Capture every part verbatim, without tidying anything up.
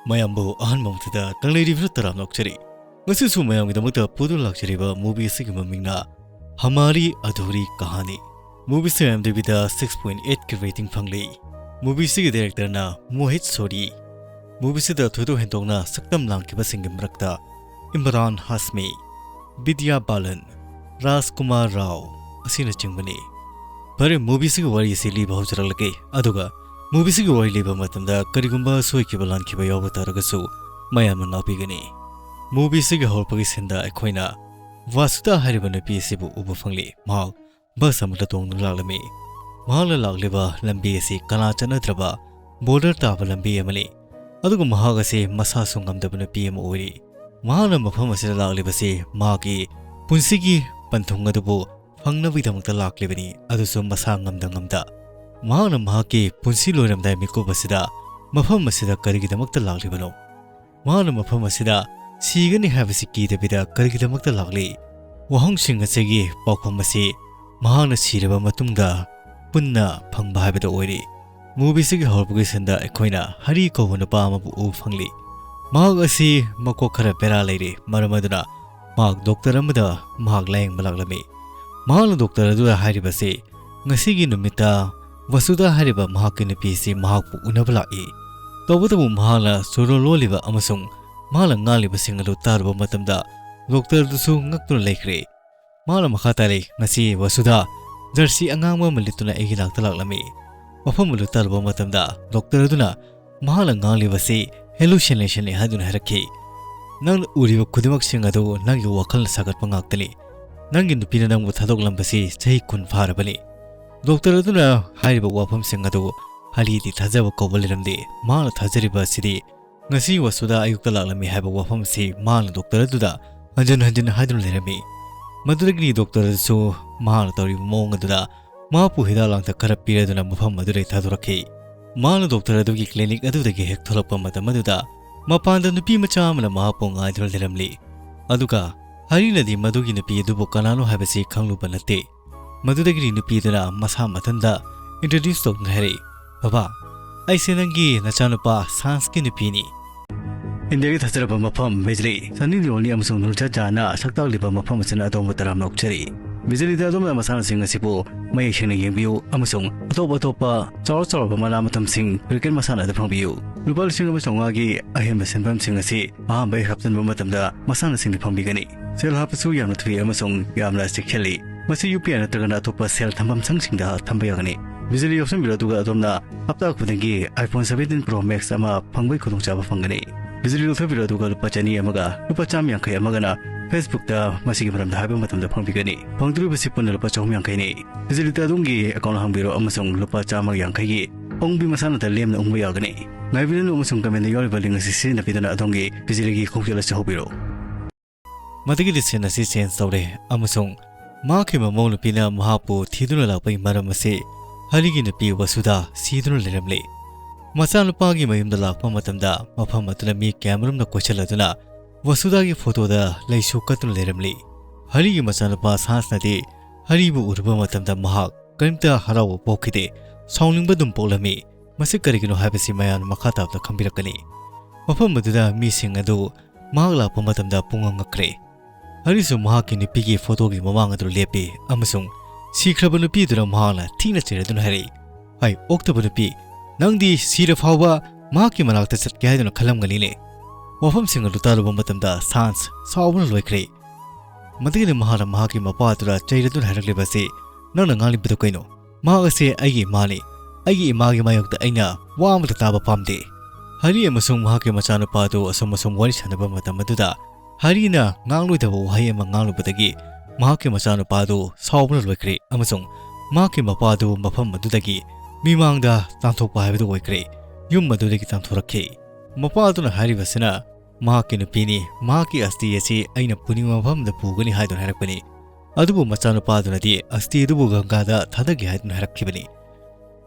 ꯃꯌꯥꯝꯕꯨ ꯑꯍꯥꯟꯕ ꯃꯛꯇꯗ ꯀꯪꯂꯩꯔꯤꯕꯤꯔ ꯇꯔꯥꯝꯅ ꯑꯣꯛꯆꯔꯤ꯫ ꯉꯁꯤꯁꯨ ꯃꯌꯥꯝꯒꯤꯗꯃꯛꯇ ꯄꯨꯗꯨꯅ ꯂꯥꯛꯆꯔꯤꯕ movie ꯑꯁꯤꯒꯤ ꯃꯃꯤꯡꯅ ꯍꯃꯥꯔꯤ ꯑꯙꯨꯔꯤ ꯀꯍꯥꯅꯤ꯫ Movie ꯑꯁꯤ IMDbꯗ six point eight ꯀꯤ rating ꯐꯪꯂꯤ꯫ Movie ꯑꯁꯤꯒꯤ directorꯅ ꯃꯣꯍꯤꯠ ꯁꯣꯔꯤ꯫ Movie ꯑꯁꯤꯗ ꯊꯣꯏꯗꯣꯛ ꯍꯦꯟꯗꯣꯛꯅ ꯁꯛꯇꯝ ꯂꯥꯡꯈꯤꯕꯁꯤꯡꯒꯤ ꯃꯔꯛꯇ ꯏꯝꯔꯥꯟ ꯍꯥꯁꯃꯤ, ꯕꯤꯗ꯭ꯌꯥ ꯕꯥꯂꯟ, ꯔꯥꯖꯀꯨꯃꯥꯔ ꯔꯥꯎ ꯑꯁꯤꯅꯆꯤꯡꯕꯅꯤ꯫ ꯐꯔꯦ, movie ꯑꯁꯤꯒꯤ ꯋꯥꯔꯤ ꯑꯁꯤ ꯂꯤꯕ ꯍꯧꯖꯔꯛꯂꯒꯦ꯫ ꯑꯗꯨꯒ movie ꯑꯁꯤꯒꯤ ꯋꯥꯔꯤ ꯂꯤꯕ ꯃꯇꯝꯗ ꯀꯔꯤꯒꯨꯝꯕ ꯁꯣꯏꯈꯤꯕ ꯂꯥꯟꯈꯤꯕ ꯌꯥꯎꯕ ꯇꯥꯔꯒꯁꯨ ꯃꯌꯥꯝꯅ ꯉꯥꯛꯄꯤꯒꯅꯤ꯫ Movie ꯑꯁꯤꯒꯤ ꯍꯧꯔꯛꯄꯒꯤ sceneꯗ ꯑꯩꯈꯣꯏꯅ ꯋꯥꯁꯨꯗꯥ ꯍꯥꯏꯔꯤꯕ ꯅꯨꯄꯤ ꯑꯁꯤꯕꯨ ꯎꯕ ꯐꯪꯂꯤ꯫ ꯃꯍꯥꯛ bus ꯑꯃꯗ ꯇꯣꯡꯗꯨꯅ ꯂꯥꯛꯂꯝꯃꯤ꯫ ꯃꯍꯥꯛꯅ ꯂꯥꯛꯂꯤꯕ ꯂꯝꯕꯤ ꯑꯁꯤ ꯀꯅꯥ ꯆꯠꯅꯗ꯭ꯔꯕ border ꯇꯥꯕ ꯂꯝꯕꯤ ꯑꯃꯅꯤ꯫ ꯑꯗꯨꯒ ꯃꯍꯥꯛ ꯑꯁꯤ ꯃꯁꯥꯁꯨ ꯉꯝꯗꯕ ꯅꯨꯄꯤ ꯑꯃ ꯑꯣꯏꯔꯤ꯫ ꯃꯍꯥꯛꯅ ꯃꯐꯝ ꯑꯁꯤꯗ ꯂꯥꯛꯂꯤꯕꯁꯤ ꯃꯍꯥꯛꯀꯤ ꯄꯨꯟꯁꯤꯒꯤ ꯄꯟꯊꯨꯡ ꯑꯗꯨꯕꯨ ꯐꯪꯅꯕꯒꯤꯗꯃꯛꯇ ꯂꯥꯛꯂꯤꯕꯅꯤ, ꯑꯗꯨꯁꯨ ꯃꯁꯥ ꯉꯝꯗ ꯉꯝꯗ꯫ ꯃꯍꯥꯛꯅ ꯃꯍꯥꯛꯀꯤ ꯄꯨꯟꯁꯤ ꯂꯣꯏꯔꯝꯗꯥꯏ ꯃꯤꯀꯨꯞ ꯑꯁꯤꯗ ꯃꯐꯝ ꯑꯁꯤꯗ ꯀꯔꯤꯒꯤꯗꯃꯛꯇ ꯂꯥꯛꯂꯤꯕꯅꯣ? ꯃꯍꯥꯛꯅ ꯃꯐꯝ ꯑꯁꯤꯗ ꯁꯤꯒꯅꯤ ꯍꯥꯏꯕꯁꯤ ꯀꯤꯗꯕꯤꯗ ꯀꯔꯤꯒꯤꯗꯃꯛꯇ ꯂꯥꯛꯂꯤ? ꯋꯥꯍꯪꯁꯤꯡ ꯑꯁꯤꯒꯤ ꯄꯥꯎꯈꯨꯝ ꯑꯁꯤ ꯃꯍꯥꯛꯅ ꯁꯤꯔꯕ ꯃꯇꯨꯡꯗ ꯄꯨꯟꯅ ꯐꯪꯕ ꯍꯥꯏꯕꯗꯨ ꯑꯣꯏꯔꯤ꯫ Movie ꯑꯁꯤꯒꯤ ꯍꯧꯔꯛꯄꯒꯤ sceneꯗ ꯑꯩꯈꯣꯏꯅ ꯍꯔꯤ ꯀꯧꯕ ꯅꯨꯄꯥ ꯑꯃꯕꯨ ꯎꯕ ꯐꯪꯂꯤ꯫ ꯃꯍꯥꯛ ꯑꯁꯤ ꯃꯀꯣꯛ ꯈꯔ ꯕꯦꯔꯥ ꯂꯩꯔꯦ, ꯃꯔꯝ ꯑꯗꯨꯅ ꯃꯍꯥꯛ doctor ꯑꯃꯗ ꯃꯍꯥꯛ ꯂꯥꯌꯦꯡꯕ ꯂꯥꯛꯂꯝꯃꯤ꯫ ꯃꯍꯥꯛꯅ doctor ꯑꯗꯨꯗ ꯍꯥꯏꯔꯤꯕꯁꯤ, ꯉꯁꯤꯒꯤ ꯅꯨꯃꯤꯠꯇ ꯋꯁꯨꯗꯥ ꯍꯥꯏꯔꯤꯕ ꯃꯍꯥꯛꯀꯤ ꯅꯨꯄꯤ ꯑꯁꯤ ꯃꯍꯥꯛꯄꯨ ꯎꯅꯕ ꯂꯥꯛꯏ꯫ ꯇꯧꯕꯇꯕꯨ ꯃꯍꯥꯛꯅ ꯆꯨꯔꯣꯜ ꯂꯣꯜꯂꯤꯕ ꯑꯃꯁꯨꯡ ꯃꯍꯥꯛꯅ ꯉꯥꯡꯂꯤꯕꯁꯤꯡ ꯑꯗꯨ ꯇꯥꯔꯨꯕ ꯃꯇꯝꯗ doctor ꯑꯗꯨꯁꯨ ꯉꯛꯇꯨꯅ ꯂꯩꯈ꯭ꯔꯦ꯫ ꯃꯍꯥꯛꯅ ꯃꯈꯥ ꯇꯥꯔꯛꯏ, "ꯉꯁꯤ ꯋꯁꯨꯗꯥ jersey ꯑꯉꯥꯡꯕ ꯑꯃ ꯂꯤꯠꯇꯨꯅ ꯑꯩꯒꯤ ꯅꯥꯛꯇ ꯂꯥꯛꯂꯝꯃꯤ꯫" ꯃꯐꯝ ꯑꯗꯨ ꯇꯥꯔꯨꯕ ꯃꯇꯝꯗ doctor ꯑꯗꯨꯅ ꯃꯍꯥꯛꯅ ꯉꯥꯡꯂꯤꯕꯁꯤ hallucinationꯅꯤ ꯍꯥꯏꯗꯨꯅ ꯍꯥꯏꯔꯛꯈꯤ꯫ "ꯅꯪꯅ ꯎꯔꯤꯕ ꯈꯨꯗꯤꯡꯃꯛꯁꯤꯡ ꯑꯗꯨ ꯅꯪꯒꯤ ꯋꯥꯈꯜꯅ ꯁꯥꯒꯠꯄ ꯉꯥꯛꯇꯅꯤ꯫ ꯅꯪꯒꯤ ꯅꯨꯄꯤꯅ ꯅꯪꯕꯨ ꯊꯥꯗꯣꯛꯂꯝꯕꯁꯤ ꯆꯍꯤ ꯀꯨꯟ ꯐꯥꯔꯕꯅꯤ꯫" Doctor ꯑꯗꯨꯅ ꯍꯥꯏꯔꯤꯕ ꯋꯥꯐꯝꯁꯤꯡ ꯑꯗꯨ ꯍꯔꯤꯗꯤ ꯊꯥꯖꯕ ꯀꯧꯕ ꯂꯩꯔꯝꯗꯦ꯫ ꯃꯍꯥꯛꯅ ꯊꯥꯖꯔꯤꯕ ꯑꯁꯤꯗꯤ ꯉꯁꯤ ꯋꯁꯨꯗꯥ ꯑꯌꯨꯛꯇ ꯂꯥꯛꯂꯝꯃꯤ ꯍꯥꯏꯕ ꯋꯥꯐꯝ ꯑꯁꯤ ꯃꯍꯥꯛꯅ doctor ꯑꯗꯨꯗ ꯍꯟꯖꯤꯟ ꯍꯟꯖꯤꯟ ꯍꯥꯏꯗꯨꯅ ꯂꯩꯔꯝꯃꯤ꯫ ꯃꯗꯨꯗꯒꯤꯗꯤ doctor ꯑꯗꯨꯁꯨ ꯃꯍꯥꯛꯅ ꯇꯧꯔꯤꯕ ꯃꯑꯣꯡ ꯑꯗꯨꯗ ꯃꯍꯥꯛꯄꯨ ꯍꯤꯗꯥꯛ ꯂꯥꯡꯊꯛ ꯈꯔ ꯄꯤꯔꯗꯨꯅ ꯃꯐꯝ ꯑꯗꯨꯗꯒꯤ ꯊꯥꯗꯣꯔꯛꯈꯤ꯫ ꯃꯍꯥꯛꯅ doctor ꯑꯗꯨꯒꯤ clinic ꯑꯗꯨꯗꯒꯤ ꯍꯦꯛ ꯊꯣꯛꯂꯛꯄ ꯃꯇꯝ ꯑꯗꯨꯗ ꯃꯄꯥꯟꯗ ꯅꯨꯄꯤ ꯃꯆꯥ ꯑꯃꯅ ꯃꯍꯥꯛꯄꯨ ꯉꯥꯏꯗꯨꯅ ꯂꯩꯔꯝꯂꯤ꯫ ꯑꯗꯨꯒ ꯍꯔꯤꯅꯗꯤ ꯃꯗꯨꯒꯤ ꯅꯨꯄꯤ ꯑꯗꯨꯕꯨ ꯀꯅꯥꯅꯣ ꯍꯥꯏꯕꯁꯤ ꯈꯪꯂꯨꯕ ꯅꯠꯇꯦ꯫ ꯃꯗꯨꯗꯒꯤꯗꯤ ꯅꯨꯄꯤ ꯑꯗꯨꯅ ꯃꯁꯥ ꯃꯊꯟꯇ introduce ꯇꯧꯗꯨꯅ ꯍꯥꯏꯔꯛꯏ, "ꯕꯕꯥ, ꯑꯩꯁꯦ ꯅꯪꯒꯤ ꯅꯆꯥꯅꯨꯄꯥ ꯁꯥꯟꯁꯀꯤ ꯅꯨꯄꯤꯅꯤ꯫ ꯏꯟꯗꯤꯌꯥꯒꯤ ꯊꯥꯖꯔꯕ ꯃꯐꯝ ꯕꯤꯖꯂꯤ, ꯁꯟꯅꯤ ꯗꯤꯑꯣꯜꯅꯤ ꯑꯃꯁꯨꯡ ꯅꯨꯔꯖꯥꯠ ꯖꯥꯟꯅ ꯁꯛꯇꯥꯛꯂꯤꯕ ꯃꯐꯝ ꯑꯁꯤꯅ ꯑꯗꯣꯝꯕꯨ ꯇꯔꯥꯝꯅ ꯑꯣꯛꯆꯔꯤ꯫ ꯕꯤꯖꯂꯤꯗ ꯑꯗꯣꯝꯅ ꯃꯁꯥꯟꯅꯁꯤꯡ ꯑꯁꯤꯕꯨ ꯃꯌꯦꯛ ꯁꯦꯡꯅ ꯌꯦꯡꯕꯤꯌꯨ ꯑꯃꯁꯨꯡ ꯑꯇꯣꯞ ꯑꯇꯣꯞꯄ ꯆꯥꯎꯔ ꯆꯥꯎꯔꯕ ꯃꯅꯥ ꯃꯇꯝꯁꯤꯡ ꯀ꯭ꯔꯤꯀꯦꯠ ꯃꯁꯥꯟꯅꯗ ꯐꯪꯕꯤꯌꯨ꯫ ꯂꯨꯄꯥ ꯂꯤꯁꯤꯡ ꯑꯃ ꯆꯥꯝꯃꯉꯥꯒꯤ ꯑꯍꯦꯟꯕ ꯁꯦꯟꯐꯝꯁꯤꯡ ꯑꯁꯤ ꯑꯍꯥꯟꯕ ꯍꯦꯛ ꯍꯥꯞꯆꯤꯟꯕ ꯃꯇꯝꯗ ꯃꯁꯥꯟꯅꯁꯤꯡꯗ ꯐꯪꯕꯤꯒꯅꯤ꯫ ꯁꯦꯜ ꯍꯥꯞꯄꯁꯨ ꯌꯥꯝꯅ ꯊꯨꯏ ꯑꯃꯁꯨꯡ ꯌꯥꯝꯅ ꯆꯦꯛꯁꯤꯜꯂꯤ꯫ ꯃꯁꯤ ꯌꯨ ꯄꯤ ꯑꯥꯏ ꯅꯠꯇ꯭ꯔꯒꯅ ꯑꯇꯣꯞꯄ ꯁꯦꯜ ꯊꯝꯐꯝ ꯁꯪꯁꯤꯡꯗ ꯊꯝꯕ ꯌꯥꯒꯅꯤ꯫ ꯕꯤꯖꯂꯤ ꯌꯥꯎꯁꯟꯕꯤꯔꯣ, ꯑꯗꯨꯒ ꯑꯗꯣꯝꯅ ꯍꯞꯇꯥ ꯈꯨꯗꯤꯡꯒꯤ iPhone seventeen Pro Max ꯑꯃ ꯐꯪꯕꯒꯤ ꯈꯨꯗꯣꯡꯆꯥꯕ ꯐꯪꯒꯅꯤ꯫ ꯕꯤꯖꯂꯤ ꯂꯧꯊꯕꯤꯔꯣ, ꯑꯗꯨꯒ ꯂꯨꯄꯥ ꯆꯅꯤ ꯑꯃꯒ ꯂꯨꯄꯥ ꯆꯥꯝꯃ ꯌꯥꯡꯈꯩ ꯑꯃꯒꯅ Facebookꯇ ꯃꯁꯤꯒꯤ ꯃꯔꯝꯗ ꯍꯥꯏꯕ ꯃꯇꯝꯗ ꯐꯪꯕꯤꯒꯅꯤ꯫ ꯐꯪꯗꯣꯔꯤꯕꯁꯤ ꯄꯨꯟꯅ ꯂꯨꯄꯥ ꯆꯍꯨꯝ ꯌꯥꯡꯈꯩꯅꯤ꯫ ꯕꯤꯖꯂꯤꯗ ꯑꯗꯣꯝꯒꯤ account ꯍꯥꯡꯕꯤꯔꯣ ꯑꯃꯁꯨꯡ ꯂꯨꯄꯥ ꯆꯥꯝꯃ ꯌꯥꯡꯈꯩꯒꯤ ꯑꯍꯣꯡꯕꯤ ꯃꯁꯥꯟꯅꯗ ꯂꯦꯝꯅ ꯎꯪꯕ ꯌꯥꯒꯅꯤ꯫ ꯉꯥꯏꯕꯤꯔꯅꯨ ꯑꯃꯁꯨꯡ commentꯗ ꯌꯥꯎꯔꯤꯕ link ꯑꯁꯤ ꯁꯤꯖꯤꯟꯅꯕꯤꯗꯨꯅ ꯑꯗꯣꯝꯒꯤ ꯕꯤꯖꯂꯤꯒꯤ ꯈꯣꯡꯖꯦꯜ ꯑꯁꯤ ꯍꯧꯕꯤꯔꯣ꯫ ꯃꯗꯨꯒꯤꯗꯤ scene ꯑꯁꯤ change ꯇꯧꯔꯦ ꯑꯃꯁꯨꯡ ꯃꯍꯥꯛꯀꯤ ꯃꯃꯧ ꯅꯨꯄꯤꯅ ꯃꯍꯥꯛꯄꯨ ꯊꯤꯗꯨꯅ ꯂꯥꯛꯄꯒꯤ ꯃꯔꯝ ꯑꯁꯤ ꯍꯔꯤꯒꯤ ꯅꯨꯄꯤ ꯋꯁꯨꯗꯥ ꯁꯤꯗꯨꯅ ꯂꯩꯔꯝꯂꯤ꯫ ꯃꯆꯥꯅꯨꯄꯥꯒꯤ ꯃꯌꯨꯝꯗ ꯂꯥꯛꯄ ꯃꯇꯝꯗ ꯃꯐꯝ ꯑꯗꯨꯗ ꯃꯤ ꯀꯌꯥꯃꯔꯨꯝꯅ ꯀꯣꯏꯁꯤꯜꯂꯗꯨꯅ ꯋꯁꯨꯗꯥꯒꯤ ꯐꯣꯇꯣꯗ ꯂꯩꯁꯨ ꯀꯠꯇꯨꯅ ꯂꯩꯔꯝꯂꯤ꯫ ꯍꯔꯤꯒꯤ ꯃꯆꯥꯅꯨꯄꯥ ꯁꯥꯟꯁꯅꯗꯤ ꯍꯔꯤꯕꯨ ꯎꯔꯨꯕ ꯃꯇꯝꯗ ꯃꯍꯥꯛ ꯀꯔꯤꯝꯇ ꯍꯔꯥꯎꯕ ꯄꯣꯛꯈꯤꯗꯦ꯫ ꯁꯥꯎꯅꯤꯡꯕ ꯑꯗꯨꯝ ꯄꯣꯛꯂꯝꯃꯤ꯫ ꯃꯁꯤ ꯀꯔꯤꯒꯤꯅꯣ ꯍꯥꯏꯕꯁꯤ ꯃꯌꯥꯝꯅ ꯃꯈꯥ ꯇꯥꯕꯗ ꯈꯪꯕꯤꯔꯛꯀꯅꯤ꯫ ꯃꯐꯝ ꯑꯗꯨꯗ ꯃꯤꯁꯤꯡ ꯑꯗꯨ ꯃꯍꯥꯛ ꯂꯥꯛꯄ ꯃꯇꯝꯗ ꯄꯨꯡꯉꯛ ꯉꯛꯈ꯭ꯔꯦ꯫ ꯍꯔꯤꯁꯨ ꯃꯍꯥꯛꯀꯤ ꯅꯨꯄꯤꯒꯤ ꯐꯣꯇꯣꯒꯤ ꯃꯃꯥꯡ ꯑꯗꯨ ꯂꯦꯞꯄꯤ ꯑꯃꯁꯨꯡ ꯁꯤꯈ꯭ꯔꯕ ꯅꯨꯄꯤꯗꯨꯅ ꯃꯍꯥꯛꯅ ꯊꯤꯅ ꯆꯩꯔꯗꯨꯅ ꯍꯥꯏꯔꯛꯏ, "ꯑꯩ ꯑꯣꯛꯇꯕ ꯅꯨꯄꯤ, ꯅꯪꯗꯤ ꯁꯤꯔ ꯐꯥꯎꯕ ꯃꯍꯥꯛꯀꯤ ꯃꯅꯥꯛꯇ ꯆꯠꯀꯦ ꯍꯥꯏꯗꯨꯅ ꯈꯜꯂꯝꯒꯅꯤꯅꯦ?" ꯋꯥꯐꯝꯁꯤꯡ ꯑꯗꯨ ꯇꯥꯔꯨꯕ ꯃꯇꯝꯗ ꯁꯥꯟꯁ ꯁꯥꯎꯕꯅ ꯂꯣꯏꯈ꯭ꯔꯦ꯫ ꯃꯗꯨꯒꯤꯗꯤ ꯃꯍꯥꯛꯅ ꯃꯍꯥꯛꯀꯤ ꯃꯄꯥ ꯑꯗꯨꯗ ꯆꯩꯔꯗꯨꯅ ꯍꯥꯏꯔꯛꯂꯤꯕ ꯑꯁꯤ, "ꯅꯪꯅ ꯉꯥꯡꯂꯤꯕꯗꯨ ꯀꯩꯅꯣ? ꯃꯍꯥꯛ ꯑꯁꯤ ꯑꯩꯒꯤ ꯏꯃꯥꯅꯤ꯫ ꯑꯩꯒꯤ ꯏꯃꯥꯒꯤ ꯃꯥꯌꯣꯛꯇ ꯑꯩꯅ ꯋꯥ ꯑꯃꯠꯇ ꯇꯥꯕ ꯄꯥꯝꯗꯦ꯫" ꯍꯔꯤ ꯑꯃꯁꯨꯡ ꯃꯍꯥꯛꯀꯤ ꯃꯆꯥꯅꯨꯄꯥ ꯑꯗꯨ ꯑꯁꯨꯝ ꯑꯁꯨꯝ ꯋꯥꯔꯤ ꯁꯥꯟꯅꯕ ꯃꯇꯝ ꯑꯗꯨꯗ ꯍꯔꯤꯅ ꯉꯥꯡꯂꯣꯏꯗꯕ ꯋꯥꯍꯩ ꯑꯃ ꯉꯥꯡꯂꯨꯕꯗꯒꯤ ꯃꯍꯥꯛꯀꯤ ꯃꯆꯥꯅꯨꯄꯥ ꯑꯗꯨ ꯁꯥꯎꯕꯅ ꯂꯣꯏꯈ꯭ꯔꯦ ꯑꯃꯁꯨꯡ ꯃꯍꯥꯛꯀꯤ ꯃꯄꯥ ꯑꯗꯨ ꯃꯐꯝ ꯑꯗꯨꯗꯒꯤ ꯃꯤꯃꯥꯡꯗ ꯇꯥꯟꯊꯣꯛꯄ ꯍꯥꯏꯕꯗꯨ ꯑꯣꯏꯈ꯭ꯔꯦ꯫ ꯌꯨꯝ ꯑꯗꯨꯗꯒꯤ ꯇꯥꯟꯊꯣꯔꯛꯈꯤ꯫ ꯃꯄꯥ ꯑꯗꯨꯅ ꯍꯥꯏꯔꯤꯕꯁꯤꯅ, "ꯃꯍꯥꯛꯀꯤ ꯅꯨꯄꯤꯅꯤ, ꯃꯍꯥꯛꯀꯤ ꯑꯁꯇꯤ ꯑꯁꯤ ꯑꯩꯅ ꯄꯨꯅꯤꯡꯕ ꯃꯐꯝꯗ ꯄꯨꯒꯅꯤ" ꯍꯥꯏꯗꯨꯅ ꯍꯥꯏꯔꯛꯄꯅꯤ꯫ ꯑꯗꯨꯕꯨ ꯃꯆꯥꯅꯨꯄꯥ ꯑꯗꯨꯅꯗꯤ ꯑꯁꯇꯤ ꯑꯗꯨꯕꯨ ꯒꯪꯒꯥꯗ ꯊꯥꯗꯒꯦ ꯍꯥꯏꯗꯨꯅ ꯍꯥꯏꯔꯛꯈꯤꯕꯅꯤ꯫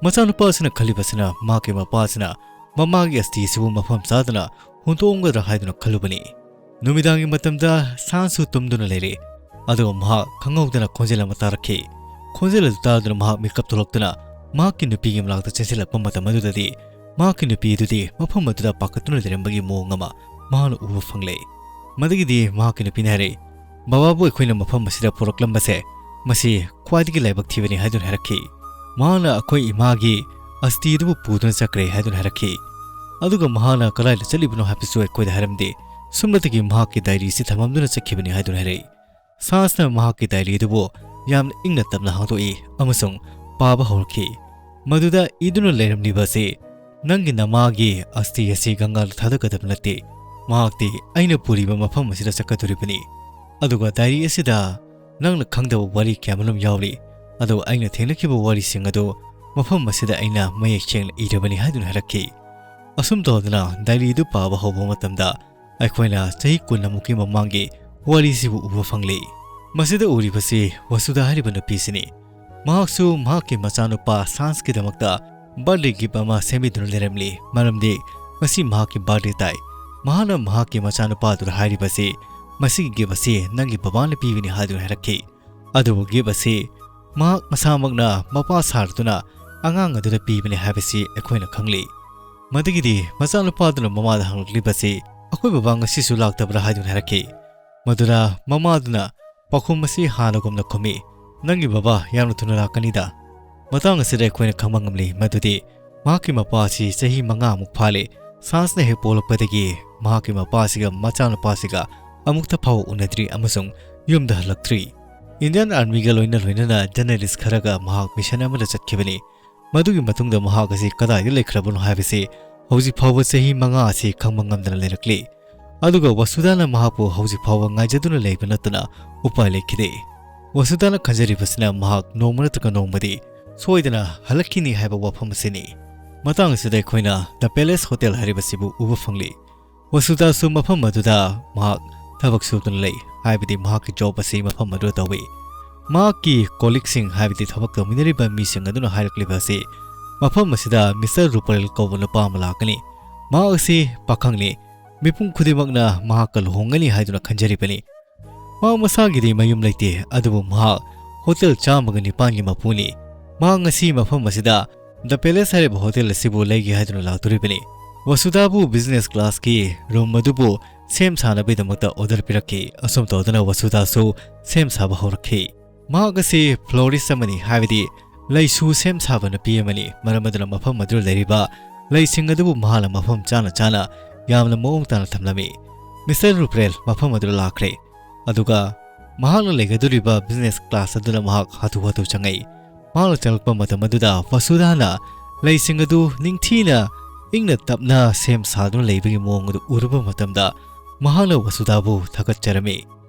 ꯃꯆꯥꯅꯨꯄꯥ ꯑꯁꯤꯅ ꯈꯜꯂꯤꯕꯁꯤꯅ ꯃꯍꯥꯛꯀꯤ ꯃꯄꯥ ꯑꯁꯤꯅ ꯃꯃꯥꯒꯤ ꯑꯁꯇꯤ ꯑꯁꯤꯕꯨ ꯃꯐꯝ ꯆꯥꯗꯅ ꯍꯨꯟꯗꯣꯛꯂꯝꯒꯗ꯭ꯔꯥ ꯍꯥꯏꯗꯨꯅ ꯈꯜꯂꯨꯕꯅꯤ꯫ ꯅꯨꯃꯤꯗꯥꯡꯒꯤ ꯃꯇꯝꯗ ꯁꯥꯟꯁꯨ ꯇꯨꯝꯗꯨꯅ ꯂꯩꯔꯦ꯫ ꯑꯗꯨꯒ ꯃꯍꯥꯛ ꯈꯪꯍꯧꯗꯅ ꯈꯣꯟꯖꯦꯜ ꯑꯃ ꯇꯥꯔꯛꯈꯤ꯫ ꯈꯣꯟꯖꯦꯜ ꯑꯗꯨ ꯇꯥꯗꯨꯅ ꯃꯍꯥꯛ ꯃꯤꯀꯞ ꯊꯣꯛꯂꯛꯇꯨꯅ ꯃꯍꯥꯛꯀꯤ ꯅꯨꯄꯤꯒꯤ ꯃꯅꯥꯛꯇ ꯆꯦꯟꯁꯤꯜꯂꯛꯄ ꯃꯇꯝ ꯑꯗꯨꯗꯗꯤ ꯃꯍꯥꯛꯀꯤ ꯅꯨꯄꯤ ꯑꯗꯨꯗꯤ ꯃꯐꯝ ꯑꯗꯨꯗ ꯄꯥꯈꯠꯇꯨꯅ ꯂꯩꯔꯝꯕꯒꯤ ꯃꯑꯣꯡ ꯑꯃ ꯃꯍꯥꯛꯅ ꯎꯕ ꯐꯪꯂꯦ꯫ ꯃꯗꯨꯒꯤꯗꯤ ꯃꯍꯥꯛꯀꯤ ꯅꯨꯄꯤꯅ ꯍꯥꯏꯔꯛꯏ, "ꯕꯕꯥꯕꯨ ꯑꯩꯈꯣꯏꯅ ꯃꯐꯝ ꯑꯁꯤꯗ ꯄꯨꯔꯛꯂꯝꯕꯁꯦ ꯃꯁꯤ ꯈ꯭ꯋꯥꯏꯗꯒꯤ ꯂꯥꯏꯕꯛ ꯊꯤꯕꯅꯤ" ꯍꯥꯏꯗꯨꯅ ꯍꯥꯏꯔꯛꯈꯤ꯫ ꯃꯍꯥꯛꯅ ꯑꯩꯈꯣꯏ ꯏꯃꯥꯒꯤ ꯑꯁꯇꯤ ꯑꯗꯨꯕꯨ ꯄꯨꯗꯨꯅ ꯆꯠꯈ꯭ꯔꯦ ꯍꯥꯏꯗꯨꯅ ꯍꯥꯏꯔꯛꯈꯤ꯫ ꯑꯗꯨꯒ ꯃꯍꯥꯛꯅ ꯀꯗꯥꯏꯗ ꯆꯠꯂꯤꯕꯅꯣ ꯍꯥꯏꯕꯁꯨ ꯑꯩꯈꯣꯏꯗ ꯍꯥꯏꯔꯝꯗꯦ꯫ ꯁꯨꯝꯅꯇꯒꯤ ꯃꯍꯥꯛꯀꯤ ꯗꯥꯏꯔꯤꯁꯤ ꯊꯝꯃꯝꯗꯨꯅ ꯆꯠꯈꯤꯕꯅꯤ ꯍꯥꯏꯗꯨꯅ ꯍꯥꯏꯔꯛꯏ꯫ ꯁꯥꯟꯁꯅ ꯃꯍꯥꯛꯀꯤ ꯗꯥꯏꯔꯤ ꯑꯗꯨꯕꯨ ꯌꯥꯝꯅ ꯏꯪꯅ ꯇꯞꯅ ꯍꯥꯡꯗꯣꯛꯏ ꯑꯃꯁꯨꯡ ꯄꯥꯕ ꯍꯧꯔꯛꯈꯤ꯫ ꯃꯗꯨꯗ ꯏꯗꯨꯅ ꯂꯩꯔꯝꯂꯤꯕ ꯑꯁꯤ, "ꯅꯪꯒꯤ ꯅꯃꯥꯒꯤ ꯑꯁꯇꯤ ꯑꯁꯤ ꯒꯪꯒꯥꯗ ꯊꯥꯗꯒꯗꯕ ꯅꯠꯇꯦ꯫ ꯃꯍꯥꯛꯇꯤ ꯑꯩꯅ ꯄꯨꯔꯤꯕ ꯃꯐꯝ ꯑꯁꯤꯗ ꯆꯠꯀꯗꯧꯔꯤꯕꯅꯤ꯫ ꯑꯗꯨꯒ ꯗꯥꯏꯔꯤ ꯑꯁꯤꯗ ꯅꯪꯅ ꯈꯪꯗꯕ ꯋꯥꯔꯤ ꯀꯌꯥꯃꯔꯨꯝ ꯌꯥꯎꯔꯤ꯫ ꯑꯗꯨꯒ ꯑꯩꯅ ꯊꯦꯡꯅꯈꯤꯕ ꯋꯥꯔꯤꯁꯤꯡ ꯑꯗꯨ ꯃꯐꯝ ꯑꯁꯤꯗ ꯑꯩꯅ ꯃꯌꯦꯛ ꯁꯦꯡꯅ ꯏꯔꯕꯅꯤ" ꯍꯥꯏꯗꯨꯅ ꯍꯥꯏꯔꯛꯈꯤ꯫ ꯑꯁꯨꯝ ꯇꯧꯗꯅ ꯗꯥꯏꯔꯤꯗꯨ ꯄꯥꯕ ꯍꯧꯕ ꯃꯇꯝꯗ ꯑꯩꯈꯣꯏꯅ ꯆꯍꯤ ꯀꯨꯟꯃꯨꯛꯀꯤ ꯃꯃꯥꯡꯒꯤ ꯋꯥꯔꯤꯁꯤꯕꯨ ꯎꯕ ꯐꯪꯂꯤ꯫ ꯃꯁꯤꯗ ꯎꯔꯤꯕꯁꯤ ꯋꯁꯨꯗꯥ ꯍꯥꯏꯔꯤꯕ ꯅꯨꯄꯤꯁꯤꯅꯤ꯫ ꯃꯍꯥꯛꯁꯨ ꯃꯍꯥꯛꯀꯤ ꯃꯆꯥꯅꯨꯄꯥ ꯁꯥꯟꯁꯀꯤꯗꯃꯛꯇ ꯕꯥꯔꯗꯦ ꯒꯤꯐ ꯑꯃ ꯁꯦꯝꯕꯤꯗꯨꯅ ꯂꯩꯔꯝꯂꯤ, ꯃꯔꯝꯗꯤ ꯉꯁꯤ ꯃꯍꯥꯛꯀꯤ ꯕꯥꯔꯗꯦ ꯇꯥꯏ꯫ ꯃꯍꯥꯛꯅ ꯃꯍꯥꯛꯀꯤ ꯃꯆꯥꯅꯨꯄꯥ ꯑꯗꯨꯗ ꯍꯥꯏꯔꯤꯕꯁꯤ, "ꯃꯁꯤꯒꯤ ꯒꯤꯐ ꯑꯁꯤ ꯅꯪꯒꯤ ꯕꯕꯥꯅ ꯄꯤꯕꯅꯤ" ꯍꯥꯏꯗꯨꯅ ꯍꯥꯏꯔꯛꯈꯤ꯫ ꯑꯗꯨꯕꯨ ꯒꯤꯐ ꯑꯁꯤ ꯃꯍꯥꯛ ꯃꯁꯥꯃꯛꯅ ꯃꯄꯥ ꯁꯥꯔꯗꯨꯅ ꯑꯉꯥꯡ ꯑꯗꯨꯗ ꯄꯤꯕꯅꯤ ꯍꯥꯏꯕꯁꯤ ꯑꯩꯈꯣꯏꯅ ꯈꯪꯂꯤ꯫ ꯃꯗꯨꯒꯤꯗꯤ ꯃꯆꯥꯅꯨꯄꯥꯗꯨꯅ ꯃꯃꯥꯗ ꯍꯪꯂꯛꯂꯤꯕꯁꯤ, "ꯑꯩꯈꯣꯏ ꯕꯕꯥ ꯉꯁꯤꯁꯨ ꯂꯥꯛꯇꯕ꯭ꯔꯥ?" ꯍꯥꯏꯗꯨꯅ ꯍꯥꯏꯔꯛꯈꯤ꯫ ꯃꯗꯨꯗ ꯃꯃꯥꯗꯨꯅ ꯄꯥꯎꯈꯨꯝ ꯑꯁꯤ ꯍꯥꯟꯅꯒꯨꯝꯅ ꯈꯨꯝꯃꯤ, "ꯅꯪꯒꯤ ꯕꯕꯥ ꯌꯥꯝꯅ ꯊꯨꯅ ꯂꯥꯛꯀꯅꯤꯗ"꯫ ꯃꯇꯥꯡ ꯑꯁꯤꯗ ꯑꯩꯈꯣꯏꯅ ꯈꯪꯕ ꯉꯝꯂꯤ ꯃꯗꯨꯗꯤ ꯃꯍꯥꯛꯀꯤ ꯃꯄꯥ ꯑꯁꯤ ꯆꯍꯤ ꯃꯉꯥꯃꯨꯛ ꯐꯥꯂꯦ꯫ ꯁꯥꯟꯁꯅ ꯍꯦꯛ ꯄꯣꯛꯂꯛꯄꯗꯒꯤ ꯃꯍꯥꯛꯀꯤ ꯃꯄꯥꯁꯤꯒ ꯃꯆꯥꯅꯨꯄꯥꯁꯤꯒ ꯑꯃꯨꯛꯇ ꯐꯥꯎꯕ ꯎꯅꯗ꯭ꯔꯤ ꯑꯃꯁꯨꯡ ꯌꯨꯝꯗ ꯍꯜꯂꯛꯇ꯭ꯔꯤ꯫ ꯏꯟꯗꯤꯌꯟ ꯑꯥꯔꯃꯤꯒ ꯂꯣꯏꯅ ꯂꯣꯏꯅꯅ ꯖꯔꯅꯦꯂꯤꯁ ꯈꯔꯒ ꯃꯍꯥꯛ ꯃꯤꯁꯟ ꯑꯃꯗ ꯆꯠꯈꯤꯕꯅꯤ꯫ ꯃꯗꯨꯒꯤ ꯃꯇꯨꯡꯗ ꯃꯍꯥꯛ ꯑꯁꯤ ꯀꯗꯥꯏꯗ ꯂꯩꯈ꯭ꯔꯕꯅꯣ ꯍꯥꯏꯕꯁꯤ ꯍꯧꯖꯤꯛ ꯐꯥꯎꯕ ꯆꯍꯤ ꯃꯉꯥ ꯑꯁꯤ ꯈꯪꯕ ꯉꯝꯗꯅ ꯂꯩꯔꯛꯂꯤ꯫ ꯑꯗꯨꯒ ꯋꯁꯨꯗꯥꯅ ꯃꯍꯥꯛꯄꯨ ꯍꯧꯖꯤꯛ ꯐꯥꯎꯕ ꯉꯥꯏꯖꯗꯨꯅ ꯂꯩꯕ ꯅꯠꯇꯅ ꯎꯄꯥꯏ ꯂꯩꯈꯤꯗꯦ꯫ ꯋꯁꯨꯗꯥꯅ ꯈꯟꯖꯔꯤꯕꯁꯤꯅ ꯃꯍꯥꯛ ꯅꯣꯡꯃ ꯅꯠꯇ꯭ꯔꯒ ꯅꯣꯡꯃꯗꯤ ꯁꯣꯏꯗꯅ ꯍꯜꯂꯛꯈꯤꯅꯤ ꯍꯥꯏꯕ ꯋꯥꯐꯝ ꯑꯁꯤꯅꯤ꯫ ꯃꯇꯥꯡ ꯑꯁꯤꯗ ꯑꯩꯈꯣꯏꯅ ꯗ ꯄꯦꯂꯦꯁ ꯍꯣꯇꯦꯜ ꯍꯥꯏꯔꯤꯕꯁꯤꯕꯨ ꯎꯕ ꯐꯪꯂꯤ꯫ ꯋꯁꯨꯗꯥꯁꯨ ꯃꯐꯝ ꯑꯗꯨꯗ ꯃꯍꯥꯛ ꯊꯕꯛ ꯁꯨꯗꯨꯅ ꯂꯩ, ꯍꯥꯏꯕꯗꯤ ꯃꯍꯥꯛꯀꯤ ꯖꯣꯕ ꯑꯁꯤ ꯃꯐꯝ ꯑꯗꯨꯗ ꯇꯧꯏ꯫ ꯃꯍꯥꯛꯀꯤ ꯀꯣꯂꯤꯛꯁꯤꯡ, ꯍꯥꯏꯕꯗꯤ ꯊꯕꯛ ꯇꯧꯃꯤꯟꯅꯔꯤꯕ ꯃꯤꯁꯤꯡ ꯑꯗꯨꯅ ꯍꯥꯏꯔꯛꯂꯤꯕ ꯑꯁꯤ, ꯃꯐꯝ ꯑꯁꯤꯗ ꯃꯤꯁꯇꯔ ꯔꯨꯄꯔꯦꯜ ꯀꯧꯕ ꯅꯨꯄꯥ ꯑꯃ ꯂꯥꯛꯀꯅꯤ꯫ ꯃꯍꯥꯛ ꯑꯁꯤ ꯄꯥꯈꯪꯅꯤ꯫ ꯃꯤꯄꯨꯝ ꯈꯨꯗꯤꯡꯃꯛꯅ ꯃꯍꯥꯛꯀ ꯂꯨꯍꯣꯡꯒꯅꯤ ꯍꯥꯏꯗꯨꯅ ꯈꯟꯖꯔꯤꯕꯅꯤ꯫ ꯃꯍꯥꯛ ꯃꯁꯥꯒꯤꯗꯤ ꯃꯌꯨꯝ ꯂꯩꯇꯦ, ꯑꯗꯨꯕꯨ ꯃꯍꯥꯛ ꯍꯣꯇꯦꯜ ꯆꯥꯝꯃꯒ ꯅꯤꯄꯥꯟꯒꯤ ꯃꯄꯨꯅꯤ꯫ ꯃꯍꯥꯛ ꯉꯁꯤ ꯃꯐꯝ ꯑꯁꯤꯗ ꯗ ꯄꯦꯂꯦꯁ ꯍꯥꯏꯔꯤꯕ ꯍꯣꯇꯦꯜ ꯑꯁꯤꯕꯨ ꯂꯩꯒꯦ ꯍꯥꯏꯗꯨꯅ ꯂꯥꯛꯇꯣꯔꯤꯕꯅꯤ꯫ ꯋꯁꯨꯗꯥꯕꯨ ꯕꯤꯖꯤꯅꯦꯁ ꯀ꯭ꯂꯥꯁꯀꯤ ꯔꯨꯝ ꯑꯗꯨꯕꯨ ꯁꯦꯝ ꯁꯥꯅꯕꯒꯤꯗꯃꯛꯇ ꯑꯣꯔꯗꯔ ꯄꯤꯔꯛꯈꯤ꯫ ꯑꯁꯨꯝ ꯇꯧꯗꯨꯅ ꯋꯁꯨꯗꯥꯁꯨ ꯁꯦꯝ ꯁꯥꯕ ꯍꯧꯔꯛꯈꯤ꯫ ꯃꯍꯥꯛ ꯑꯁꯤ ꯐ꯭ꯂꯣꯔꯤꯁ ꯑꯃꯅꯤ, ꯍꯥꯏꯕꯗꯤ ꯂꯩꯁꯨ ꯁꯦꯝ ꯁꯥꯕ ꯅꯨꯄꯤ ꯑꯃꯅꯤ꯫ ꯃꯔꯝ ꯑꯗꯨꯅ ꯃꯐꯝ ꯑꯗꯨꯗ ꯂꯩꯔꯤꯕ ꯂꯩꯁꯤꯡ ꯑꯗꯨꯕꯨ ꯃꯍꯥꯛꯅ ꯃꯐꯝ ꯆꯥꯅ ꯆꯥꯅ ꯌꯥꯝꯅ ꯃꯑꯣꯡ ꯇꯥꯅ ꯊꯝꯂꯝꯃꯤ꯫ ꯃꯤꯁꯇꯔ ꯔꯨꯄ꯭ꯔꯦꯜ ꯃꯐꯝ ꯑꯗꯨꯗ ꯂꯥꯛꯈ꯭ꯔꯦ꯫ ꯑꯗꯨꯒ ꯃꯍꯥꯛꯅ ꯂꯩꯒꯗꯧꯔꯤꯕ ꯕꯤꯖꯤꯅꯦꯁ ꯀ꯭ꯂꯥꯁ ꯑꯗꯨꯗ ꯃꯍꯥꯛ ꯍꯥꯊꯨ ꯍꯥꯊꯨ ꯆꯪꯉꯛꯏ꯫ ꯃꯍꯥꯛꯅ ꯆꯪꯂꯛꯄ ꯃꯇꯝ ꯑꯗꯨꯗ ꯋꯁꯨꯗꯥꯅ ꯂꯩꯁꯤꯡ ꯑꯗꯨ ꯅꯤꯡꯊꯤꯅ ꯏꯪꯅ ꯇꯞꯅ ꯁꯦꯝ ꯁꯥꯗꯨꯅ ꯂꯩꯕꯒꯤ ꯃꯑꯣꯡ ꯑꯗꯨ ꯎꯔꯨꯕ ꯃꯇꯝꯗ ꯃꯍꯥꯛꯅ ꯋꯁꯨꯗꯥꯕꯨ ꯊꯥꯒꯠꯆꯔꯝꯃꯤ꯫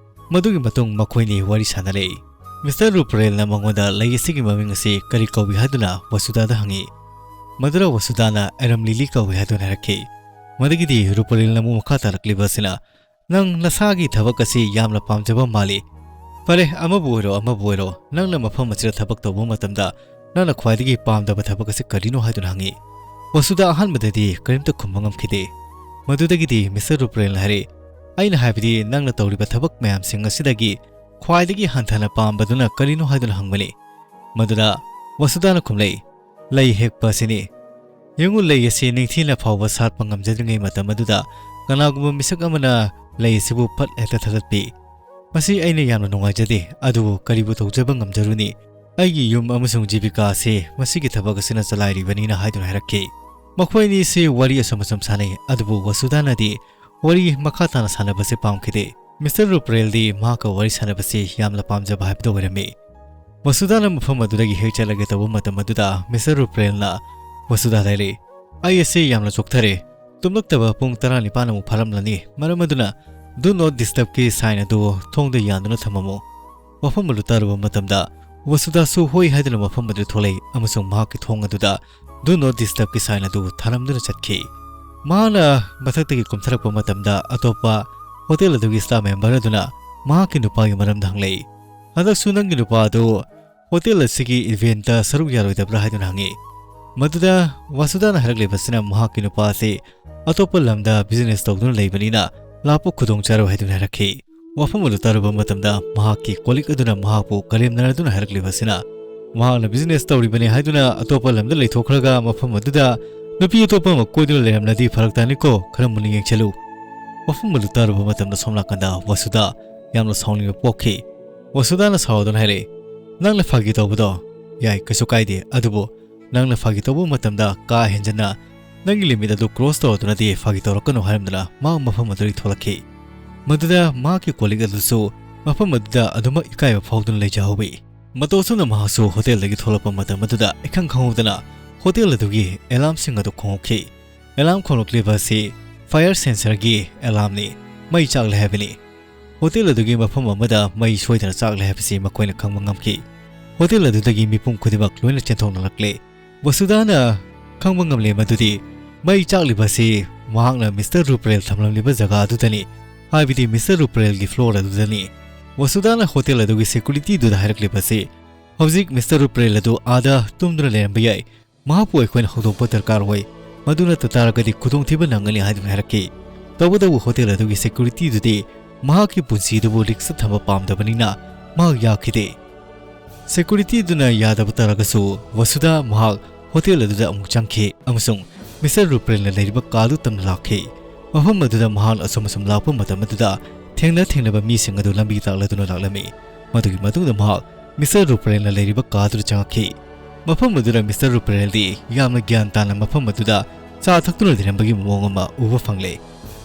ꯃꯗꯨꯒꯤ ꯃꯇꯨꯡ ꯃꯈꯣꯏꯅꯤ ꯋꯥꯔꯤ ꯁꯥꯟꯅꯔꯛꯏ꯫ ꯃꯤꯁꯇꯔ ꯔꯨꯄ꯭ꯔꯦꯜꯅ ꯃꯉꯣꯟꯗ ꯂꯩ ꯑꯁꯤꯒꯤ ꯃꯃꯤꯡ ꯑꯁꯤ ꯀꯔꯤ ꯀꯧꯏ ꯍꯥꯏꯗꯨꯅ ꯋꯁꯨꯗꯥꯗ ꯍꯪꯉꯤ꯫ ꯃꯗꯨꯗ ꯋꯁꯨꯗꯥꯅ ꯑꯦꯔꯝ ꯂꯤꯂꯤ ꯀꯧꯏ ꯍꯥꯏꯗꯨꯅ ꯍꯥꯏꯔꯛꯈꯤ꯫ ꯃꯗꯨꯒꯤꯗꯤ ꯔꯨꯄ꯭ꯔꯦꯜꯅ ꯑꯃꯨꯛ ꯃꯈꯥ ꯇꯥꯔꯛꯂꯤꯕ ꯑꯁꯤꯅ, "ꯅꯪ ꯅꯁꯥꯒꯤ ꯊꯕꯛ ꯑꯁꯤ ꯌꯥꯝꯅ ꯄꯥꯝꯖꯕ ꯃꯥꯜꯂꯤ꯫ ꯐꯔꯦ, ꯑꯃꯕꯨ ꯑꯣꯏꯔꯣ, ꯑꯃꯕꯨ ꯑꯣꯏꯔꯣ, ꯅꯪꯅ ꯃꯐꯝ ꯑꯁꯤꯗ ꯊꯕꯛ ꯇꯧꯕ ꯃꯇꯝꯗ ꯅꯪꯅ ꯈ꯭ꯋꯥꯏꯗꯒꯤ ꯄꯥꯝꯗꯕ ꯊꯕꯛ ꯑꯁꯤ ꯀꯔꯤꯅꯣ?" ꯍꯥꯏꯗꯨꯅ ꯍꯪꯉꯤ꯫ ꯋꯁꯨꯗꯥ ꯑꯍꯥꯟꯕꯗꯗꯤ ꯀꯔꯤꯝꯇ ꯈꯨꯝꯕ ꯉꯝꯈꯤꯗꯦ꯫ ꯃꯗꯨꯗꯒꯤꯗꯤ ꯃꯤꯁꯇꯔ ꯔꯨꯄ꯭ꯔꯦꯜꯅ ꯍꯥꯏꯔꯛꯏ, "ꯑꯩꯅ ꯍꯥꯏꯕꯗꯤ ꯅꯪꯅ ꯇꯧꯔꯤꯕ ꯊꯕꯛ ꯃꯌꯥꯝꯁꯤꯡ ꯑꯁꯤꯗꯒꯤ ꯈ꯭ꯋꯥꯏꯗꯒꯤ ꯍꯟꯊꯅ ꯄꯥꯝꯕꯗꯨꯅ ꯀꯔꯤꯅꯣ?" ꯍꯥꯏꯗꯨꯅ ꯍꯪꯕꯅꯤ꯫ ꯃꯗꯨꯗ ꯋꯁꯨꯗꯥꯅ ꯈꯨꯝꯂꯛꯏ, "ꯂꯩ ꯍꯦꯛꯄ ꯑꯁꯤꯅꯤ꯫ ꯌꯦꯡꯉꯨ, ꯂꯩ ꯑꯁꯤ ꯅꯤꯡꯊꯤꯅ ꯐꯥꯎꯕ ꯁꯥꯠꯄ ꯉꯝꯖꯗ꯭ꯔꯤꯉꯩ ꯃꯇꯝ ꯑꯗꯨꯗ ꯀꯅꯥꯒꯨꯝꯕ ꯃꯤꯁꯛ ꯑꯃꯅ ꯂꯩ ꯑꯁꯤꯕꯨ ꯐꯠ ꯍꯦꯛꯇ ꯊꯥꯗꯠꯄꯤ꯫ ꯃꯁꯤ ꯑꯩꯅ ꯌꯥꯝꯅ ꯅꯨꯡꯉꯥꯏꯖꯗꯦ, ꯑꯗꯨꯕꯨ ꯀꯔꯤꯕꯨ ꯇꯧꯖꯕ ꯉꯝꯖꯔꯨꯅꯤ? ꯑꯩꯒꯤ ꯌꯨꯝ ꯑꯃꯁꯨꯡ ꯖꯤꯕꯤꯀꯥ ꯑꯁꯤ ꯃꯁꯤꯒꯤ ꯊꯕꯛ ꯑꯁꯤꯅ ꯆꯂꯥꯏꯔꯤꯕꯅꯤꯅ" ꯍꯥꯏꯗꯨꯅ ꯍꯥꯏꯔꯛꯈꯤ꯫ ꯃꯈꯣꯏ ꯑꯅꯤꯁꯤ ꯋꯥꯔꯤ ꯑꯁꯨꯝ ꯑꯁꯨꯝ ꯁꯥꯟꯅꯩ, ꯑꯗꯨꯕꯨ ꯋꯁꯨꯗꯥꯅꯗꯤ ꯋꯥꯔꯤ ꯃꯈꯥ ꯇꯥꯅ ꯁꯥꯟꯅꯕꯁꯤ ꯄꯥꯝꯈꯤꯗꯦ꯫ ꯃꯤꯁꯇꯔ ꯔꯨꯄ꯭ꯔꯦꯜꯗꯤ ꯃꯍꯥꯛꯀ ꯋꯥꯔꯤ ꯁꯥꯟꯅꯕꯁꯤ ꯌꯥꯝꯅ ꯄꯥꯝꯖꯕ ꯍꯥꯏꯕꯗꯨ ꯑꯣꯏꯔꯝꯃꯤ꯫ ꯋꯁꯨꯗꯥꯅ ꯃꯐꯝ ꯑꯗꯨꯗꯒꯤ ꯍꯦꯛ ꯆꯠꯂꯒꯦ ꯇꯧꯕ ꯃꯇꯝ ꯑꯗꯨꯗ ꯃꯤꯁꯇꯔ ꯔꯨꯄ꯭ꯔꯦꯜꯅ ꯋꯁꯨꯗꯥꯗ ꯍꯥꯏꯔꯛꯏ, "ꯑꯩ ꯑꯁꯤ ꯌꯥꯝꯅ ꯆꯣꯛꯊꯔꯦ꯫ ꯇꯨꯝꯂꯛꯇꯕ ꯄꯨꯡ ꯇꯔꯥꯅꯤꯄꯥꯟ ꯑꯃꯨꯛ ꯐꯥꯔꯝꯂꯅꯤ꯫ ꯃꯔꯝ ꯑꯗꯨꯅ do not disturbꯀꯤ sign ꯑꯗꯨ ꯊꯣꯡꯗ ꯌꯥꯟꯗꯨꯅ ꯊꯝꯃꯝꯃꯨ꯫" ꯋꯥꯐꯝ ꯑꯗꯨ ꯇꯥꯔꯨꯕ ꯃꯇꯝꯗ ꯋꯁꯨꯗꯥꯁꯨ ꯍꯣꯏ ꯍꯥꯏꯗꯨꯅ ꯃꯐꯝ ꯑꯗꯨꯗ ꯊꯣꯛꯂꯛꯏ ꯑꯃꯁꯨꯡ ꯃꯍꯥꯛꯀꯤ ꯊꯣꯡ ꯑꯗꯨꯗ do not disturbꯀꯤ sign ꯑꯗꯨ ꯊꯥꯔꯝꯗꯨꯅ ꯆꯠꯈꯤ꯫ ꯃꯍꯥꯛꯅ ꯃꯊꯛꯇꯒꯤ ꯀꯨꯝꯊꯔꯛꯄ ꯃꯇꯝꯗ ꯑꯇꯣꯞꯄ ꯍꯣꯇꯦꯜ ꯑꯗꯨꯒꯤ staff member ꯑꯗꯨꯅ ꯃꯍꯥꯛꯀꯤ ꯅꯨꯄꯥꯒꯤ ꯃꯔꯝꯗ ꯍꯪꯂꯛꯏ꯫ "ꯍꯟꯗꯛꯁꯨ ꯅꯪꯒꯤ ꯅꯨꯄꯥ ꯑꯗꯨ ꯍꯣꯇꯦꯜ ꯑꯁꯤꯒꯤ eventꯇ ꯁꯔꯨꯛ ꯌꯥꯔꯣꯏꯗꯕ꯭ꯔꯥ?" ꯍꯥꯏꯗꯨꯅ ꯍꯪꯉꯤ꯫ ꯃꯗꯨꯗ ꯋꯥꯁꯨꯗꯥꯅ ꯍꯥꯏꯔꯛꯂꯤꯕꯁꯤꯅ ꯃꯍꯥꯛꯀꯤ ꯅꯨꯄꯥ ꯑꯁꯤ ꯑꯇꯣꯞꯄ ꯂꯝꯗ business ꯇꯧꯗꯨꯅ ꯂꯩꯕꯅꯤꯅ ꯂꯥꯛꯄ ꯈꯨꯗꯣꯡꯆꯥꯔꯣꯏ ꯍꯥꯏꯗꯨꯅ ꯍꯥꯏꯔꯛꯈꯤ꯫ ꯋꯥꯐꯝ ꯑꯗꯨ ꯇꯥꯔꯨꯕ ꯃꯇꯝꯗ ꯃꯍꯥꯛꯀꯤ colleague ꯑꯗꯨꯅ ꯃꯍꯥꯛꯄꯨ ꯀꯔꯦꯝꯅꯗꯨꯅ ꯍꯥꯏꯔꯛꯂꯤꯕ ꯑꯁꯤꯅ, ꯃꯍꯥꯛꯅ business ꯇꯧꯔꯤꯕꯅꯤ ꯍꯥꯏꯗꯨꯅ ꯑꯇꯣꯞꯄ ꯂꯝꯗ ꯂꯩꯊꯣꯛꯈ꯭ꯔꯒ ꯃꯐꯝ ꯑꯗꯨꯗ ꯅꯨꯄꯤ ꯑꯇꯣꯞꯄ ꯑꯃ ꯀꯣꯏꯗꯨꯅ ꯂꯩꯔꯝꯂꯗꯤ ꯐꯔꯛ ꯇꯥꯅꯤꯀꯣ, ꯈꯔ ꯃꯨꯟꯅ ꯌꯦꯡꯁꯤꯜꯂꯨ꯫ ꯋꯥꯐꯝ ꯑꯗꯨ ꯇꯥꯔꯨꯕ ꯃꯇꯝꯗ ꯁꯣꯝ ꯅꯥꯀꯟꯗ ꯋꯥꯁꯨꯗꯥ ꯌꯥꯝꯅ ꯁꯥꯎꯅꯤꯡꯕ ꯄꯣꯛꯈꯤ꯫ ꯋꯥꯁꯨꯗꯥꯅ ꯁꯥꯎꯗꯨꯅ ꯍꯥꯏꯔꯛꯏ, "ꯅꯪꯅ ꯐꯥꯒꯤ ꯇꯧꯕꯗꯣ ꯌꯥꯏ, ꯀꯩꯁꯨ ꯀꯥꯏꯗꯦ, ꯑꯗꯨꯕꯨ ꯅꯪꯅ ꯐꯥꯒꯤ ꯇꯧꯕ ꯃꯇꯝꯗ ꯀꯥ ꯍꯦꯟꯖꯟꯅ ꯅꯪꯒꯤ limit ꯑꯗꯨ cross ꯇꯧꯔꯗꯨꯅꯗꯤ ꯐꯥꯒꯤ ꯇꯧꯔꯛꯀꯅꯨ" ꯍꯥꯏꯔꯝꯗꯨꯅ ꯃꯍꯥꯛ ꯃꯐꯝ ꯑꯗꯨꯗꯒꯤ ꯊꯣꯛꯂꯛꯈꯤ꯫ ꯃꯗꯨꯗ ꯃꯍꯥꯛꯀꯤ colleague ꯑꯗꯨꯁꯨ ꯃꯐꯝ ꯑꯗꯨꯗ ꯑꯗꯨꯃꯛ ꯏꯀꯥꯏꯕ ꯐꯥꯎꯗꯨꯅ ꯂꯩꯖꯍꯧꯏ꯫ ꯃꯇꯧ ꯑꯁꯨꯝꯅ ꯃꯍꯥꯛꯁꯨ ꯍꯣꯇꯦꯜꯗꯒꯤ ꯊꯣꯛꯂꯛꯄ ꯃꯇꯝ ꯑꯗꯨꯗ ꯏꯈꯪ ꯈꯪꯍꯧꯗꯅ ꯍꯣꯇꯦꯜ ꯑꯗꯨꯒꯤ alarm ꯁꯤꯡ ꯑꯗꯨ ꯈꯣꯡꯂꯛꯈꯤ꯫ Alarm ꯈꯣꯡꯂꯛꯂꯤꯕ ꯑꯁꯤ fire sensor ꯒꯤ alarm ꯅꯤ, ꯃꯩ ꯆꯥꯛꯂꯦ ꯍꯥꯏꯕꯅꯤ꯫ ꯍꯣꯇꯦꯜ ꯑꯗꯨꯒꯤ ꯃꯐꯝ ꯑꯃꯗ ꯃꯩ ꯁꯣꯏꯗꯅ ꯆꯥꯛꯂꯦ ꯍꯥꯏꯕꯁꯤ ꯃꯈꯣꯏꯅ ꯈꯪꯕ ꯉꯝꯈꯤ꯫ ꯍꯣꯇꯦꯜ ꯑꯗꯨꯗꯒꯤ ꯃꯤꯄꯨꯝ ꯈꯨꯗꯤꯡꯃꯛ ꯂꯣꯏꯅ ꯆꯦꯟꯊꯣꯛꯅꯔꯛꯂꯦ꯫ ꯋꯁꯨꯗꯥꯅ ꯈꯪꯕ ꯉꯝꯂꯦ ꯃꯗꯨꯗꯤ ꯃꯩ ꯆꯥꯛꯂꯤꯕ ꯑꯁꯤ ꯃꯍꯥꯛꯅ ꯃꯤꯁꯇꯔ ꯔꯨꯄ꯭ꯔꯦꯜ ꯊꯝꯂꯝꯂꯤꯕ ꯖꯒꯥ ꯑꯗꯨꯗꯅꯤ, ꯍꯥꯏꯕꯗꯤ ꯃꯤꯁꯇꯔ ꯔꯨꯄ꯭ꯔꯦꯜꯒꯤ floor ꯑꯗꯨꯗꯅꯤ꯫ ꯋꯁꯨꯗꯥꯅ ꯍꯣꯇꯦꯜ ꯑꯗꯨꯒꯤ security ꯗꯨꯗ ꯍꯥꯏꯔꯛꯂꯤꯕ ꯑꯁꯤ, "ꯍꯧꯖꯤꯛ ꯃꯤꯁꯇꯔ ꯔꯨꯄ꯭ꯔꯦꯜ ꯑꯗꯨ ꯑꯥꯗ ꯇꯨꯝꯗꯨꯅ ꯂꯩꯔꯝꯕ ꯌꯥꯏ, ꯃꯍꯥꯛꯄꯨ ꯑꯩꯈꯣꯏꯅ ꯍꯧꯗꯣꯛꯄ ꯗꯔꯀꯥꯔ ꯑꯣꯏ, ꯃꯗꯨ ꯅꯠꯇ ꯇꯥꯔꯒꯗꯤ ꯈꯨꯗꯣꯡꯊꯤꯕ ꯅꯪꯒꯅꯤ" ꯍꯥꯏꯗꯨꯅ ꯍꯥꯏꯔꯛꯈꯤ꯫ ꯇꯧꯕꯇꯕꯨ ꯍꯣꯇꯦꯜ ꯑꯗꯨꯒꯤ security ꯗꯨꯗꯤ ꯃꯍꯥꯛꯀꯤ ꯄꯨꯟꯁꯤ ꯑꯗꯨꯕꯨ risk ꯇ ꯊꯝꯕ ꯄꯥꯝꯗꯕꯅꯤꯅ ꯃꯍꯥꯛ ꯌꯥꯈꯤꯗꯦ꯫ Security ꯗꯨꯅ ꯌꯥꯗꯕ ꯇꯥꯔꯒꯁꯨ ꯋꯁꯨꯗꯥ ꯃꯍꯥꯛ ꯍꯣꯇꯦꯜ ꯑꯗꯨꯗ ꯑꯃꯨꯛ ꯆꯪꯈꯤ ꯑꯃꯁꯨꯡ ꯃꯤꯁꯇꯔ ꯔꯨꯄ꯭ꯔꯦꯜꯅ ꯂꯩꯔꯤꯕ ꯀꯥꯗꯨ ꯇꯝꯅ ꯂꯥꯛꯈꯤ꯫ ꯃꯐꯝ ꯑꯗꯨꯗ ꯃꯍꯥꯛꯅ ꯑꯁꯨꯝ ꯑꯁꯨꯝ ꯂꯥꯛꯄ ꯃꯇꯝ ꯑꯗꯨꯗ ꯊꯦꯡꯅ ꯊꯦꯡꯅꯕ ꯃꯤꯁꯤꯡ ꯑꯗꯨ ꯂꯝꯕꯤ ꯇꯥꯛꯂꯗꯨꯅ ꯂꯥꯛꯂꯝꯃꯤ꯫ ꯃꯗꯨꯒꯤ ꯃꯇꯨꯡꯗ ꯃꯍꯥꯛ ꯃꯤꯁꯇꯔ ꯔꯨꯄ꯭ꯔꯦꯜꯅ ꯂꯩꯔꯤꯕ ꯀꯥꯗꯨꯗ ꯆꯪꯉꯛꯈꯤ꯫ ꯃꯐꯝ ꯑꯗꯨꯗ ꯃꯤꯁꯇꯔ ꯔꯨꯄ꯭ꯔꯦꯜꯗꯤ ꯌꯥꯝꯅ ꯒ꯭ꯌꯥꯟ ꯇꯥꯅ ꯃꯐꯝ ꯑꯗꯨꯗ ꯆꯥ ꯊꯛꯇꯨꯅ ꯂꯩꯔꯝꯕꯒꯤ ꯃꯑꯣꯡ ꯑꯃ ꯎꯕ ꯐꯪꯂꯦ꯫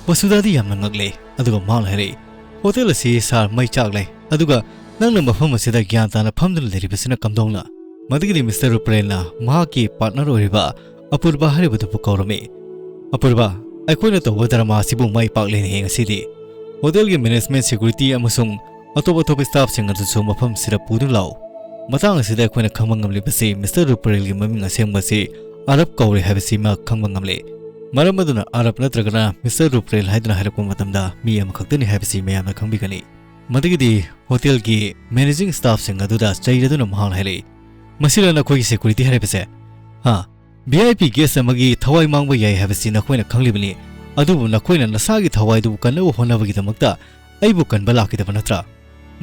ꯋꯁꯨꯗꯥꯗꯤ ꯌꯥꯝꯅ ꯉꯛꯂꯦ, ꯑꯗꯨꯒ ꯃꯍꯥꯛꯅ ꯍꯥꯏꯔꯛꯏ, "ꯍꯣꯇꯦꯜ ꯑꯁꯤ ꯁꯥꯔ ꯃꯩ ꯆꯥꯛꯂꯦ, ꯑꯗꯨꯒ ꯅꯪꯅ ꯃꯐꯝ ꯑꯁꯤꯗ ꯒ꯭ꯌꯥꯟ ꯇꯥꯅ ꯐꯝꯗꯨꯅ ꯂꯩꯔꯤꯕꯁꯤꯅ ꯀꯝꯗꯧꯅ?" ꯃꯗꯨꯒꯤꯗꯤ ꯃꯤꯁꯇꯔ ꯔꯨꯄ꯭ꯔꯦꯜꯅ ꯃꯍꯥꯛꯀꯤ partner ꯑꯣꯏꯔꯤꯕ ꯑꯄꯨꯔꯕ ꯍꯥꯏꯔꯤꯕꯗꯨꯕꯨ ꯀꯧꯔꯝꯃꯤ꯫ "ꯑꯄꯨꯔꯕ, ꯑꯩꯈꯣꯏꯅ ꯇꯧꯕ drama ꯑꯁꯤꯕꯨ ꯃꯥꯏ ꯄꯥꯛꯂꯦꯅꯦꯍꯦ ꯉꯁꯤꯗꯤ꯫ ꯍꯣꯇꯦꯜꯒꯤ management, security ꯑꯃꯁꯨꯡ ꯑꯇꯣꯞ ꯑꯇꯣꯞꯄ staff ꯁꯤꯡ ꯑꯗꯨꯁꯨ ꯃꯐꯝꯁꯤꯗ ꯄꯨꯗꯨꯅ ꯂꯥꯛꯎ꯫" ꯃꯇꯥꯡ ꯑꯁꯤꯗ ꯑꯩꯈꯣꯏꯅ ꯈꯪꯕ ꯉꯝꯂꯤꯕꯁꯤ ꯃꯤꯁꯇꯔ ꯔꯨꯄ꯭ꯔꯦꯜꯒꯤ ꯃꯃꯤꯡ ꯑꯁꯦꯡꯕ ꯑꯁꯤ ꯑꯔꯕ ꯀꯧꯔꯦ ꯍꯥꯏꯕꯁꯤꯃ ꯈꯪꯕ ꯉꯝꯂꯦ꯫ ꯃꯔꯝ ꯑꯗꯨꯅ ꯑꯔꯕ ꯅꯠꯇ꯭ꯔꯒꯅ ꯃꯤꯁꯇꯔ ꯔꯨꯄ꯭ꯔꯦꯜ ꯍꯥꯏꯗꯨꯅ ꯍꯥꯏꯔꯛꯄ ꯃꯇꯝꯗ ꯃꯤ ꯑꯃꯈꯛꯇꯅꯤ ꯍꯥꯏꯕꯁꯤ ꯃꯌꯥꯝꯅ ꯈꯪꯕꯤꯒꯅꯤ꯫ ꯃꯗꯨꯒꯤꯗꯤ ꯍꯣꯇꯦꯜꯒꯤ managing staff ꯁꯤꯡ ꯑꯗꯨꯗ ꯆꯩꯔꯗꯨꯅ ꯃꯍꯥꯛꯅ ꯍꯥꯏꯔꯛꯏ, "ꯃꯁꯤꯔ ꯅꯈꯣꯏꯒꯤ security ꯍꯥꯏꯔꯤꯕꯁꯦ? ꯍꯥ? V I P guest ꯑꯃꯒꯤ ꯊꯋꯥꯏ ꯃꯥꯡꯕ ꯌꯥꯏ ꯍꯥꯏꯕꯁꯤ ꯅꯈꯣꯏꯅ ꯈꯪꯂꯤꯕꯅꯤ, ꯑꯗꯨꯕꯨ ꯅꯈꯣꯏꯅ ꯅꯁꯥꯒꯤ ꯊꯋꯥꯏꯗꯨꯕꯨ ꯀꯟꯅꯕ ꯍꯣꯠꯅꯕꯒꯤꯗꯃꯛꯇ ꯑꯩꯕꯨ ꯀꯟꯕ ꯂꯥꯛꯈꯤꯗꯕ ꯅꯠꯇ꯭ꯔꯥ?"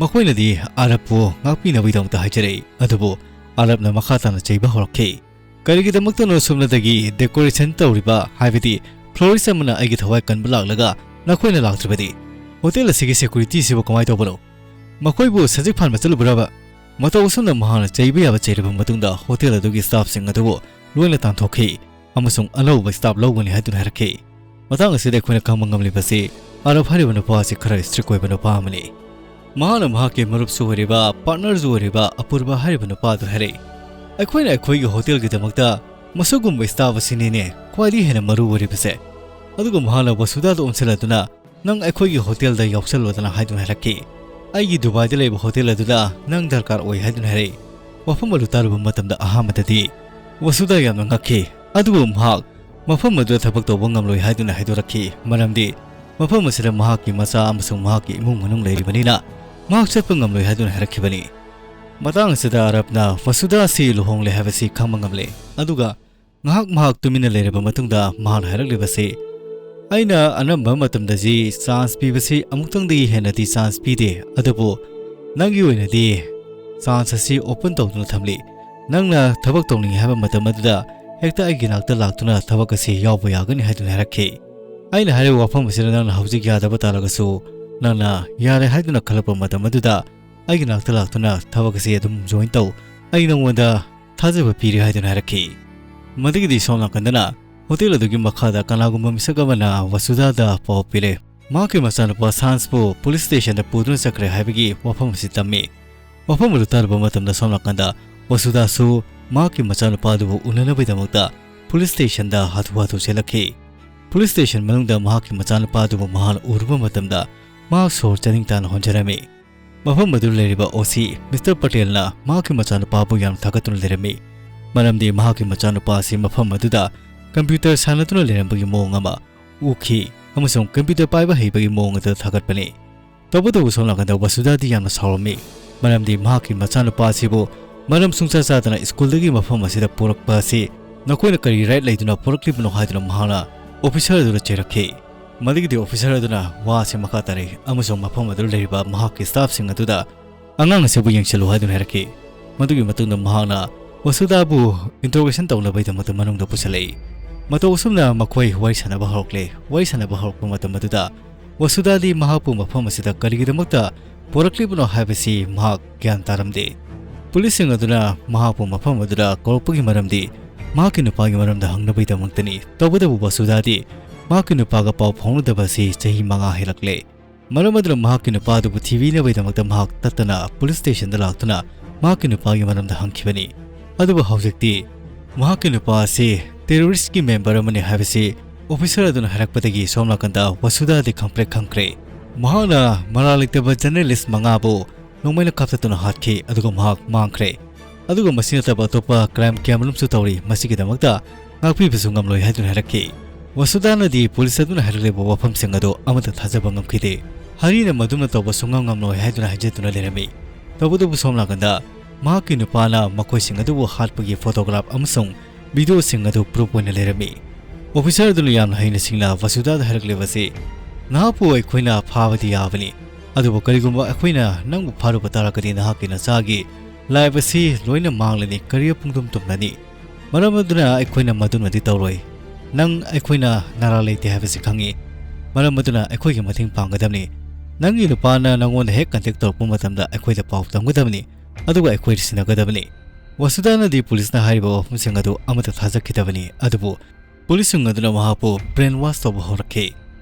ꯃꯈꯣꯏꯅꯗꯤ ꯑꯔꯕꯄꯨ ꯉꯥꯛꯄꯤꯅꯕꯒꯤꯗꯃꯛꯇ ꯍꯥꯏꯖꯔꯛꯏ, ꯑꯗꯨꯕꯨ ꯑꯔꯕꯅ ꯃꯈꯥ ꯇꯥꯅ ꯆꯩꯕ ꯍꯧꯔꯛꯈꯤ꯫ "ꯀꯔꯤꯒꯤꯗꯃꯛꯇꯅꯣ ꯁꯣꯝꯅꯗꯒꯤ decoration ꯇꯧꯔꯤꯕ, ꯍꯥꯏꯕꯗꯤ florist ꯑꯃꯅ ꯑꯩꯒꯤ ꯊꯋꯥꯏ ꯀꯟꯕ ꯂꯥꯛꯂꯒ ꯅꯈꯣꯏꯅ ꯂꯥꯛꯇ꯭ꯔꯕꯗꯤ? ꯍꯣꯇꯦꯜ ꯑꯁꯤꯒꯤ security ꯁꯤꯕꯨ ꯀꯃꯥꯏꯅ ꯇꯧꯕꯅꯣ?" "ꯃꯈꯣꯏꯕꯨ ꯁꯖꯤꯛ ꯐꯥꯟꯕ ꯆꯠꯂꯨꯕ꯭ꯔꯕ?" ꯃꯇꯧ ꯑꯁꯨꯝꯅ ꯃꯍꯥꯛꯅ ꯆꯩꯕ ꯌꯥꯕ ꯆꯩꯔꯕ ꯃꯇꯨꯡꯗ ꯍꯣꯇꯦꯜ ꯑꯗꯨꯒꯤ staff ꯁꯤꯡ ꯑꯗꯨꯕꯨ ꯂꯣꯏꯅ ꯇꯥꯟꯊꯣꯛꯈꯤ ꯑꯃꯁꯨꯡ ꯑꯅꯧꯕ staff ꯂꯧꯒꯅꯤ ꯍꯥꯏꯗꯨꯅ ꯍꯥꯏꯔꯛꯈꯤ꯫ ꯃꯇꯥꯡ ꯑꯁꯤꯗ ꯑꯩꯈꯣꯏꯅ ꯈꯪꯕ ꯉꯝꯂꯤꯕꯁꯤ, ꯑꯔꯕ ꯍꯥꯏꯔꯤꯕ ꯅꯨꯄꯥ ꯑꯁꯤ ꯈꯔ strict ꯑꯣꯏꯕ ꯅꯨꯄꯥ ꯑꯃꯅꯤ꯫ ꯃꯍꯥꯛꯅ ꯃꯍꯥꯛꯀꯤ ꯃꯔꯨꯞꯁꯨ ꯑꯣꯏꯔꯤꯕ, partner ꯁꯨ ꯑꯣꯏꯔꯤꯕ ꯑꯄꯨꯔꯕ ꯍꯥꯏꯔꯤꯕ ꯅꯨꯄꯥ ꯑꯗꯨ ꯍꯥꯏꯔꯛꯏ, "ꯑꯩꯈꯣꯏꯅ ꯑꯩꯈꯣꯏꯒꯤ ꯍꯣꯇꯦꯜꯒꯤꯗꯃꯛꯇ ꯃꯁꯤꯒꯨꯝꯕ staff ꯑꯁꯤꯅꯤꯅꯦ ꯈ꯭ꯋꯥꯏꯗꯒꯤ ꯍꯦꯟꯅ ꯃꯔꯨ ꯑꯣꯏꯔꯤꯕꯁꯦ"꯫ ꯑꯗꯨꯒ ꯃꯍꯥꯛꯅ ꯋꯁꯨꯗꯥꯗ ꯑꯣꯟꯁꯤꯜꯂꯗꯨꯅ, "ꯅꯪ ꯑꯩꯈꯣꯏꯒꯤ ꯍꯣꯇꯦꯜꯗ ꯌꯥꯎꯁꯜꯂꯣꯗꯅ" ꯍꯥꯏꯗꯨꯅ ꯍꯥꯏꯔꯛꯈꯤ꯫ "ꯑꯩꯒꯤ ꯗꯨꯕꯥꯏꯗ ꯂꯩꯕ ꯍꯣꯇꯦꯜ ꯑꯗꯨꯗ ꯅꯪ ꯗꯔꯀꯥꯔ ꯑꯣꯏ" ꯍꯥꯏꯗꯨꯅ ꯍꯥꯏꯔꯛꯏ꯫ ꯋꯥꯐꯝ ꯑꯗꯨ ꯇꯥꯔꯨꯕ ꯃꯇꯝꯗ ꯑꯍꯥꯟꯕꯗꯗꯤ ꯋꯁꯨꯗꯥ ꯌꯥꯝꯅ ꯉꯛꯈꯤ, ꯑꯗꯨꯕꯨ ꯃꯍꯥꯛ ꯃꯐꯝ ꯑꯗꯨꯗ ꯊꯕꯛ ꯇꯧꯕ ꯉꯝꯂꯣꯏ ꯍꯥꯏꯗꯨꯅ ꯍꯥꯏꯗꯣꯔꯛꯈꯤ, ꯃꯔꯝꯗꯤ ꯃꯐꯝ ꯑꯁꯤꯗ ꯃꯍꯥꯛꯀꯤ ꯃꯆꯥ ꯑꯃꯁꯨꯡ ꯃꯍꯥꯛꯀꯤ ꯏꯃꯨꯡ ꯃꯅꯨꯡ ꯂꯩꯔꯤꯕꯅꯤꯅ ꯃꯍꯥꯛ ꯆꯠꯄ ꯉꯝꯂꯣꯏ ꯍꯥꯏꯗꯨꯅ ꯍꯥꯏꯔꯛꯈꯤꯕꯅꯤ꯫ ꯃꯇꯥꯡ ꯑꯁꯤꯗ ꯑꯔꯕꯅ ꯋꯁꯨꯗꯥ ꯑꯁꯤ ꯂꯨꯍꯣꯡꯂꯦ ꯍꯥꯏꯕꯁꯤ ꯈꯪꯕ ꯉꯝꯂꯦ, ꯑꯗꯨꯒ ꯉꯥꯏꯍꯥꯛ ꯃꯍꯥꯛ ꯇꯨꯃꯤꯟꯅ ꯂꯩꯔꯕ ꯃꯇꯨꯡꯗ ꯃꯍꯥꯛꯅ ꯍꯥꯏꯔꯛꯂꯤꯕꯁꯤ, "ꯑꯩꯅ ꯑꯅꯝꯕ ꯃꯇꯝꯗꯗꯤ chance ꯄꯤꯕꯁꯤ ꯑꯃꯨꯛꯇꯪꯗꯒꯤ ꯍꯦꯟꯅꯗꯤ chance ꯄꯤꯗꯦ, ꯑꯗꯨꯕꯨ ꯅꯪꯒꯤ ꯑꯣꯏꯅꯗꯤ chance ꯑꯁꯤ open ꯇꯧꯗꯨꯅ ꯊꯝꯂꯤ꯫ ꯅꯪꯅ ꯊꯕꯛ ꯇꯧꯅꯤꯡꯉꯤ ꯍꯥꯏꯕ ꯃꯇꯝ ꯑꯗꯨꯗ ꯍꯦꯛꯇ ꯑꯩꯒꯤ ꯅꯥꯛꯇ ꯂꯥꯛꯇꯨꯅ ꯊꯕꯛ ꯑꯁꯤ ꯌꯥꯎꯕ ꯌꯥꯒꯅꯤ" ꯍꯥꯏꯗꯨꯅ ꯍꯥꯏꯔꯛꯈꯤ꯫ ꯑꯩꯅ ꯍꯥꯏꯔꯤꯕ ꯋꯥꯐꯝ ꯑꯁꯤꯗ ꯅꯪꯅ ꯍꯧꯖꯤꯛ ꯌꯥꯗꯕ ꯇꯥꯔꯒꯁꯨ, ꯅꯪꯅ ꯌꯥꯔꯦ ꯍꯥꯏꯗꯨꯅ ꯈꯜꯂꯛꯄ ꯃꯇꯝ ꯑꯗꯨꯗ ꯑꯩꯒꯤ ꯅꯥꯛꯇ ꯂꯥꯛꯇꯨꯅ ꯊꯕꯛ ꯑꯁꯤ ꯑꯗꯨꯝ join ꯇꯧ꯫ ꯑꯩ ꯅꯉꯣꯟꯗ ꯊꯥꯖꯕ ꯄꯤꯔꯤ ꯍꯥꯏꯗꯨꯅ ꯍꯥꯏꯔꯛꯈꯤ꯫ ꯃꯗꯨꯒꯤꯗꯤ ꯁꯣꯝ ꯅꯥꯀꯟꯗꯅ ꯍꯣꯇꯦꯜ ꯑꯗꯨꯒꯤ ꯃꯈꯥꯗ ꯀꯅꯥꯒꯨꯝꯕ ꯃꯤꯁꯛ ꯑꯃꯅ ꯋꯁꯨꯗꯥꯗ ꯄꯥꯎ ꯄꯤꯔꯦ꯫ ꯃꯍꯥꯛꯀꯤ ꯃꯆꯥꯅꯨꯄꯥ ꯁꯥꯟꯁꯄꯨ police station ꯗ ꯄꯨꯗꯨꯅ ꯆꯠꯈ꯭ꯔꯦ ꯍꯥꯏꯕꯒꯤ ꯋꯥꯐꯝ ꯑꯁꯤ ꯇꯝꯃꯤ꯫ ꯋꯥꯐꯝ ꯑꯗꯨ ꯇꯥꯔꯨꯕ ꯃꯇꯝꯗ ꯁꯣꯝ ꯅꯥꯀꯟꯗ ꯋꯁꯨꯗꯥꯁꯨ ꯃꯍꯥꯛꯀꯤ ꯃꯆꯥꯅꯨꯄꯥ ꯑꯗꯨꯕꯨ ꯎꯅꯅꯕꯒꯤꯗꯃꯛꯇ police station ꯗ ꯍꯥꯊꯨ ꯍꯥꯊꯨ ꯆꯦꯜꯂꯛꯈꯤ꯫ Police station ꯃꯅꯨꯡꯗ ꯃꯍꯥꯛꯀꯤ ꯃꯆꯥꯅꯨꯄꯥ ꯑꯗꯨꯕꯨ ꯃꯍꯥꯛꯅ ꯎꯔꯨꯕ ꯃꯇꯝꯗ ꯃꯍꯥꯛ ꯁꯣꯔ ꯆꯥꯅꯤꯡ ꯇꯥꯅ ꯍꯣꯟꯖꯔꯝꯃꯤ꯫ ꯃꯐꯝ ꯑꯗꯨꯗ ꯂꯩꯔꯤꯕ O C Mister ꯄꯇꯦꯜꯅ ꯃꯍꯥꯛꯀꯤ ꯃꯆꯥꯅꯨꯄꯥꯕꯨ ꯌꯥꯝꯅ ꯊꯥꯒꯠꯇꯨꯅ ꯂꯩꯔꯝꯃꯤ, ꯃꯔꯝꯗꯤ ꯃꯍꯥꯛꯀꯤ ꯃꯆꯥꯅꯨꯄꯥ ꯑꯁꯤ ꯃꯐꯝ ꯑꯗꯨꯗ computer ꯁꯥꯟꯅꯗꯨꯅ ꯂꯩꯔꯝꯕꯒꯤ ꯃꯑꯣꯡ ꯑꯃ ꯎꯈꯤ ꯑꯃꯁꯨꯡ computer ꯄꯥꯏꯕ ꯍꯩꯕꯒꯤ ꯃꯑꯣꯡ ꯑꯗꯨꯗ ꯊꯥꯒꯠꯄꯅꯤ꯫ ꯇꯧꯕꯇꯕꯨ ꯁꯣꯝ ꯅꯥꯀꯟꯗ ꯋꯁꯨꯗꯥꯗꯤ ꯌꯥꯝꯅ ꯁꯥꯎꯔꯝꯃꯤ, ꯃꯔꯝꯗꯤ ꯃꯍꯥꯛꯀꯤ ꯃꯆꯥꯅꯨꯄꯥ ꯑꯁꯤꯕꯨ ꯃꯔꯝ ꯁꯨꯡꯆꯥ ꯆꯥꯗꯅ ꯁ꯭ꯀꯨꯜꯗꯒꯤ ꯃꯐꯝ ꯑꯁꯤꯗ ꯄꯨꯔꯛꯄ ꯑꯁꯤ ꯅꯈꯣꯏꯅ ꯀꯔꯤ right ꯂꯩꯗꯨꯅ ꯄꯨꯔꯛꯂꯤꯕꯅꯣ ꯍꯥꯏꯗꯨꯅ ꯃꯍꯥꯛꯅ officer ꯑꯗꯨꯗ ꯆꯩꯔꯛꯈꯤ꯫ ꯃꯗꯨꯒꯤꯗꯤ officer ꯑꯗꯨꯅ ꯋꯥ ꯑꯁꯤ ꯃꯈꯥ ꯇꯥꯔꯛꯏ ꯑꯃꯁꯨꯡ ꯃꯐꯝ ꯑꯗꯨꯗ ꯂꯩꯔꯤꯕ ꯃꯍꯥꯛꯀꯤ staff ꯁꯤꯡ ꯑꯗꯨꯗ ꯑꯉꯥꯡ ꯑꯁꯤꯕꯨ ꯌꯦꯡꯁꯤꯜꯂꯨ ꯍꯥꯏꯗꯨꯅ ꯍꯥꯏꯔꯛꯈꯤ꯫ ꯃꯗꯨꯒꯤ ꯃꯇꯨꯡꯗ ꯃꯍꯥꯛꯅ ꯋꯁꯨꯗꯥꯕꯨ interrogation ꯇꯧꯅꯕꯒꯤꯗꯃꯛꯇ ꯃꯅꯨꯡꯗ ꯄꯨꯁꯤꯜꯂꯛꯏ꯫ ꯃꯇꯧ ꯑꯁꯨꯝꯅ ꯃꯈꯣꯏ ꯋꯥꯔꯤ ꯁꯥꯟꯅꯕ ꯍꯧꯔꯛꯂꯦ꯫ ꯋꯥꯔꯤ ꯁꯥꯟꯅꯕ ꯍꯧꯔꯛꯄ ꯃꯇꯝ ꯑꯗꯨꯗ ꯋꯁꯨꯗꯥꯗꯤ ꯃꯍꯥꯛꯄꯨ ꯃꯐꯝ ꯑꯁꯤꯗ ꯀꯔꯤꯒꯤꯗꯃꯛꯇ ꯄꯨꯔꯛꯂꯤꯕꯅꯣ ꯍꯥꯏꯕꯁꯤ ꯃꯍꯥꯛ ꯒ꯭ꯌꯥꯟ ꯇꯥꯔꯝꯗꯦ꯫ ꯄꯨꯂꯤꯁꯁꯤꯡ ꯑꯗꯨꯅ ꯃꯍꯥꯛꯄꯨ ꯃꯐꯝ ꯑꯗꯨꯗ ꯀꯧꯔꯛꯄꯒꯤ ꯃꯔꯝꯗꯤ ꯃꯍꯥꯛꯀꯤ ꯅꯨꯄꯥꯒꯤ ꯃꯔꯝꯗ ꯍꯪꯅꯕꯒꯤꯗꯃꯛꯇꯅꯤ꯫ ꯇꯧꯕꯇꯕꯨ ꯋꯁꯨꯗꯥꯗꯤ ꯃꯍꯥꯛꯀꯤ ꯅꯨꯄꯥꯒ ꯄꯥꯎ ꯐꯥꯎꯅꯗꯕ ꯑꯁꯤ ꯆꯍꯤ ꯃꯉꯥ ꯍꯦꯜꯂꯛꯂꯦ꯫ ꯃꯔꯝ ꯑꯗꯨꯅ ꯃꯍꯥꯛꯀꯤ ꯅꯨꯄꯥ ꯑꯗꯨꯕꯨ ꯊꯤꯕꯤꯅꯕꯒꯤꯗꯃꯛꯇ ꯃꯍꯥꯛ ꯇꯠꯇꯅ ꯄꯨꯂꯤꯁ ꯁ꯭ꯇꯦꯁꯟꯗ ꯂꯥꯛꯇꯨꯅ ꯃꯍꯥꯛꯀꯤ ꯅꯨꯄꯥꯒꯤ ꯃꯔꯝꯗ ꯍꯪꯈꯤꯕꯅꯤ꯫ ꯑꯗꯨꯕꯨ ꯍꯧꯖꯤꯛꯇꯤ ꯃꯍꯥꯛꯀꯤ ꯅꯨꯄꯥ ꯑꯁꯤ ꯇꯦꯔꯣꯔꯤꯁꯀꯤ ꯃꯦꯝꯕꯔ ꯑꯃꯅꯤ ꯍꯥꯏꯕꯁꯤ ꯑꯣꯐꯤꯁꯔ ꯑꯗꯨꯅ ꯍꯥꯏꯔꯛꯄꯗꯒꯤ ꯁꯣꯝ ꯅꯥꯀꯟꯗ ꯋꯁꯨꯗꯥꯗꯤ ꯈꯪꯄ꯭ꯔꯦꯛ ꯈꯪꯈ꯭ꯔꯦ꯫ ꯃꯍꯥꯛꯅ ꯃꯔꯥꯜ ꯂꯩꯇꯕ ꯖꯔꯅꯦꯂꯤꯁ ꯃꯉꯥꯕꯨ ꯅꯣꯡꯃꯩꯅ ꯀꯥꯞꯊꯠꯇꯨꯅ ꯍꯥꯠꯈꯤ, ꯑꯗꯨꯒ ꯃꯍꯥꯛ ꯃꯥꯡꯈ꯭ꯔꯦ꯫ ꯑꯗꯨꯒ ꯃꯁꯤ ꯅꯠꯇꯕ ꯑꯇꯣꯞꯄ ꯀ꯭ꯔꯥꯏꯝ ꯀꯌꯥꯃꯔꯨꯝꯁꯨ ꯇꯧꯔꯤ, ꯃꯁꯤꯒꯤꯗꯃꯛꯇ ꯉꯥꯛꯄꯤꯕꯁꯨ ꯉꯝꯂꯣꯏ ꯍꯥꯏꯗꯨꯅ ꯍꯥꯏꯔꯛꯈꯤ꯫ ꯋꯁꯨꯗꯥꯅꯗꯤ ꯄꯨꯂꯤꯁ ꯑꯗꯨꯅ ꯍꯥꯏꯔꯛꯂꯤꯕ ꯋꯥꯐꯝꯁꯤꯡ ꯑꯗꯨ ꯑꯃꯠꯇ ꯊꯥꯖꯕ ꯉꯝꯈꯤꯗꯦ꯫ ꯍꯔꯤꯅ ꯃꯗꯨꯝꯅ ꯇꯧꯕ ꯁꯨꯡꯉꯝ ꯉꯝꯂꯣꯏ ꯍꯥꯏꯗꯨꯅ ꯍꯥꯏꯖꯗꯨꯅ ꯂꯩꯔꯝꯃꯤ꯫ ꯇꯧꯕꯇꯕꯨ ꯁꯣꯝ ꯅꯥꯀꯟꯗ ꯃꯍꯥꯛꯀꯤ ꯅꯨꯄꯥꯅ ꯃꯈꯣꯏꯁꯤꯡ ꯑꯗꯨꯕꯨ ꯍꯥꯠꯄꯒꯤ ꯐꯣꯇꯣꯒ꯭ꯔꯥꯐ ꯑꯃꯁꯨꯡ ꯚꯤꯗꯤꯑꯣꯁꯤꯡ ꯑꯗꯨ ꯄ꯭ꯔꯨꯐ ꯑꯣꯏꯅ ꯂꯩꯔꯝꯃꯤ꯫ ꯑꯣꯐꯤꯁꯔ ꯑꯗꯨꯅ ꯌꯥꯝꯅ ꯍꯩꯅ ꯁꯤꯡꯅ ꯋꯁꯨꯗꯥꯗ ꯍꯥꯏꯔꯛꯂꯤꯕꯁꯤ, "ꯅꯍꯥꯛꯄꯨ ꯑꯩꯈꯣꯏꯅ ꯐꯥꯕꯗꯤ ꯌꯥꯕꯅꯤ, ꯑꯗꯨꯕꯨ ꯀꯔꯤꯒꯨꯝꯕ ꯑꯩꯈꯣꯏꯅ ꯅꯪꯕꯨ ꯐꯥꯔꯨꯕ ꯇꯥꯔꯒꯗꯤ ꯅꯍꯥꯛꯀꯤ ꯅꯆꯥꯒꯤ ꯂꯥꯏꯐ ꯑꯁꯤ ꯂꯣꯏꯅ ꯃꯥꯡꯂꯅꯤ, career ꯄꯨꯡꯇꯨꯝ ꯇꯨꯝꯂꯅꯤ꯫ ꯃꯔꯝ ꯑꯗꯨꯅ ꯑꯩꯈꯣꯏꯅ ꯃꯗꯨꯃꯗꯤ ꯇꯧꯔꯣꯏ꯫ ꯅꯪ ꯑꯩꯈꯣꯏꯅ ꯅꯔꯥꯜ ꯂꯩꯇꯦ ꯍꯥꯏꯕꯁꯤ ꯈꯪꯏ꯫ ꯃꯔꯝ ꯑꯗꯨꯅ ꯑꯩꯈꯣꯏꯒꯤ ꯃꯇꯦꯡ ꯄꯥꯡꯒꯗꯕꯅꯤ꯫ ꯅꯪꯒꯤ ꯅꯨꯄꯥꯅ ꯅꯪꯉꯣꯟꯗ ꯍꯦꯛ ꯀꯟꯇꯦꯛ ꯇꯧꯔꯛꯄ ꯃꯇꯝꯗ ꯑꯩꯈꯣꯏꯗ ꯄꯥꯎ ꯇꯝꯒꯗꯕꯅꯤ, ꯑꯗꯨꯒ ꯑꯩꯈꯣꯏ ꯁꯤꯟꯅꯒꯗꯕꯅꯤ"꯫ ꯋꯁꯨꯗꯥꯅꯗꯤ ꯄꯨꯂꯤꯁꯅ ꯍꯥꯏꯔꯤꯕ ꯋꯥꯐꯝꯁꯤꯡ ꯑꯗꯨ ꯑꯃꯠꯇ ꯊꯥꯖꯈꯤꯗꯕꯅꯤ, ꯑꯗꯨꯕꯨ ꯄꯨꯂꯤꯁꯁꯤꯡ ꯑꯗꯨꯅ ꯃꯍꯥꯛꯄꯨ brainwash ꯇꯧꯕ ꯍꯧꯔꯛꯈꯤ꯫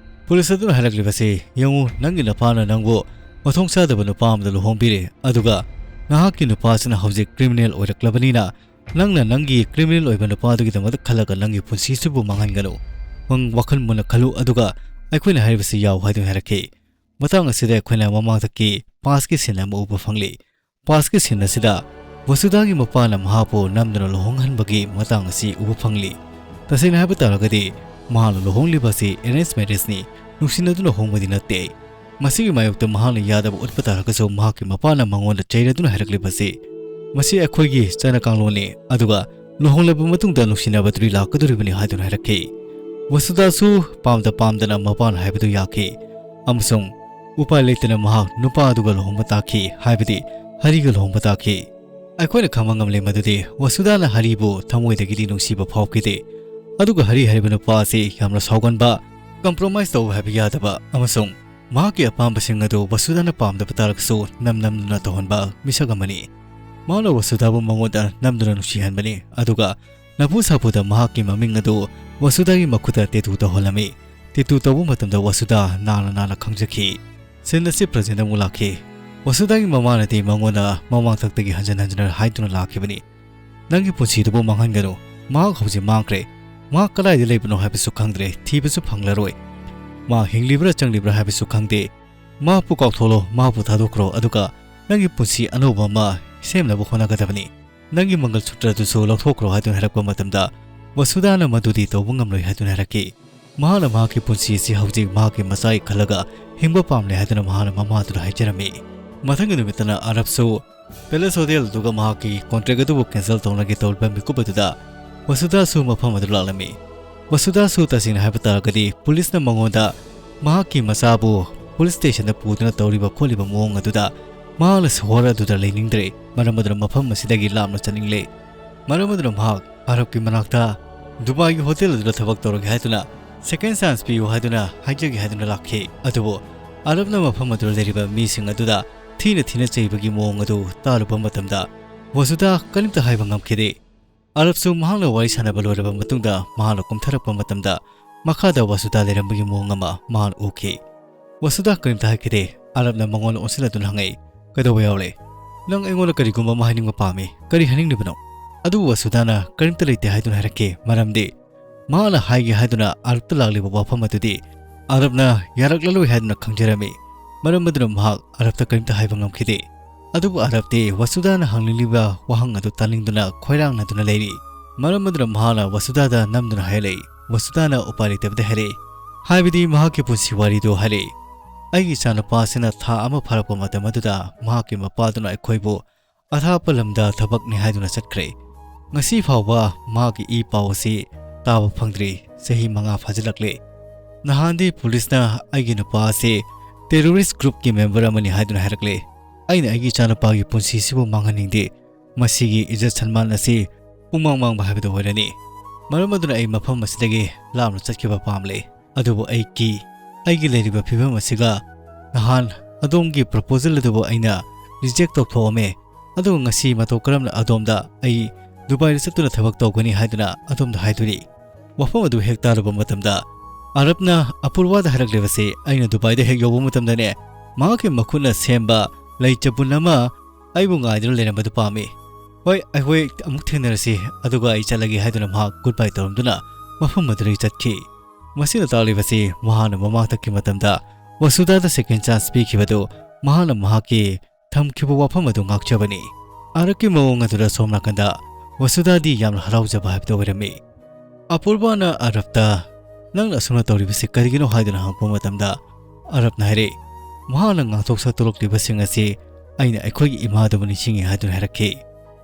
ꯄꯨꯂꯤꯁ ꯑꯗꯨꯅ ꯍꯥꯏꯔꯛꯂꯤꯕꯁꯤ, "ꯌꯦꯡꯉꯨ, ꯅꯪꯒꯤ ꯅꯨꯄꯥꯅ ꯅꯪꯕꯨ ꯃꯊꯣꯡ ꯆꯥꯗꯕ ꯅꯨꯄꯥ ꯑꯃꯗ ꯂꯨꯍꯣꯡꯕꯤꯔꯦ, ꯑꯗꯨꯒ ꯅꯍꯥꯛꯀꯤ ꯅꯨꯄꯥꯁꯤꯅ ꯍꯧꯖꯤꯛ ꯀ꯭ꯔꯤꯃꯤꯅꯦꯜ ꯑꯣꯏꯔꯛꯂꯕꯅꯤꯅ, ꯅꯪꯅ ꯅꯪꯒꯤ ꯀ꯭ꯔꯤꯃꯤꯅꯦꯜ ꯑꯣꯏꯕ ꯅꯨꯄꯥꯗꯨꯒꯤꯗꯃꯛꯇ ꯈꯜꯂꯒ ꯅꯪꯒꯤ ꯄꯨꯟꯁꯤꯁꯤꯕꯨ ꯃꯥꯡꯍꯟꯒꯅꯨ꯫ ꯅꯪ ꯋꯥꯈꯜ ꯃꯨꯟꯅ ꯈꯜꯂꯨ, ꯑꯗꯨꯒ ꯑꯩꯈꯣꯏꯅ ꯍꯥꯏꯔꯤꯕꯁꯤ ꯌꯥꯎ" ꯍꯥꯏꯗꯨꯅ ꯍꯥꯏꯔꯛꯈꯤ꯫ ꯃꯇꯥꯡ ꯑꯁꯤꯗ ꯑꯩꯈꯣꯏꯅ ꯃꯃꯥꯡꯗꯒꯤ ꯄꯥꯁꯀꯤ ꯁꯤꯟ ꯑꯃ ꯎꯕ ꯐꯪꯂꯤ꯫ ꯄꯥꯁꯀꯤ ꯁꯤꯟ ꯑꯁꯤꯗ ꯋꯁꯨꯗꯥꯒꯤ ꯃꯄꯥꯅ ꯃꯍꯥꯛꯄꯨ ꯅꯝꯗꯨꯅ ꯂꯨꯍꯣꯡꯍꯟꯕꯒꯤ ꯃꯇꯥꯡ ꯑꯁꯤ ꯎꯕ ꯐꯪꯂꯤ꯫ ꯇꯁꯦꯡꯅ ꯍꯥꯏꯕ ꯇꯥꯔꯒꯗꯤ, ꯃꯍꯥꯛꯅ ꯂꯨꯍꯣꯡꯂꯤꯕ ꯑꯁꯤ ꯑꯦꯔꯦꯟꯖ ꯃꯦꯔꯦꯖꯅꯤ, ꯅꯨꯡꯁꯤꯅꯗꯨꯅ ꯍꯣꯡꯕꯗꯤ ꯅꯠꯇꯦ꯫ ꯃꯁꯤꯒꯤ ꯃꯥꯌꯣꯛꯇ ꯃꯍꯥꯛꯅ ꯌꯥꯗꯕ ꯎꯠꯄ ꯇꯥꯔꯒꯁꯨ, ꯃꯍꯥꯛꯀꯤ ꯃꯄꯥꯅ ꯃꯉꯣꯟꯗ ꯆꯩꯔꯗꯨꯅ ꯍꯥꯏꯔꯛꯂꯤꯕꯁꯤ, "ꯃꯁꯤ ꯑꯩꯈꯣꯏꯒꯤ ꯆꯠꯅ ꯀꯥꯡꯂꯣꯟꯅꯤ, ꯑꯗꯨꯒ ꯂꯨꯍꯣꯡꯂꯕ ꯃꯇꯨꯡꯗ ꯅꯨꯡꯁꯤꯅꯕꯗꯨꯗꯤ ꯂꯥꯛꯀꯗꯧꯔꯤꯕꯅꯤ" ꯍꯥꯏꯗꯨꯅ ꯍꯥꯏꯔꯛꯈꯤ꯫ ꯋꯁꯨꯗꯥꯁꯨ ꯄꯥꯝꯗ ꯄꯥꯝꯗꯅ ꯃꯄꯥꯅ ꯍꯥꯏꯕꯗꯨ ꯌꯥꯈꯤ, ꯑꯃꯁꯨꯡ ꯎꯄꯥꯏ ꯂꯩꯇꯅ ꯃꯍꯥꯛ ꯅꯨꯄꯥ ꯑꯗꯨꯒ ꯂꯨꯍꯣꯡꯕ ꯇꯥꯈꯤ, ꯍꯥꯏꯕꯗꯤ ꯍꯔꯤꯒ ꯂꯨꯍꯣꯡꯕ ꯇꯥꯈꯤ꯫ ꯑꯩꯈꯣꯏꯅ ꯈꯪꯕ ꯉꯝꯂꯦ ꯃꯗꯨꯗꯤ ꯋꯁꯨꯗꯥꯅ ꯍꯔꯤꯕꯨ ꯊꯃꯣꯏꯗꯒꯤꯗꯤ ꯅꯨꯡꯁꯤꯕ ꯐꯥꯎꯈꯤꯗꯦ꯫ ꯑꯗꯨꯒ ꯍꯔꯤ ꯍꯥꯏꯔꯤꯕ ꯅꯨꯄꯥ ꯑꯁꯤ ꯌꯥꯝꯅ ꯁꯥꯎꯒꯟꯕ, compromise ꯇꯧꯕ ꯍꯥꯏꯕ ꯌꯥꯗꯕ ꯑꯃꯁꯨꯡ ꯃꯍꯥꯛꯀꯤ ꯑꯄꯥꯝꯕꯁꯤꯡ ꯑꯗꯨ ꯋꯁꯨꯗꯥꯅ ꯄꯥꯝꯗꯕ ꯇꯥꯔꯒꯁꯨ ꯅꯝ ꯅꯝꯗꯨꯅ ꯇꯧꯍꯟꯕ ꯃꯤꯁꯛ ꯑꯃꯅꯤ꯫ ꯃꯍꯥꯛꯅ ꯋꯁꯨꯗꯥꯕꯨ ꯃꯉꯣꯟꯗ ꯅꯝꯗꯨꯅ ꯅꯨꯡꯁꯤꯍꯟꯕꯅꯤ, ꯑꯗꯨꯒ ꯅꯐꯨ ꯁꯥꯐꯨꯗ ꯃꯍꯥꯛꯀꯤ ꯃꯃꯤꯡ ꯑꯗꯨ ꯋꯁꯨꯗꯥꯒꯤ ꯃꯈꯨꯠꯇ tattoo ꯇꯧꯍꯜꯂꯝꯃꯤ꯫ Tattoo ꯇꯧꯕ ꯃꯇꯝꯗ ꯋꯁꯨꯗꯥ ꯅꯥꯅ ꯅꯥꯅ ꯈꯪꯖꯈꯤ꯫ Scene ꯑꯁꯤ present ꯑꯃꯨꯛ ꯂꯥꯛꯈꯤ꯫ ꯋꯁꯨꯗꯥꯒꯤ ꯃꯃꯥꯅꯗꯤ ꯃꯉꯣꯟꯗ ꯃꯃꯥꯡꯊꯛꯇꯒꯤ ꯍꯟꯖꯤꯟ ꯍꯟꯖꯤꯟ ꯍꯥꯏꯗꯨꯅ ꯂꯥꯛꯈꯤꯕꯅꯤ, "ꯅꯪꯒꯤ ꯄꯨꯟꯁꯤꯗꯨꯕꯨ ꯃꯥꯡꯍꯟꯒꯅꯨ꯫ ꯃꯍꯥꯛ ꯍꯧꯖꯤꯛ ꯃꯥꯡꯈ꯭ꯔꯦ꯫ ꯃꯍꯥꯛ ꯀꯗꯥꯏꯗ ꯂꯩꯕꯅꯣ ꯍꯥꯏꯕꯁꯨ ꯈꯪꯗ꯭ꯔꯦ, ꯊꯤꯕꯁꯨ ꯐꯪꯂꯔꯣꯏ꯫ ꯃꯥ ꯍꯤꯡꯂꯤꯕ꯭ꯔꯥ ꯆꯪꯂꯤꯕ꯭ꯔꯥ ꯍꯥꯏꯕꯁꯨ ꯈꯪꯗꯦ꯫ ꯃꯍꯥꯛꯄꯨ ꯀꯥꯎꯊꯣꯛꯂꯣ, ꯃꯍꯥꯛꯄꯨ ꯊꯥꯗꯣꯛꯈ꯭ꯔꯣ, ꯑꯗꯨꯒ ꯅꯪꯒꯤ ꯄꯨꯟꯁꯤ ꯑꯅꯧꯕ ꯑꯃ ꯁꯦꯝꯅꯕ ꯍꯣꯠꯅꯒꯗꯕꯅꯤ꯫ ꯅꯪꯒꯤ ꯃꯪꯒꯜ ꯁꯨꯇ꯭ꯔ ꯑꯗꯨꯁꯨ ꯂꯧꯊꯣꯛꯈ꯭ꯔꯣ" ꯍꯥꯏꯗꯨꯅ ꯍꯥꯏꯔꯛꯄ ꯃꯇꯝꯗ, ꯋꯁꯨꯗꯥꯅ ꯃꯗꯨꯗꯤ ꯇꯧꯕ ꯉꯝꯂꯣꯏ ꯍꯥꯏꯗꯨꯅ ꯍꯥꯏꯔꯛꯈꯤ꯫ ꯃꯍꯥꯛꯅ ꯃꯍꯥꯛꯀꯤ ꯄꯨꯟꯁꯤ ꯑꯁꯤ ꯍꯧꯖꯤꯛ ꯃꯍꯥꯛꯀꯤ ꯃꯆꯥꯒꯤ ꯈꯜꯂꯒ ꯍꯤꯡꯕ ꯄꯥꯝꯂꯦ ꯍꯥꯏꯗꯨꯅ ꯃꯍꯥꯛꯅ ꯃꯃꯥꯗꯨꯗ ꯍꯥꯏꯖꯔꯝꯃꯤ꯫ ꯃꯊꯪꯒꯤ ꯅꯨꯃꯤꯠꯇꯅ ꯑꯔꯕꯁꯨ Palace Hotel ꯑꯗꯨꯒ ꯃꯍꯥꯛꯀꯤ contract ꯑꯗꯨꯕꯨ cancel ꯇꯧꯅꯒꯦ ꯇꯧꯔꯤꯕ ꯃꯤꯀꯨꯞ ꯑꯗꯨꯗ ꯋꯁꯨꯗꯥꯁꯨ ꯃꯐꯝ ꯑꯗꯨ ꯂꯥꯛꯂꯝꯃꯤ꯫ ꯋꯁꯨꯗꯥꯁꯨ ꯇꯁꯦꯡꯅ ꯍꯥꯏꯕ ꯇꯥꯔꯒꯗꯤ ꯄꯨꯂꯤꯁꯅ ꯃꯉꯣꯟꯗ ꯃꯍꯥꯛꯀꯤ ꯃꯆꯥꯕꯨ police stationꯗ ꯄꯨꯗꯨꯅ ꯇꯧꯔꯤꯕ ꯈꯣꯠꯂꯤꯕ ꯃꯑꯣꯡ ꯑꯗꯨꯗ ꯃꯍꯥꯛꯅ ꯁꯍꯔ ꯑꯗꯨꯗ ꯂꯩꯅꯤꯡꯗ꯭ꯔꯦ, ꯃꯔꯝ ꯑꯗꯨꯅ ꯃꯐꯝ ꯑꯁꯤꯗꯒꯤ ꯂꯥꯞꯅ ꯆꯠꯅꯤꯡꯂꯦ꯫ ꯃꯔꯝ ꯑꯗꯨꯅ ꯃꯍꯥꯛ ꯑꯔꯕꯀꯤ ꯃꯅꯥꯛꯇ ꯗꯨꯕꯥꯏꯒꯤ hotel ꯑꯗꯨꯗ ꯊꯕꯛ ꯇꯧꯔꯒꯦ ꯍꯥꯏꯗꯨꯅ second chance ꯄꯤꯌꯨ ꯍꯥꯏꯗꯨꯅ ꯍꯥꯏꯖꯒꯦ ꯍꯥꯏꯗꯨꯅ ꯂꯥꯛꯈꯤ꯫ ꯑꯗꯨꯕꯨ ꯑꯔꯕꯅ ꯃꯐꯝ ꯑꯗꯨꯗ ꯂꯩꯔꯤꯕ ꯃꯤꯁꯤꯡ ꯑꯗꯨꯗ ꯊꯤꯅ ꯊꯤꯅ ꯆꯩꯕꯒꯤ ꯃꯑꯣꯡ ꯑꯗꯨ ꯇꯥꯔꯨꯕ ꯃꯇꯝꯗ ꯋꯁꯨꯗꯥ ꯀꯔꯤꯝꯇ ꯍꯥꯏꯕ ꯉꯝꯈꯤꯗꯦ꯫ ꯑꯔꯕꯁꯨ ꯃꯍꯥꯛꯅ ꯋꯥꯔꯤ ꯁꯥꯟꯅꯕ ꯂꯣꯏꯔꯕ ꯃꯇꯨꯡꯗ ꯃꯍꯥꯛꯅ ꯀꯨꯝꯊꯔꯛꯄ ꯃꯇꯝꯗ ꯃꯈꯥꯗ ꯋꯁꯨꯗꯥ ꯂꯩꯔꯝꯕꯒꯤ ꯃꯑꯣꯡ ꯑꯃ ꯃꯍꯥꯛꯅ ꯎꯈꯤ꯫ ꯋꯁꯨꯗꯥ ꯀꯔꯤꯝꯇ ꯍꯥꯏꯈꯤꯗꯦ꯫ ꯑꯔꯕꯅ ꯃꯉꯣꯟꯗ ꯑꯣꯟꯁꯤꯜꯂꯗꯨꯅ ꯍꯪꯉꯛꯏ, "ꯀꯩꯗꯧꯕ ꯌꯥꯎꯔꯦ? ꯅꯪ ꯑꯩꯉꯣꯟꯗ ꯀꯔꯤꯒꯨꯝꯕ ꯑꯃ ꯍꯥꯏꯅꯤꯡꯕ ꯄꯥꯝꯃꯤ꯫ ꯀꯔꯤ ꯍꯥꯏꯅꯤꯡꯂꯤꯕꯅꯣ?" ꯑꯗꯨꯕꯨ ꯋꯁꯨꯗꯥꯅ ꯀꯔꯤꯝꯇ ꯂꯩꯇꯦ ꯍꯥꯏꯗꯨꯅ ꯍꯥꯏꯔꯛꯈꯤ, ꯃꯔꯝꯗꯤ ꯃꯍꯥꯛꯅ ꯍꯥꯏꯒꯦ ꯍꯥꯏꯗꯨꯅ ꯑꯔꯕꯇ ꯂꯥꯛꯂꯤꯕ ꯋꯥꯐꯝ ꯑꯗꯨꯗꯤ ꯑꯔꯕꯅ ꯌꯥꯔꯛꯂꯂꯣꯏ ꯍꯥꯏꯗꯨꯅ ꯈꯪꯖꯔꯝꯃꯤ꯫ ꯃꯔꯝ ꯑꯗꯨꯅ ꯃꯍꯥꯛ ꯑꯔꯕꯇ ꯀꯔꯤꯝꯇ ꯍꯥꯏꯕ ꯉꯝꯈꯤꯗꯦ꯫ ꯑꯗꯨꯕꯨ ꯑꯔꯕꯇꯤ ꯋꯁꯨꯗꯥꯅ ꯍꯪꯂꯤꯕ ꯋꯥꯍꯪ ꯑꯗꯨ ꯇꯥꯅꯤꯡꯗꯨꯅ ꯈꯣꯏꯔꯥꯡꯅꯗꯨꯅ ꯂꯩꯔꯤ꯫ ꯃꯔꯝ ꯑꯗꯨꯅ ꯃꯍꯥꯛꯅ ꯋꯁꯨꯗꯥꯗ ꯅꯝꯗꯨꯅ ꯍꯥꯏꯔꯛꯏ꯫ ꯋꯁꯨꯗꯥꯅ ꯎꯄꯥꯏ ꯂꯩꯇꯕꯗ ꯍꯥꯏꯔꯛꯏ, ꯍꯥꯏꯕꯗꯤ ꯃꯍꯥꯛꯀꯤ ꯄꯨꯟꯁꯤ ꯋꯥꯔꯤꯗꯨ ꯍꯥꯏꯔꯛꯏ꯫ "ꯑꯩꯒꯤ ꯏꯆꯥꯅꯨꯄꯥ ꯑꯁꯤꯅ ꯊꯥ ꯑꯃ ꯐꯥꯔꯛꯄ ꯃꯇꯝ ꯑꯗꯨꯗ ꯃꯍꯥꯛꯀꯤ ꯃꯄꯥꯗꯨꯅ ꯑꯩꯈꯣꯏꯕꯨ ꯑꯊꯥꯞꯄ ꯂꯝꯗ ꯊꯕꯛꯅꯤ ꯍꯥꯏꯗꯨꯅ ꯆꯠꯈ꯭ꯔꯦ꯫ ꯉꯁꯤ ꯐꯥꯎꯕ ꯃꯍꯥꯛꯀꯤ ꯏ ꯄꯥꯎ ꯑꯁꯤ ꯇꯥꯕ ꯐꯪꯗ꯭ꯔꯤ꯫ ꯆꯍꯤ ꯃꯉꯥ ꯐꯥꯖꯤꯜꯂꯛꯂꯦ꯫ ꯅꯍꯥꯟꯗꯤ ꯄꯨꯂꯤꯁꯅ ꯑꯩꯒꯤ ꯅꯨꯄꯥ ꯑꯁꯤ terrorist groupꯀꯤ member ꯑꯃꯅꯤ ꯍꯥꯏꯗꯨꯅ ꯍꯥꯏꯔꯛꯂꯦ꯫ ꯑꯩꯅ ꯑꯩꯒꯤ ꯏꯆꯥꯅꯨꯄꯥꯒꯤ ꯄꯨꯟꯁꯤꯁꯤꯕꯨ ꯃꯥꯡꯍꯟꯅꯤꯡꯗꯦ꯫ ꯃꯁꯤꯒꯤ ꯏꯖꯠ ꯁꯟꯃꯥꯟ ꯑꯁꯤ ꯄꯨꯡꯃꯥꯡ ꯃꯥꯡꯕ ꯍꯥꯏꯕꯗꯨ ꯑꯣꯏꯔꯅꯤ꯫ ꯃꯔꯝ ꯑꯗꯨꯅ ꯑꯩ ꯃꯐꯝ ꯑꯁꯤꯗꯒꯤ ꯂꯥꯞꯅ ꯆꯠꯈꯤꯕ ꯄꯥꯝꯂꯦ꯫ ꯑꯗꯨꯕꯨ ꯑꯩ ꯀꯤ꯫ ꯑꯩꯒꯤ ꯂꯩꯔꯤꯕ ꯐꯤꯕꯝ ꯑꯁꯤꯒ ꯅꯍꯥꯟ ꯑꯗꯣꯝꯒꯤ proposal ꯑꯗꯨꯕꯨ ꯑꯩꯅ reject ꯇꯧꯊꯣꯛꯑꯝꯃꯦ꯫ ꯑꯗꯨꯒ ꯉꯁꯤ ꯃꯇꯧ ꯀꯔꯝꯅ ꯑꯗꯣꯝꯗ ꯑꯩ ꯗꯨꯕꯥꯏꯗ ꯆꯠꯇꯨꯅ ꯊꯕꯛ ꯇꯧꯒꯅꯤ ꯍꯥꯏꯗꯨꯅ ꯑꯗꯣꯝꯗ ꯍꯥꯏꯗꯣꯔꯤ? ꯋꯥꯐꯝ ꯑꯗꯨ ꯍꯦꯛ ꯇꯥꯔꯨꯕ ꯃꯇꯝꯗ ꯑꯔꯕꯅ ꯑꯄꯨꯔꯕꯥꯗ ꯍꯥꯏꯔꯛꯂꯤꯕꯁꯤ ꯑꯩꯅ ꯗꯨꯕꯥꯏꯗ ꯍꯦꯛ ꯌꯧꯕ ꯃꯇꯝꯗꯅꯦ, ꯃꯍꯥꯛꯀꯤ ꯃꯈꯨꯠꯅ ꯁꯦꯝꯕ ꯂꯩ ꯆꯕꯨꯟ ꯑꯃ ꯑꯩꯕꯨ ꯉꯥꯏꯗꯨꯅ ꯂꯩꯔꯝꯕꯗꯨ ꯄꯥꯝꯃꯤ꯫ "ꯍꯣꯏ, ꯑꯩꯈꯣꯏ ꯑꯃꯨꯛ ꯊꯦꯡꯅꯔꯁꯤ," ꯑꯗꯨꯒ ꯑꯩ ꯆꯠꯂꯒꯦ ꯍꯥꯏꯗꯨꯅ ꯃꯍꯥꯛ goodbye ꯇꯧꯔꯝꯗꯨꯅ ꯃꯐꯝ ꯑꯗꯨꯗꯒꯤ ꯆꯠꯈꯤ꯫ ꯃꯁꯤꯅ ꯇꯥꯛꯂꯤꯕꯁꯤ ꯃꯍꯥꯛꯅ ꯃꯃꯥꯡꯊꯛꯀꯤ ꯃꯇꯝꯗ ꯋꯁꯨꯗꯥꯗ second chance ꯄꯤꯈꯤꯕꯗꯨ ꯃꯍꯥꯛꯅ ꯃꯍꯥꯛꯀꯤ ꯊꯝꯈꯤꯕ ꯋꯥꯐꯝ ꯑꯗꯨ ꯉꯥꯛꯆꯕꯅꯤ꯫ ꯑꯔꯕꯀꯤ ꯃꯑꯣꯡ ꯑꯗꯨꯗ ꯁꯣꯝ ꯅꯥꯀꯟꯗ ꯋꯁꯨꯗꯥꯗꯤ ꯌꯥꯝꯅ ꯍꯔꯥꯎꯖꯕ ꯍꯥꯏꯕꯗꯨ ꯑꯣꯏꯔꯝꯃꯤ꯫ ꯑꯄꯨꯔꯕꯥꯅ ꯑꯔꯕꯇ, "ꯅꯪꯅ ꯑꯁꯨꯝꯅ ꯇꯧꯔꯤꯕꯁꯤ ꯀꯔꯤꯒꯤꯅꯣ?" ꯍꯥꯏꯗꯨꯅ ꯍꯪꯉꯛꯄ ꯃꯇꯝꯗ ꯑꯔꯕꯅ ꯍꯥꯏꯔꯛꯏ, ꯃꯍꯥꯛꯅ ꯉꯥꯡꯊꯣꯛ ꯁꯛꯇꯣꯛꯂꯛꯂꯤꯕꯁꯤꯡ ꯑꯁꯤ ꯑꯩꯅ ꯑꯩꯈꯣꯏꯒꯤ ꯏꯃꯥꯗꯨꯕꯨ ꯅꯤꯡꯁꯤꯡꯉꯤ ꯍꯥꯏꯗꯨꯅ ꯍꯥꯏꯔꯛꯈꯤ꯫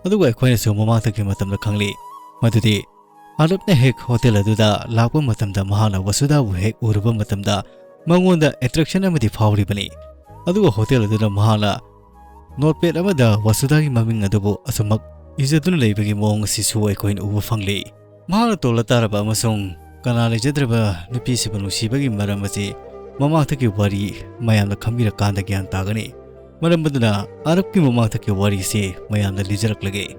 ꯑꯗꯨꯒ ꯑꯩꯈꯣꯏꯅꯁꯨ ꯃꯃꯥꯡꯊꯛꯀꯤ ꯃꯇꯝꯗ ꯈꯪꯂꯤ ꯃꯗꯨꯗꯤ ꯑꯔꯕꯅ ꯍꯦꯛ ꯍꯣꯇꯦꯜ ꯑꯗꯨꯗ ꯂꯥꯛꯄ ꯃꯇꯝꯗ ꯃꯍꯥꯛꯅ ꯋꯁꯨꯗꯥꯕꯨ ꯍꯦꯛ ꯎꯔꯨꯕ ꯃꯇꯝꯗ ꯃꯉꯣꯟꯗ attraction ꯑꯃꯗꯤ ꯐꯥꯎꯔꯤꯕꯅꯤ꯫ ꯑꯗꯨꯒ ꯍꯣꯇꯦꯜ ꯑꯗꯨꯗ ꯃꯍꯥꯛꯅ notepad ꯑꯃꯗ ꯋꯁꯨꯗꯥꯒꯤ ꯃꯃꯤꯡ ꯑꯗꯨꯕꯨ ꯑꯁꯨꯝꯃꯛ ꯏꯖꯗꯨꯅ ꯂꯩꯕꯒꯤ ꯃꯑꯣꯡ ꯑꯁꯤꯁꯨ ꯑꯩꯈꯣꯏꯅ ꯎꯕ ꯐꯪꯂꯤ꯫ ꯃꯍꯥꯛꯅ ꯇꯣꯜꯂ ꯇꯥꯔꯕ ꯑꯃꯁꯨꯡ ꯀꯅꯥ ꯂꯩꯖꯗ꯭ꯔꯕ ꯅꯨꯄꯤꯁꯤꯕꯨ ꯅꯨꯡꯁꯤꯕꯒꯤ ꯃꯔꯝ ꯑꯁꯤ ꯃꯃꯥꯡꯊꯛꯀꯤ ꯋꯥꯔꯤ ꯃꯌꯥꯝꯅ ꯈꯪꯕꯤꯔꯀꯥꯟꯗ ꯒ꯭ꯌꯥꯟ ꯇꯥꯒꯅꯤ꯫ ꯃꯔꯝ ꯑꯗꯨꯅ ꯑꯔꯕꯀꯤ ꯃꯃꯥꯡꯊꯛꯀꯤ ꯋꯥꯔꯤꯁꯤ ꯃꯌꯥꯝꯗ ꯂꯤꯖꯔꯛꯂꯒꯦ꯫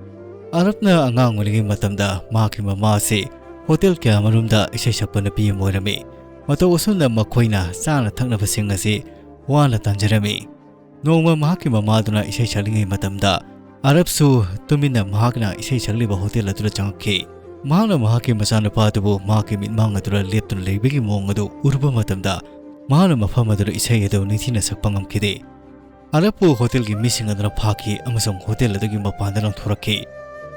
ꯑꯔꯕꯅ ꯑꯉꯥꯡ ꯑꯣꯏꯔꯤꯉꯩ ꯃꯇꯝꯗ ꯃꯍꯥꯛꯀꯤ ꯃꯃꯥ ꯑꯁꯤ ꯍꯣꯇꯦꯜ ꯀꯌꯥ ꯑꯃꯔꯣꯝꯗ ꯏꯁꯩ ꯁꯛꯄ ꯅꯨꯄꯤ ꯑꯃ ꯑꯣꯏꯔꯝꯃꯤ꯫ ꯃꯇꯧ ꯑꯁꯨꯝꯅ ꯃꯈꯣꯏꯅ ꯆꯥꯅ ꯊꯛꯅꯕꯁꯤꯡ ꯑꯁꯤ ꯋꯥꯅ ꯇꯥꯟꯖꯔꯝꯃꯤ꯫ ꯅꯣꯡꯃ ꯃꯍꯥꯛꯀꯤ ꯃꯃꯥꯗꯨꯅ ꯏꯁꯩ ꯁꯛꯂꯤꯉꯩ ꯃꯇꯝꯗ ꯑꯔꯕꯁꯨ ꯇꯨꯃꯤꯟꯅ ꯃꯍꯥꯛꯅ ꯏꯁꯩ ꯁꯛꯂꯤꯕ ꯍꯣꯇꯦꯜ ꯑꯗꯨꯗ ꯆꯪꯉꯛꯈꯤ꯫ ꯃꯍꯥꯛꯅ ꯃꯍꯥꯛꯀꯤ ꯃꯆꯥꯅꯨꯄꯥ ꯑꯗꯨꯕꯨ ꯃꯍꯥꯛꯀꯤ ꯃꯤꯠꯃꯥꯡ ꯑꯗꯨꯗ ꯂꯦꯞꯇꯨꯅ ꯂꯩꯕꯒꯤ ꯃꯑꯣꯡ ꯑꯗꯨ ꯎꯔꯨꯕ ꯃꯇꯝꯗ ꯃꯍꯥꯛꯅ ꯃꯐꯝ ꯑꯗꯨꯗ ꯏꯁꯩ ꯑꯗꯨ ꯅꯤꯡꯊꯤꯅ ꯁꯛꯄ ꯉꯝꯈꯤꯗꯦ꯫ ꯑꯔꯕꯄꯨ ꯍꯣꯇꯦꯜꯒꯤ ꯃꯤꯁꯤꯡ ꯑꯗꯨꯅ ꯐꯥꯈꯤ ꯑꯃꯁꯨꯡ ꯍꯣꯇꯦꯜ ꯑꯗꯨꯒꯤ ꯃꯄꯥꯟꯗ ꯂꯪꯊꯣꯔꯛꯈꯤ꯫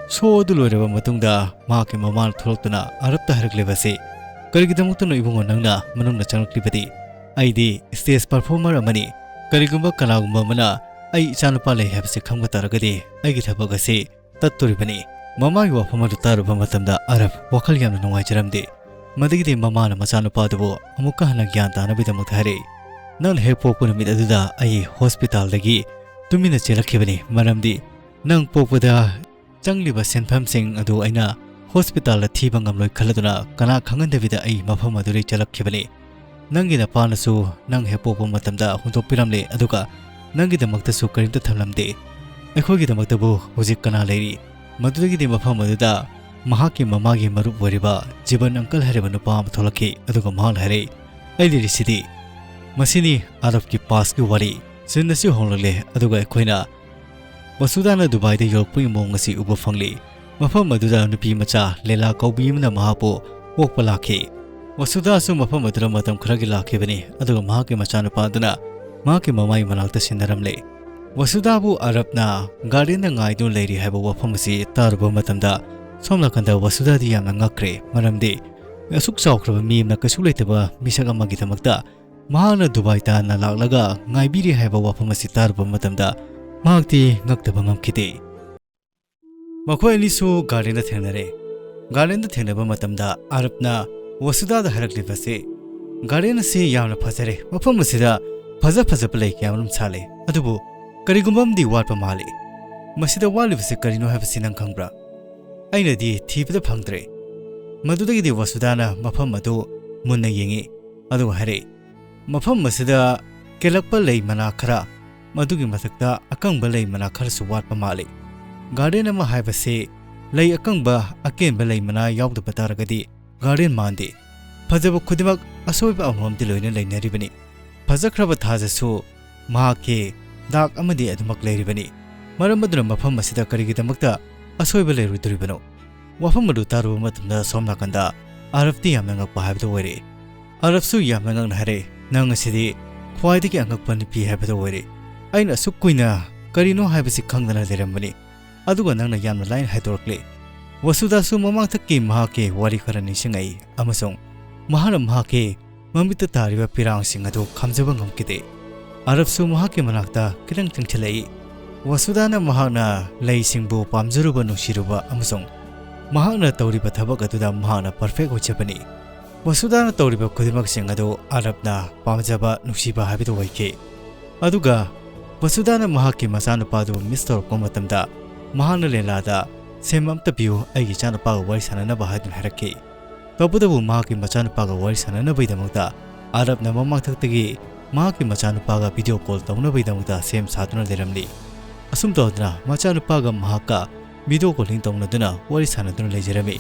ꯁꯣ ꯑꯗꯨ ꯂꯣꯏꯔꯕ ꯃꯇꯨꯡꯗ ꯃꯍꯥꯛꯀꯤ ꯃꯃꯥꯅ ꯊꯣꯛꯂꯛꯇꯨꯅ ꯑꯔꯕꯇ ꯍꯥꯏꯔꯛꯂꯤꯕꯁꯤ, "ꯀꯔꯤꯒꯤꯗꯃꯛꯇꯅꯣ ꯏꯕꯨꯡꯉꯣ ꯅꯪꯅ ꯃꯅꯨꯡꯗ ꯆꯪꯂꯛꯂꯤꯕꯗꯤ? ꯑꯩꯗꯤ stage performer ꯑꯃꯅꯤ꯫ ꯀꯔꯤꯒꯨꯝꯕ ꯀꯅꯥꯒꯨꯝꯕ ꯑꯃꯅ ꯑꯩ ꯏꯆꯥꯅꯨꯄꯥ ꯂꯩ ꯍꯥꯏꯕꯁꯤ ꯈꯪꯕ ꯇꯥꯔꯒꯗꯤ ꯑꯩꯒꯤ ꯊꯕꯛ ꯑꯁꯤ ꯇꯠꯇꯣꯔꯤꯕꯅꯤ꯫" ꯃꯃꯥꯒꯤ ꯋꯥꯐꯝ ꯑꯗꯨ ꯇꯥꯔꯨꯕ ꯃꯇꯝꯗ ꯑꯔꯕ ꯋꯥꯈꯜ ꯌꯥꯝꯅ ꯅꯨꯡꯉꯥꯏꯖꯔꯝꯗꯦ꯫ ꯃꯗꯨꯒꯤꯗꯤ ꯃꯃꯥꯅ ꯃꯆꯥꯅꯨꯄꯥ ꯑꯗꯨꯕꯨ ꯑꯃꯨꯛꯀ ꯍꯟꯅ ꯒ꯭ꯌꯥꯟ ꯇꯥꯅꯕꯒꯤꯗꯃꯛꯇ ꯍꯥꯏꯔꯛꯏ, "ꯅꯪꯅ ꯍꯦꯛ ꯄꯣꯛꯄ ꯅꯨꯃꯤꯠ ꯑꯗꯨꯗ ꯑꯩ ꯍꯣꯁꯄꯤꯇꯥꯜꯗꯒꯤ ꯇꯨꯃꯤꯟꯅ ꯆꯦꯜꯂꯛꯈꯤꯕꯅꯤ, ꯃꯔꯝꯗꯤ ꯅꯪ ꯄꯣꯛꯄꯗ ꯆꯪꯂꯤꯕ ꯁꯦꯟꯐꯝꯁꯤꯡ ꯑꯗꯨ ꯑꯩꯅ ꯍꯣꯁꯄꯤꯇꯥꯜꯗ ꯊꯤꯕ ꯉꯝꯂꯣꯏ ꯈꯜꯂꯗꯨꯅ ꯀꯅꯥ ꯈꯪꯍꯟꯗꯕꯤꯗ ꯑꯩ ꯃꯐꯝ ꯑꯗꯨꯗꯒꯤ ꯆꯠꯂꯛꯈꯤꯕꯅꯤ꯫ ꯅꯪꯒꯤ ꯅꯄꯥꯅꯁꯨ ꯅꯪ ꯍꯦꯛ ꯄꯣꯛꯄ ꯃꯇꯝꯗ ꯍꯨꯟꯗꯣꯛꯄꯤꯔꯝꯂꯦ, ꯑꯗꯨꯒ ꯅꯪꯒꯤꯗꯃꯛꯇꯁꯨ ꯀꯔꯤꯝꯇ ꯊꯝꯂꯝꯗꯦ꯫ ꯑꯩꯈꯣꯏꯒꯤꯗꯃꯛꯇꯕꯨ ꯍꯧꯖꯤꯛ ꯀꯅꯥ ꯂꯩꯔꯤ? ꯃꯗꯨꯗꯒꯤꯗꯤ ꯃꯐꯝ ꯑꯗꯨꯗ ꯃꯍꯥꯛꯀꯤ ꯃꯃꯥꯒꯤ ꯃꯔꯨꯞ ꯑꯣꯏꯔꯤꯕ ꯖꯤꯕꯟ ꯑꯪꯀꯜ ꯍꯥꯏꯔꯤꯕ ꯅꯨꯄꯥ ꯑꯃ ꯊꯣꯛꯂꯛꯈꯤ, ꯑꯗꯨꯒ ꯃꯍꯥꯛꯅ ꯍꯥꯏꯔꯛꯏ, "ꯑꯩ ꯂꯩꯔꯤꯁꯤꯗꯤ꯫ ꯃꯁꯤꯅꯤ ꯑꯥꯔꯕꯀꯤ ꯄꯥꯁꯀꯤ ꯋꯥꯔꯤ꯫ ꯁꯤꯟ ꯑꯁꯤ ꯍꯣꯡꯂꯛꯂꯦ, ꯑꯗꯨꯒ ꯑꯩꯈꯣꯏꯅ ꯋꯁꯨꯗꯥꯅ ꯗꯨꯕꯥꯏꯗ ꯌꯧꯔꯛꯄꯒꯤ ꯃꯑꯣꯡ ꯑꯁꯤ ꯎꯕ ꯐꯪꯂꯤ꯫ ꯃꯐꯝ ꯑꯗꯨꯗ ꯅꯨꯄꯤ ꯃꯆꯥ ꯂꯦꯂꯥ ꯀꯧꯕꯤ ꯑꯃꯅ ꯃꯍꯥꯛꯄꯨ ꯑꯣꯛꯄ ꯂꯥꯛꯈꯤ꯫ ꯋꯁꯨꯗꯥꯁꯨ ꯃꯐꯝ ꯑꯗꯨꯗ ꯃꯇꯝ ꯈꯔꯒꯤ ꯂꯥꯛꯈꯤꯕꯅꯤ, ꯑꯗꯨꯒ ꯃꯍꯥꯛꯀꯤ ꯃꯆꯥꯅꯨꯄꯥ ꯑꯗꯨꯅ ꯃꯍꯥꯛꯀꯤ ꯃꯃꯥꯏ ꯃꯅꯥꯛꯇ ꯁꯤꯟꯅꯔꯝꯂꯦ꯫ ꯋꯁꯨꯗꯥꯕꯨ ꯑꯥꯔꯕꯅ ꯒꯥꯔꯗꯦꯟꯗ ꯉꯥꯏꯗꯨꯅ ꯂꯩꯔꯤ ꯍꯥꯏꯕ ꯋꯥꯐꯝ ꯑꯁꯤ ꯇꯥꯔꯨꯕ ꯃꯇꯝꯗ ꯁꯣꯝ ꯅꯥꯀꯟꯗ ꯋꯁꯨꯗꯥꯗꯤ ꯌꯥꯝꯅ ꯉꯛꯈ꯭ꯔꯦ, ꯃꯔꯝꯗꯤ ꯑꯁꯨꯛ ꯆꯥꯎꯈ꯭ꯔꯕ ꯃꯤ ꯑꯃꯅ ꯀꯩꯁꯨ ꯂꯩꯇꯕ ꯃꯤꯁꯛ ꯑꯃꯒꯤꯗꯃꯛꯇ ꯃꯍꯥꯛꯅ ꯗꯨꯕꯥꯏ ꯇꯥꯟꯅ ꯂꯥꯛꯂꯒ ꯉꯥꯏꯕꯤꯔꯤ ꯍꯥꯏꯕ ꯋꯥꯐꯝ ꯑꯁꯤ ꯇꯥꯔꯨꯕ ꯃꯇꯝꯗ ꯃꯍꯥꯛꯇꯤ ꯉꯛꯇꯕ ꯉꯝꯈꯤꯗꯦ꯫ ꯃꯈꯣꯏ ꯑꯅꯤꯁꯨ ꯒꯥꯔꯗꯦꯟꯗ ꯊꯦꯡꯅꯔꯦ꯫ ꯒꯥꯔꯗꯦꯟꯗ ꯊꯦꯡꯅꯕ ꯃꯇꯝꯗ ꯑꯥꯔꯕꯅ ꯋꯁꯨꯗꯥꯗ ꯍꯥꯏꯔꯛꯂꯤꯕꯁꯤ, "ꯒꯥꯔꯗꯦꯟ ꯑꯁꯤ ꯌꯥꯝꯅ ꯐꯖꯔꯦ, ꯃꯐꯝ ꯑꯁꯤꯗ ꯐꯖ ꯐꯖꯕ ꯂꯩ ꯀꯌꯥ ꯑꯃꯔꯣꯝ ꯁꯥꯠꯂꯦ, ꯑꯗꯨꯕꯨ ꯀꯔꯤꯒꯨꯝꯕ ꯑꯃꯗꯤ ꯋꯥꯠꯄ ꯃꯥꯜꯂꯤ꯫ ꯃꯁꯤꯗ ꯋꯥꯠꯂꯤꯕꯁꯤ ꯀꯔꯤꯅꯣ ꯍꯥꯏꯕꯁꯤ ꯅꯪ ꯈꯪꯕ꯭ꯔꯥ? ꯑꯩꯅꯗꯤ ꯊꯤꯕꯗ ꯐꯪꯗ꯭ꯔꯦ꯫" ꯃꯗꯨꯗꯒꯤꯗꯤ ꯋꯁꯨꯗꯥꯅ ꯃꯐꯝ ꯑꯗꯨ ꯃꯨꯟꯅ ꯌꯦꯡꯉꯤ, ꯑꯗꯨꯒ ꯍꯥꯏꯔꯛꯏ, "ꯃꯐꯝ ꯑꯁꯤꯗ ꯀꯦꯜꯂꯛꯄ ꯂꯩ ꯃꯅꯥ ꯈꯔ, ꯃꯗꯨꯒꯤ ꯃꯊꯛꯇ ꯑꯀꯪꯕ ꯂꯩ ꯃꯅꯥ ꯈꯔꯁꯨ ꯋꯥꯠꯄ ꯃꯥꯜꯂꯤ꯫ ꯒꯥꯔꯗꯦꯟ ꯑꯃ ꯍꯥꯏꯕꯁꯤ ꯂꯩ ꯑꯀꯪꯕ, ꯑꯀꯦꯟꯕ ꯂꯩ ꯃꯅꯥ ꯌꯥꯎꯗꯕ ꯇꯥꯔꯒꯗꯤ ꯒꯥꯔꯗꯦꯟ ꯃꯥꯟꯗꯦ꯫ ꯐꯖꯕ ꯈꯨꯗꯤꯡꯃꯛ ꯑꯁꯣꯏꯕ ꯑꯃꯃꯝꯗꯤ ꯂꯣꯏꯅ ꯂꯩꯅꯔꯤꯕꯅꯤ꯫ ꯐꯖꯈ꯭ꯔꯕ ꯊꯥꯖꯁꯨ ꯃꯍꯥꯛꯀꯤ ꯗꯥꯛ ꯑꯃꯗꯤ ꯑꯗꯨꯃꯛ ꯂꯩꯔꯤꯕꯅꯤ꯫ ꯃꯔꯝ ꯑꯗꯨꯅ ꯃꯐꯝ ꯑꯁꯤꯗ ꯀꯔꯤꯒꯤꯗꯃꯛꯇ ꯑꯁꯣꯏꯕ ꯂꯩꯔꯣꯏꯗꯣꯔꯤꯕꯅꯣ?" ꯋꯥꯐꯝ ꯑꯗꯨ ꯇꯥꯔꯨꯕ ꯃꯇꯝꯗ ꯁꯣꯝ ꯅꯥꯀꯟꯗ ꯑꯥꯔꯕꯇꯤ ꯌꯥꯝꯅ ꯉꯛꯄ ꯍꯥꯏꯕꯗꯨ ꯑꯣꯏꯔꯦ꯫ ꯑꯥꯔꯕꯁꯨ ꯌꯥꯝꯅ ꯉꯛꯅ ꯍꯥꯏꯔꯦ, "ꯅꯪ ꯑꯁꯤꯗꯤ ꯈ꯭ꯋꯥꯏꯗꯒꯤ ꯑꯉꯛꯄ ꯅꯨꯄꯤ ꯍꯥꯏꯕꯗꯨ ꯑꯣꯏꯔꯦ꯫ ꯑꯩꯅ ꯑꯁꯨꯛ ꯀꯨꯏꯅ ꯀꯔꯤꯅꯣ ꯍꯥꯏꯕꯁꯤ ꯈꯪꯗꯅ ꯂꯩꯔꯝꯕꯅꯤ, ꯑꯗꯨꯒ ꯅꯪꯅ ꯌꯥꯝꯅ ꯂꯥꯏꯅ ꯍꯥꯏꯗꯣꯔꯛꯂꯦ꯫" ꯋꯁꯨꯗꯥꯁꯨ ꯃꯃꯥꯡꯊꯛꯀꯤ ꯃꯍꯥꯛꯀꯤ ꯋꯥꯔꯤ ꯈꯔ ꯅꯤꯡꯁꯤꯡꯉꯛꯏ ꯑꯃꯁꯨꯡ ꯃꯍꯥꯛꯅ ꯃꯍꯥꯛꯀꯤ ꯃꯃꯤꯠꯇ ꯇꯥꯔꯤꯕ ꯄꯤꯔꯥꯡꯁꯤꯡ ꯑꯗꯨ ꯈꯥꯝꯖꯕ ꯉꯝꯈꯤꯗꯦ꯫ ꯑꯥꯔꯕꯁꯨ ꯃꯍꯥꯛꯀꯤ ꯃꯅꯥꯛꯇ ꯈꯤꯇꯪ ꯆꯪꯁꯤꯜꯂꯛꯏ꯫ ꯋꯁꯨꯗꯥꯅ ꯃꯍꯥꯛꯅ ꯂꯩꯁꯤꯡꯕꯨ ꯄꯥꯝꯖꯔꯨꯕ, ꯅꯨꯡꯁꯤꯔꯨꯕ ꯑꯃꯁꯨꯡ ꯃꯍꯥꯛꯅ ꯇꯧꯔꯤꯕ ꯊꯕꯛ ꯑꯗꯨꯗ ꯃꯍꯥꯛꯅ ꯄꯔꯐꯦꯛ ꯑꯣꯏꯖꯕꯅꯤ꯫ ꯋꯁꯨꯗꯥꯅ ꯇꯧꯔꯤꯕ ꯈꯨꯗꯤꯡꯃꯛꯁꯤꯡ ꯑꯗꯨ ꯑꯥꯔꯕꯅ ꯄꯥꯝꯖꯕ, ꯅꯨꯡꯁꯤꯕ ꯍꯥꯏꯕꯗꯨ ꯑꯣꯏꯈꯤ꯫ ꯑꯗꯨꯒ ꯕꯁꯨꯗꯥꯅ ꯃꯍꯥꯛꯀꯤ ꯃꯆꯥꯅꯨꯄꯥꯗꯨ ꯃꯤꯁ ꯇꯧꯔꯛꯄ ꯃꯇꯝꯗ ꯃꯍꯥꯛꯅ ꯂꯦꯂꯥꯗ "ꯁꯦꯝ ꯑꯝꯇ ꯄꯤꯌꯨ, ꯑꯩꯒꯤ ꯏꯆꯥꯅꯨꯄꯥꯒ ꯋꯥꯔꯤ ꯁꯥꯟꯅꯅꯕ" ꯍꯥꯏꯗꯨꯅ ꯍꯥꯏꯔꯛꯈꯤ꯫ ꯇꯧꯕꯇꯕꯨ ꯃꯍꯥꯛꯀꯤ ꯃꯆꯥꯅꯨꯄꯥꯒ ꯋꯥꯔꯤ ꯁꯥꯟꯅꯅꯕꯒꯤꯗꯃꯛꯇ ꯑꯔꯕꯅ ꯃꯃꯥꯡꯊꯛꯇꯒꯤ ꯃꯍꯥꯛꯀꯤ ꯃꯆꯥꯅꯨꯄꯥꯒ ꯚꯤꯗꯤꯑꯣ ꯀꯣꯜ ꯇꯧꯅꯕꯒꯤꯗꯃꯛꯇ ꯁꯦꯝ ꯁꯥꯗꯨꯅ ꯂꯩꯔꯝꯂꯤ꯫ ꯑꯁꯨꯝ ꯇꯧꯗꯨꯅ ꯃꯆꯥꯅꯨꯄꯥꯒ ꯃꯍꯥꯛꯀ ꯚꯤꯗꯤꯑꯣ ꯀꯣꯂꯤꯡ ꯇꯧꯅꯗꯨꯅ ꯋꯥꯔꯤ ꯁꯥꯟꯅꯗꯨꯅ ꯂꯩꯖꯔꯝꯃꯤ꯫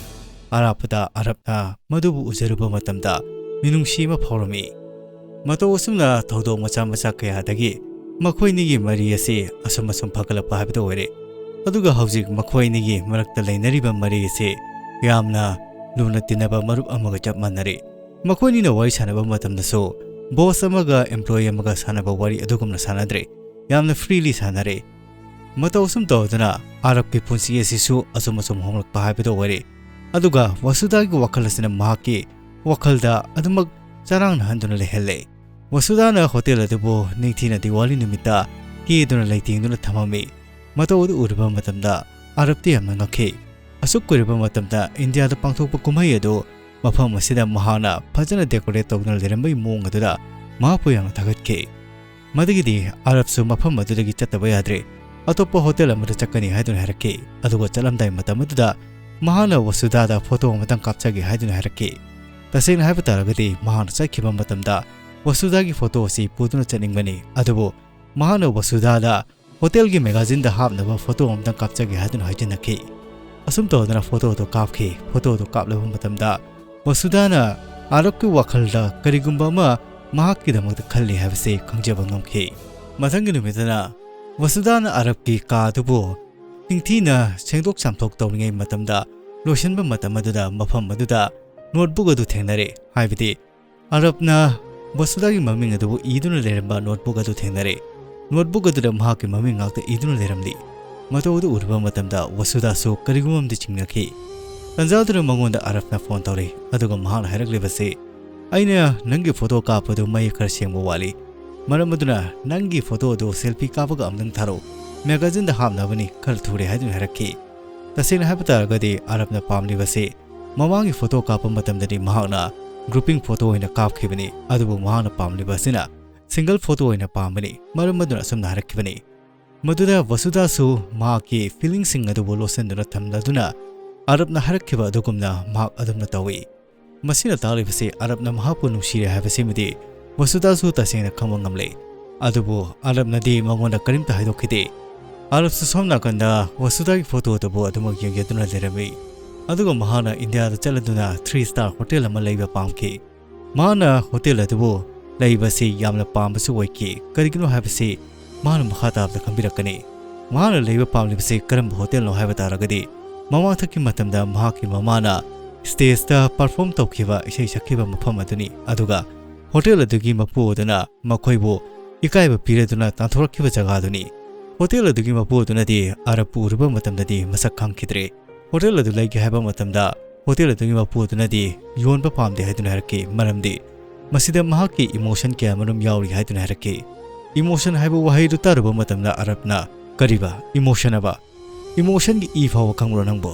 ꯑꯔꯥꯞꯄꯗ ꯑꯔꯕꯅ ꯃꯗꯨꯕꯨ ꯎꯖꯔꯨꯕ ꯃꯇꯝꯗ ꯃꯤꯅꯨꯡꯁꯤ ꯑꯃ ꯐꯥꯎꯔꯝꯃꯤ꯫ ꯃꯇꯧ ꯑꯁꯨꯝꯅ ꯊꯧꯗꯣꯛ ꯃꯆꯥ ꯃꯆꯥ ꯀꯌꯥꯗꯒꯤ ꯃꯈꯣꯏꯅꯤꯒꯤ ꯃꯔꯤ ꯑꯁꯤ ꯑꯁꯨꯝ ꯑꯁꯨꯝ ꯐꯒꯠꯂꯛꯄ ꯍꯥꯏꯕꯗꯨ ꯑꯣꯏꯔꯦ꯫ ꯑꯗꯨꯒ ꯍꯧꯖꯤꯛ ꯃꯈꯣꯏꯅꯤꯒꯤ ꯃꯔꯛꯇ ꯂꯩꯅꯔꯤꯕ ꯃꯔꯤ ꯑꯁꯤ ꯌꯥꯝꯅ ꯂꯨꯅ ꯇꯤꯟꯅꯕ ꯃꯔꯨꯞ ꯑꯃꯒ ꯆꯞ ꯃꯥꯟꯅꯔꯦ꯫ ꯃꯈꯣꯏꯅꯤꯅ ꯋꯥꯔꯤ ꯁꯥꯟꯅꯕ ꯃꯇꯝꯗꯁꯨ ꯕꯣꯁ ꯑꯃꯒ ꯑꯦꯝꯄ꯭ꯂꯣꯌꯤ ꯑꯃꯒ ꯁꯥꯟꯅꯕ ꯋꯥꯔꯤ ꯑꯗꯨꯒꯨꯝꯅ ꯁꯥꯟꯅꯗ꯭ꯔꯦ꯫ ꯌꯥꯝꯅ ꯐ꯭ꯔꯤꯂꯤ ꯁꯥꯟꯅꯔꯦ꯫ ꯃꯇꯧ ꯑꯁꯨꯝ ꯇꯧꯗꯨꯅ ꯑꯔꯕꯀꯤ ꯄꯨꯟꯁꯤ ꯑꯁꯤꯁꯨ ꯑꯁꯨꯝ ꯑꯁꯨꯝ ꯍꯣꯡꯂꯛꯄ ꯍꯥꯏꯕꯗꯨ ꯑꯣꯏꯔꯦ꯫ ꯑꯗꯨꯒ ꯋꯁꯨꯗꯥꯒꯤ ꯋꯥꯈꯜ ꯑꯁꯤꯅ ꯃꯍꯥꯛꯀꯤ ꯋꯥꯈꯜꯗ ꯑꯗꯨꯃꯛ ꯆꯔꯥꯡꯅꯍꯟꯗꯨꯅ ꯂꯩꯍꯜꯂꯦ꯫ ꯋꯁꯨꯗꯥꯅ ꯍꯣꯇꯦꯜ ꯑꯗꯨꯕꯨ ꯅꯤꯡꯊꯤꯅ ꯗꯤꯋꯥꯂꯤ ꯅꯨꯃꯤꯠꯇ ꯀꯦꯗꯨꯅ ꯂꯩꯇꯦꯡꯗꯨꯅ ꯊꯝꯃꯝꯃꯤ꯫ ꯃꯇꯧ ꯑꯗꯨ ꯎꯔꯨꯕ ꯃꯇꯝꯗ ꯑꯔꯕꯇꯤ ꯌꯥꯝꯅ ꯉꯛꯈꯤ꯫ ꯑꯁꯨꯛ ꯀꯨꯏꯔꯕ ꯃꯇꯝꯗ ꯏꯟꯗꯤꯌꯥꯗ ꯄꯥꯡꯊꯣꯛꯄ ꯀꯨꯝꯍꯩ ꯑꯗꯨ ꯃꯐꯝ ꯑꯁꯤꯗ ꯃꯍꯥꯛꯅ ꯐꯖꯅ ꯗꯦꯀꯣꯔꯦꯠ ꯇꯧꯗꯨꯅ ꯂꯩꯔꯝꯕꯒꯤ ꯃꯑꯣꯡ ꯑꯗꯨꯗ ꯃꯍꯥꯛꯄꯨ ꯌꯥꯝꯅ ꯊꯥꯒꯠꯈꯤ꯫ ꯃꯗꯨꯒꯤꯗꯤ ꯑꯔꯕꯁꯨ ꯃꯐꯝ ꯑꯗꯨꯗꯒꯤ ꯆꯠꯇꯕ ꯌꯥꯗ꯭ꯔꯦ꯫ ꯑꯇꯣꯞꯄ ꯍꯣꯇꯦꯜ ꯑꯃꯗ ꯆꯠꯀꯅꯤ ꯍꯥꯏꯗꯨꯅ ꯍꯥꯏꯔꯛꯈꯤ꯫ ꯑꯗꯨꯒ ꯆꯠꯂꯝꯗꯥꯏ ꯃꯇꯝ ꯑꯗꯨꯗ ꯃꯍꯥꯛꯅ ꯋꯁꯨꯗꯥꯗ ꯐꯣꯇꯣ ꯑꯃꯇꯪ ꯀꯥꯞꯆꯒꯦ ꯍꯥꯏꯗꯨꯅ ꯍꯥꯏꯔꯛꯈꯤ꯫ ꯇꯁꯦꯡꯅ ꯍꯥꯏꯕ ꯇꯥꯔꯒꯗꯤ ꯃꯍꯥꯛꯅ ꯆꯠꯈꯤꯕ ꯃꯇꯝꯗ ꯋꯁꯨꯗꯥꯒꯤ ꯐꯣꯇꯣ ꯑꯁꯤ ꯄꯨꯗꯨꯅ ꯆꯠꯅꯤꯡꯕꯅꯤ꯫ ꯑꯗꯨꯕꯨ ꯃꯍꯥꯛꯅ ꯋꯁꯨꯗꯥꯗ ꯍꯣꯇꯦꯜꯒꯤ ꯃꯦꯒꯥꯖꯤꯟꯗ ꯍꯥꯞꯅꯕ ꯐꯣꯇꯣ ꯑꯃꯇꯪ ꯀꯥꯞꯆꯒꯦ ꯍꯥꯏꯗꯨꯅ ꯍꯥꯏꯖꯤꯟꯅꯈꯤ꯫ ꯑꯁꯨꯝ ꯇꯧꯗꯅ ꯐꯣꯇꯣꯗꯨ ꯀꯥꯞꯈꯤ꯫ ꯐꯣꯇꯣꯗꯨ ꯀꯥꯞꯂꯕ ꯃꯇꯝꯗ ꯋꯁꯨꯗꯥꯅ ꯑꯔꯕꯀꯤ ꯋꯥꯈꯜꯗ ꯀꯔꯤꯒꯨꯝꯕ ꯑꯃ ꯃꯍꯥꯛꯀꯤꯗꯃꯛꯇ ꯈꯜꯂꯤ ꯍꯥꯏꯕꯁꯤ ꯈꯪꯖꯕ ꯉꯝꯈꯤ꯫ ꯃꯊꯪꯒꯤ ꯅꯨꯃꯤꯠꯇꯅ ꯋꯁꯨꯗꯥꯅ ꯑꯔꯕꯀꯤ ꯀꯥ ꯑꯗꯨꯕꯨ ꯅꯤꯡꯊꯤꯅ ꯁꯦꯡꯗꯣꯛ ꯆꯥꯝꯊꯣꯛ ꯇꯧꯔꯤꯉꯩ ꯃꯇꯝꯗ ꯂꯣꯏꯁꯤꯟꯕ ꯃꯇꯝ ꯑꯗꯨꯗ ꯃꯐꯝ ꯑꯗꯨꯗ ꯅꯣꯠꯕꯨꯛ ꯑꯗꯨ ꯊꯦꯡꯅꯔꯦ꯫ ꯍꯥꯏꯕꯗꯤ ꯑꯔꯕꯅ ꯋꯁꯨꯗꯥꯒꯤ ꯃꯃꯤꯡ ꯑꯗꯨꯕꯨ ꯏꯗꯨꯅ ꯂꯩꯔꯝꯕ ꯅꯣꯠꯕꯨꯛ ꯑꯗꯨ ꯊꯦꯡꯅꯔꯦ꯫ ꯅꯣꯠꯕꯨꯛ ꯑꯗꯨꯗ ꯃꯍꯥꯛꯀꯤ ꯃꯃꯤꯡ ꯉꯥꯛꯇ ꯏꯗꯨꯅ ꯂꯩꯔꯝꯂꯤ꯫ ꯃꯇꯧ ꯑꯗꯨ ꯎꯔꯨꯕ ꯃꯇꯝꯗ ꯋꯁꯨꯗꯥꯁꯨ ꯀꯔꯤꯒꯨꯝꯕ ꯑꯃꯗꯤ ꯆꯤꯡꯅꯈꯤ꯫ ꯇꯟꯖꯥꯗꯨꯅ ꯃꯉꯣꯟꯗ ꯑꯔꯕꯅ ꯐꯣꯟ ꯇꯧꯔꯛꯏ, ꯑꯗꯨꯒ ꯃꯍꯥꯛꯅ ꯍꯥꯏꯔꯛꯂꯤꯕꯁꯤ, "ꯑꯩꯅ ꯅꯪꯒꯤ ꯐꯣꯇꯣ ꯀꯥꯞꯄꯗꯨ ꯃꯌꯦꯛ ꯈꯔ ꯁꯦꯡꯕ ꯋꯥꯠꯂꯤ꯫ ꯃꯔꯝ ꯑꯗꯨꯅ ꯅꯪꯒꯤ ꯐꯣꯇꯣ ꯑꯗꯨ ꯁꯦꯜꯐꯤ ꯀꯥꯞꯄꯒ ꯑꯃꯨꯛꯇꯪ ꯊꯥꯔꯛꯎ꯫ ꯃꯦꯒꯥꯖꯤꯟꯗ ꯍꯥꯞꯅꯕꯅꯤ, ꯈꯔ ꯊꯨꯔꯦ" ꯍꯥꯏꯗꯨꯅ ꯍꯥꯏꯔꯛꯈꯤ꯫ ꯇꯁꯦꯡꯅ ꯍꯥꯏꯕ ꯇꯥꯔꯒꯗꯤ ꯑꯔꯕꯅ ꯄꯥꯝꯂꯤꯕꯁꯤ ꯃꯃꯥꯡꯒꯤ ꯐꯣꯇꯣ ꯀꯥꯞꯄ ꯃꯇꯝꯗꯗꯤ ꯃꯍꯥꯛꯅ ꯒ꯭ꯔꯨꯄꯤꯡ ꯐꯣꯇꯣ ꯑꯣꯏꯅ ꯀꯥꯞꯈꯤꯕꯅꯤ, ꯑꯗꯨꯕꯨ ꯃꯍꯥꯛꯅ ꯄꯥꯝꯂꯤꯕ ꯑꯁꯤꯅ ꯁꯤꯡꯒꯜ ꯐꯣꯇꯣ ꯑꯣꯏꯅ ꯄꯥꯝꯕꯅꯤ꯫ ꯃꯔꯝ ꯑꯗꯨꯅ ꯑꯁꯨꯝꯅ ꯍꯥꯏꯔꯛꯈꯤꯕꯅꯤ꯫ ꯃꯗꯨꯗ ꯋꯁꯨꯗꯥꯁꯨ ꯃꯍꯥꯛꯀꯤ ꯐꯤꯂꯤꯡꯁꯤꯡ ꯑꯗꯨꯕꯨ ꯂꯣꯠꯁꯤꯟꯗꯨꯅ ꯊꯝꯂꯗꯨꯅ ꯑꯔꯕꯅ ꯍꯥꯏꯔꯛꯈꯤꯕ ꯑꯗꯨꯒꯨꯝꯅ ꯃꯍꯥꯛ ꯑꯗꯨꯝꯅ ꯇꯧꯏ꯫ ꯃꯁꯤꯅ ꯇꯥꯛꯂꯤꯕꯁꯤ ꯑꯔꯕꯅ ꯃꯍꯥꯛꯄꯨ ꯅꯨꯡꯁꯤꯔꯦ ꯍꯥꯏꯕꯁꯤꯃꯗꯤ ꯋꯁꯨꯗꯥꯁꯨ ꯇꯁꯦꯡꯅ ꯈꯪꯕ ꯉꯝꯂꯦ꯫ ꯑꯗꯨꯕꯨ ꯑꯔꯕꯅꯗꯤ ꯃꯉꯣꯟꯗ ꯀꯔꯤꯝꯇ ꯍꯥꯏꯗꯣꯛꯈꯤꯗꯦ꯫ ꯑꯔꯕꯁꯨ ꯁꯣꯝ ꯅꯥꯀꯟꯗ ꯋꯁꯨꯗꯥꯒꯤ ꯐꯣꯇꯣ ꯑꯗꯨꯕꯨ ꯑꯗꯨꯃꯛ ꯌꯦꯡꯖꯗꯨꯅ ꯂꯩꯔꯝꯃꯤ꯫ ꯑꯗꯨꯒ ꯃꯍꯥꯛꯅ ꯏꯟꯗꯤꯌꯥꯗ ꯆꯠꯂꯗꯨꯅ ꯊ꯭ꯔꯤ ꯁ꯭ꯇꯥꯔ ꯍꯣꯇꯦꯜ ꯑꯃ ꯂꯩꯕ ꯄꯥꯝꯈꯤ꯫ ꯃꯍꯥꯛꯅ ꯍꯣꯇꯦꯜ ꯑꯗꯨꯕꯨ ꯂꯩꯕꯁꯤ ꯌꯥꯝꯅ ꯄꯥꯝꯕꯁꯨ ꯑꯣꯏꯈꯤ꯫ ꯀꯔꯤꯒꯤꯅꯣ ꯍꯥꯏꯕꯁꯤ ꯃꯍꯥꯛꯅ ꯃꯈꯥ ꯇꯥꯕꯗ ꯈꯪꯕꯤꯔꯛꯀꯅꯤ꯫ ꯃꯍꯥꯛꯅ ꯂꯩꯕ ꯄꯥꯝꯂꯤꯕꯁꯤ ꯀꯔꯝꯕ ꯍꯣꯇꯦꯜꯅꯣ ꯍꯥꯏꯕ ꯇꯥꯔꯒꯗꯤ, ꯃꯃꯥꯡꯊꯛꯀꯤ ꯃꯇꯝꯗ ꯃꯍꯥꯛꯀꯤ ꯃꯃꯥꯅ ꯁ꯭ꯇꯦꯖꯇ ꯄꯔꯐꯣꯔꯝ ꯇꯧꯈꯤꯕ ꯏꯁꯩ ꯁꯛꯈꯤꯕ ꯃꯐꯝ ꯑꯗꯨꯅꯤ꯫ ꯑꯗꯨꯒ ꯍꯣꯇꯦꯜ ꯑꯗꯨꯒꯤ ꯃꯄꯨ ꯑꯗꯨꯅ ꯃꯈꯣꯏꯕꯨ ꯏꯀꯥꯏꯕ ꯄꯤꯔꯗꯨꯅ ꯇꯥꯟꯊꯣꯔꯛꯈꯤꯕ ꯖꯒꯥꯗꯨꯅꯤ꯫ ꯍꯣꯇꯦꯜ ꯑꯗꯨꯒꯤ ꯃꯄꯨ ꯑꯗꯨꯅꯗꯤ ꯑꯔꯕꯄꯨ ꯎꯔꯨꯕ ꯃꯇꯝꯗꯗꯤ ꯃꯁꯛ ꯈꯪꯈꯤꯗ꯭ꯔꯦ꯫ ꯍꯣꯇꯦꯜ ꯑꯗꯨ ꯂꯩꯒꯦ ꯍꯥꯏꯕ ꯃꯇꯝꯗ ꯍꯣꯇꯦꯜ ꯑꯗꯨꯒꯤ ꯃꯄꯨ ꯑꯗꯨꯅꯗꯤ ꯌꯣꯟꯕ ꯄꯥꯝꯗꯦ ꯍꯥꯏꯗꯨꯅ ꯍꯥꯏꯔꯛꯈꯤ, ꯃꯔꯝꯗꯤ ꯃꯁꯤꯗ ꯃꯍꯥꯛꯀꯤ ꯏꯃꯣꯁꯟ ꯀꯌꯥ ꯃꯔꯨꯝ ꯌꯥꯎꯔꯤ ꯍꯥꯏꯗꯨꯅ ꯍꯥꯏꯔꯛꯈꯤ꯫ ꯏꯃꯣꯁꯟ ꯍꯥꯏꯕ ꯋꯥꯍꯩꯗꯨ ꯇꯥꯔꯨꯕ ꯃꯇꯝꯗ ꯑꯔꯕꯅ, "ꯀꯔꯤꯕ? ꯏꯃꯣꯁꯟ ꯑꯕ? ꯏꯃꯣꯁꯟꯒꯤ ꯏ ꯐꯥꯎꯕ ꯈꯪꯕ꯭ꯔꯣ ꯅꯪꯕꯨ?"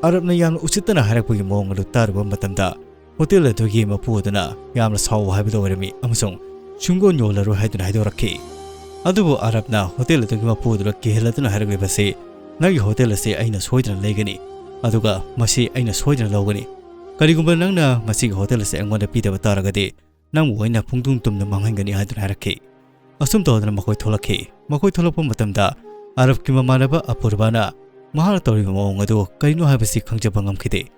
ꯑꯔꯕꯅ ꯌꯥꯝꯅ ꯎꯁꯤꯠꯇꯅ ꯍꯥꯏꯔꯛꯄꯒꯤ ꯃꯑꯣꯡ ꯑꯗꯨ ꯇꯥꯔꯨꯕ ꯃꯇꯝꯗ ꯍꯣꯇꯦꯜ ꯑꯗꯨꯒꯤ ꯃꯄꯨ ꯑꯗꯨꯅ ꯌꯥꯝꯅ ꯁꯥꯎꯕ ꯍꯥꯏꯕꯗꯨ ꯑꯣꯏꯔꯝꯃꯤ ꯑꯃꯁꯨꯡ ꯁꯨꯡꯌꯣꯟ ꯌꯣꯜꯂꯔꯣꯏ ꯍꯥꯏꯗꯨꯅ ꯍꯥꯏꯗꯣꯔꯛꯈꯤ꯫ ꯑꯗꯨꯕꯨ ꯑꯔꯕꯅ ꯍꯣꯇꯦꯜ ꯑꯗꯨꯒꯤ ꯃꯄꯨ ꯑꯗꯨꯗ ꯀꯤꯍꯜꯂꯗꯨꯅ ꯍꯥꯏꯔꯛꯂꯤꯕꯁꯤ, "ꯅꯪꯒꯤ ꯍꯣꯇꯦꯜ ꯑꯁꯤ ꯑꯩꯅ ꯁꯣꯏꯗꯅ ꯂꯩꯒꯅꯤ, ꯑꯗꯨꯒ ꯃꯁꯤ ꯑꯩꯅ ꯁꯣꯏꯗꯅ ꯂꯧꯒꯅꯤ꯫ ꯀꯔꯤꯒꯨꯝꯕ ꯅꯪꯅ ꯃꯁꯤꯒꯤ ꯍꯣꯇꯦꯜ ꯑꯁꯤ ꯑꯩꯉꯣꯟꯗ ꯄꯤꯗꯕ ꯇꯥꯔꯒꯗꯤ ꯅꯪꯕꯨ ꯑꯩꯅ ꯄꯨꯡꯇꯨꯝ ꯇꯨꯝꯅ ꯃꯥꯡꯍꯟꯒꯅꯤ" ꯍꯥꯏꯗꯨꯅ ꯍꯥꯏꯔꯛꯈꯤ꯫ ꯑꯁꯨꯝ ꯇꯧꯗꯅ ꯃꯈꯣꯏ ꯊꯣꯛꯂꯛꯈꯤ꯫ ꯃꯈꯣꯏ ꯊꯣꯛꯂꯛꯄ ꯃꯇꯝꯗ ꯑꯔꯕꯀꯤ ꯃꯃꯥꯟꯅꯕ ꯑꯄꯨꯔꯕꯥꯅ ꯃꯍꯥꯛꯅ ꯇꯧꯔꯤꯕ ꯃꯑꯣꯡ ꯑꯗꯨ ꯀꯔꯤꯅꯣ ꯍꯥꯏꯕꯁꯤ ꯈꯪꯖꯕ ꯉꯝꯈꯤꯗꯦ꯫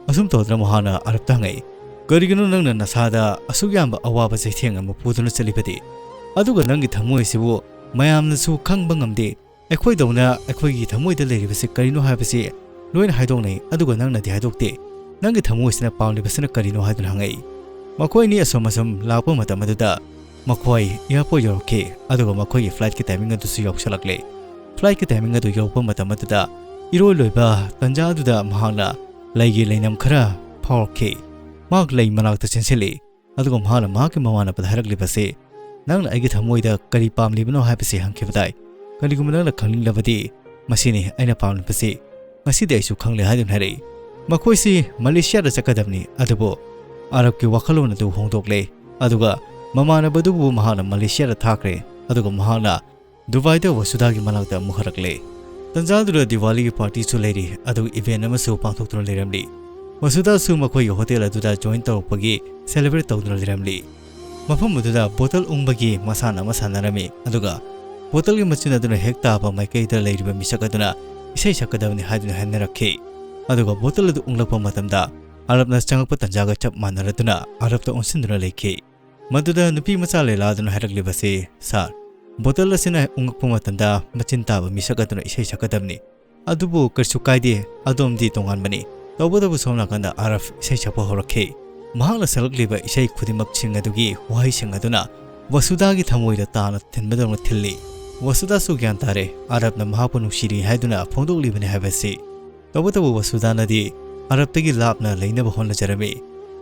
ꯑꯁꯨꯝ ꯇꯧꯗꯅ ꯃꯍꯥꯛꯅ ꯑꯔꯕꯇ ꯍꯪꯉꯛꯏ, "ꯀꯔꯤꯒꯤꯅꯣ ꯅꯪꯅ ꯅꯁꯥꯗ ꯑꯁꯨꯛ ꯌꯥꯝꯕ ꯑꯋꯥꯕ ꯆꯩꯊꯦꯡ ꯑꯃ ꯄꯨꯗꯨꯅ ꯆꯠꯂꯤꯕꯗꯤ? ꯑꯗꯨꯒ ꯅꯪꯒꯤ ꯊꯃꯣꯏ ꯑꯁꯤꯕꯨ ꯃꯌꯥꯝꯅꯁꯨ ꯈꯪꯕ ꯉꯝꯗꯦ꯫ ꯑꯩꯈꯣꯏꯗꯧꯅ ꯑꯩꯈꯣꯏꯒꯤ ꯊꯃꯣꯏꯗ ꯂꯩꯔꯤꯕꯁꯤ ꯀꯔꯤꯅꯣ ꯍꯥꯏꯕꯁꯤ ꯂꯣꯏꯅ ꯍꯥꯏꯗꯣꯛꯅꯩ, ꯑꯗꯨꯒ ꯅꯪꯅꯗꯤ ꯍꯥꯏꯗꯣꯛꯇꯦ꯫ ꯅꯪꯒꯤ ꯊꯃꯣꯏꯁꯤꯅ ꯄꯥꯝꯂꯤꯕꯁꯤꯅ ꯀꯔꯤꯅꯣ?" ꯍꯥꯏꯗꯨꯅ ꯍꯪꯉꯛꯏ꯫ ꯃꯈꯣꯏ ꯑꯅꯤ ꯑꯁꯨꯝ ꯑꯁꯨꯝ ꯂꯥꯛꯄ ꯃꯇꯝ ꯑꯗꯨꯗ ꯃꯈꯣꯏ ꯑꯦꯌꯥꯔꯄꯣꯔꯠ ꯌꯧꯔꯛꯈꯤ, ꯑꯗꯨꯒ ꯃꯈꯣꯏꯒꯤ ꯐ꯭ꯂꯥꯏꯠꯀꯤ ꯇꯥꯏꯃꯤꯡ ꯑꯗꯨꯁꯨ ꯌꯧꯁꯤꯜꯂꯛꯂꯦ꯫ ꯐ꯭ꯂꯥꯏꯠꯀꯤ ꯇꯥꯏꯃꯤꯡ ꯑꯗꯨ ꯌꯧꯔꯛꯄ ꯃꯇꯝ ꯑꯗꯨꯗ ꯏꯔꯣꯏ ꯂꯣꯏꯕ ꯇꯥꯟꯖꯥ ꯑꯗꯨꯗ ꯃꯍꯥꯛꯅ ꯂꯩꯒꯤ ꯂꯩꯅꯝ ꯈꯔ ꯐꯥꯎꯔꯛꯈꯤ꯫ ꯃꯍꯥꯛ ꯂꯩ ꯃꯅꯥꯛꯇ ꯆꯦꯟꯁꯤꯜꯂꯤ, ꯑꯗꯨꯒ ꯃꯍꯥꯛꯅ ꯃꯍꯥꯛꯀꯤ ꯃꯃꯥꯟꯅꯕꯗ ꯍꯥꯏꯔꯛꯂꯤꯕꯁꯤ, "ꯅꯪꯅ ꯑꯩꯒꯤ ꯊꯃꯣꯏꯗ ꯀꯔꯤ ꯄꯥꯝꯂꯤꯕꯅꯣ ꯍꯥꯏꯕꯁꯤ ꯍꯪꯈꯤꯕ ꯇꯥꯏ꯫ ꯀꯔꯤꯒꯨꯝꯕ ꯅꯪꯅ ꯈꯪꯅꯤꯡꯂꯕꯗꯤ ꯃꯁꯤꯅꯤ ꯑꯩꯅ ꯄꯥꯝꯂꯤꯕꯁꯤ꯫ ꯉꯁꯤꯗꯤ ꯑꯩꯁꯨ ꯈꯪꯂꯦ" ꯍꯥꯏꯗꯨꯅ ꯍꯥꯏꯔꯛꯏ꯫ ꯃꯈꯣꯏꯁꯤ ꯃꯂꯦꯁꯤꯌꯥꯗ ꯆꯠꯀꯗꯕꯅꯤ, ꯑꯗꯨꯕꯨ ꯑꯔꯕꯀꯤ ꯋꯥꯈꯜꯂꯣꯟ ꯑꯗꯨ ꯍꯣꯡꯗꯣꯛꯂꯦ꯫ ꯑꯗꯨꯒ ꯃꯃꯥꯟꯅꯕꯗꯨꯕꯨ ꯃꯍꯥꯛꯅ ꯃꯂꯦꯁꯤꯌꯥꯗ ꯊꯥꯈ꯭ꯔꯦ, ꯑꯗꯨꯒ ꯃꯍꯥꯛꯅ ꯗꯨꯕꯥꯏꯗ ꯋꯁꯨꯗꯥꯒꯤ ꯃꯅꯥꯛꯇ ꯑꯃꯨꯛ ꯍꯜꯂꯛꯂꯦ꯫ ꯇꯟꯖꯥꯗꯨꯗ ꯗꯤꯋꯥꯂꯤꯒꯤ ꯄꯥꯔꯇꯤꯁꯨ ꯂꯩꯔꯤ, ꯑꯗꯨꯒ ꯏꯚꯦꯟ ꯑꯃꯁꯨ ꯄꯥꯡꯊꯣꯛꯇꯨꯅ ꯂꯩꯔꯝꯂꯤ꯫ ꯋꯁꯨꯗꯥꯁꯨ ꯃꯈꯣꯏꯒꯤ ꯍꯣꯇꯦꯜ ꯑꯗꯨꯗ ꯖꯣꯏꯟ ꯇꯧꯔꯛꯄꯒꯤ ꯁꯦꯂꯦꯕ꯭ꯔꯦꯠ ꯇꯧꯗꯨꯅ ꯂꯩꯔꯝꯂꯤ꯫ ꯃꯐꯝ ꯑꯗꯨꯗ ꯕꯣꯇꯜ ꯎꯪꯕꯒꯤ ꯃꯁꯥꯟꯅ ꯑꯃ ꯁꯥꯟꯅꯔꯝꯃꯤ, ꯑꯗꯨꯒ ꯕꯣꯇꯜꯒꯤ ꯃꯆꯤꯟ ꯑꯗꯨꯅ ꯍꯦꯛ ꯇꯥꯕ ꯃꯥꯏꯀꯩꯗ ꯂꯩꯔꯤꯕ ꯃꯤꯁꯛ ꯑꯗꯨꯅ ꯏꯁꯩ ꯁꯛꯀꯗꯕꯅꯤ ꯍꯥꯏꯗꯨꯅ ꯍꯥꯏꯅꯔꯛꯈꯤ꯫ ꯑꯗꯨꯒ ꯕꯣꯇꯜ ꯑꯗꯨ ꯎꯪꯂꯛꯄ ꯃꯇꯝꯗ ꯑꯔꯕꯅ ꯆꯪꯂꯛꯄ ꯇꯟꯖꯥꯒ ꯆꯞ ꯃꯥꯟꯅꯔꯗꯨꯅ ꯑꯔꯕꯇ ꯑꯣꯟꯁꯤꯟꯗꯨꯅ ꯂꯩꯈꯤ꯫ ꯃꯗꯨꯗ ꯅꯨꯄꯤ ꯃꯆꯥ ꯂꯩꯂꯥ ꯑꯗꯨꯅ ꯍꯥꯏꯔꯛꯂꯤꯕꯁꯤ, "ꯁꯥꯔ, ꯕꯣꯇꯜ ꯑꯁꯤꯅ ꯎꯪꯉꯛꯄ ꯃꯇꯝꯗ ꯃꯆꯤꯟ ꯇꯥꯕ ꯃꯤꯁꯛ ꯑꯗꯨꯅ ꯏꯁꯩ ꯁꯛꯀꯗꯕꯅꯤ꯫ ꯑꯗꯨꯕꯨ ꯀꯔꯤꯁꯨ ꯀꯥꯏꯗꯦ, ꯑꯗꯣꯝꯗꯤ ꯇꯣꯉꯥꯟꯕꯅꯤ꯫ ꯇꯧꯕꯇꯕꯨ ꯁꯣꯝ ꯅꯥꯀꯟꯗ ꯑꯥꯔꯐ ꯏꯁꯩ ꯁꯛꯄ ꯍꯧꯔꯛꯈꯤ꯫ ꯃꯍꯥꯛꯅ ꯁꯛꯂꯛꯂꯤꯕ ꯏꯁꯩ ꯈꯨꯗꯤꯡꯃꯛꯁꯤꯡ ꯑꯗꯨꯒꯤ ꯋꯥꯍꯩꯁꯤꯡ ꯑꯗꯨꯅ ꯋꯁꯨꯗꯥꯒꯤ ꯊꯃꯣꯏꯗ ꯇꯥꯅ ꯊꯤꯟꯕꯗꯧꯅ ꯊꯤꯜꯂꯤ꯫ ꯋꯁꯨꯗꯥꯁꯨ ꯒ꯭ꯌꯥꯟ ꯇꯥꯔꯦ, ꯑꯥꯔꯐꯅ ꯃꯍꯥꯛꯄꯨ ꯅꯨꯡꯁꯤꯔꯤ ꯍꯥꯏꯗꯨꯅ ꯐꯣꯡꯗꯣꯛꯂꯤꯕꯅꯤ ꯍꯥꯏꯕꯁꯤ꯫ ꯇꯧꯕꯇꯕꯨ ꯋꯁꯨꯗꯥꯅꯗꯤ ꯑꯥꯔꯐꯇꯒꯤ ꯂꯥꯞꯅ ꯂꯩꯅꯕ ꯍꯣꯠꯅꯖꯔꯝꯃꯤ꯫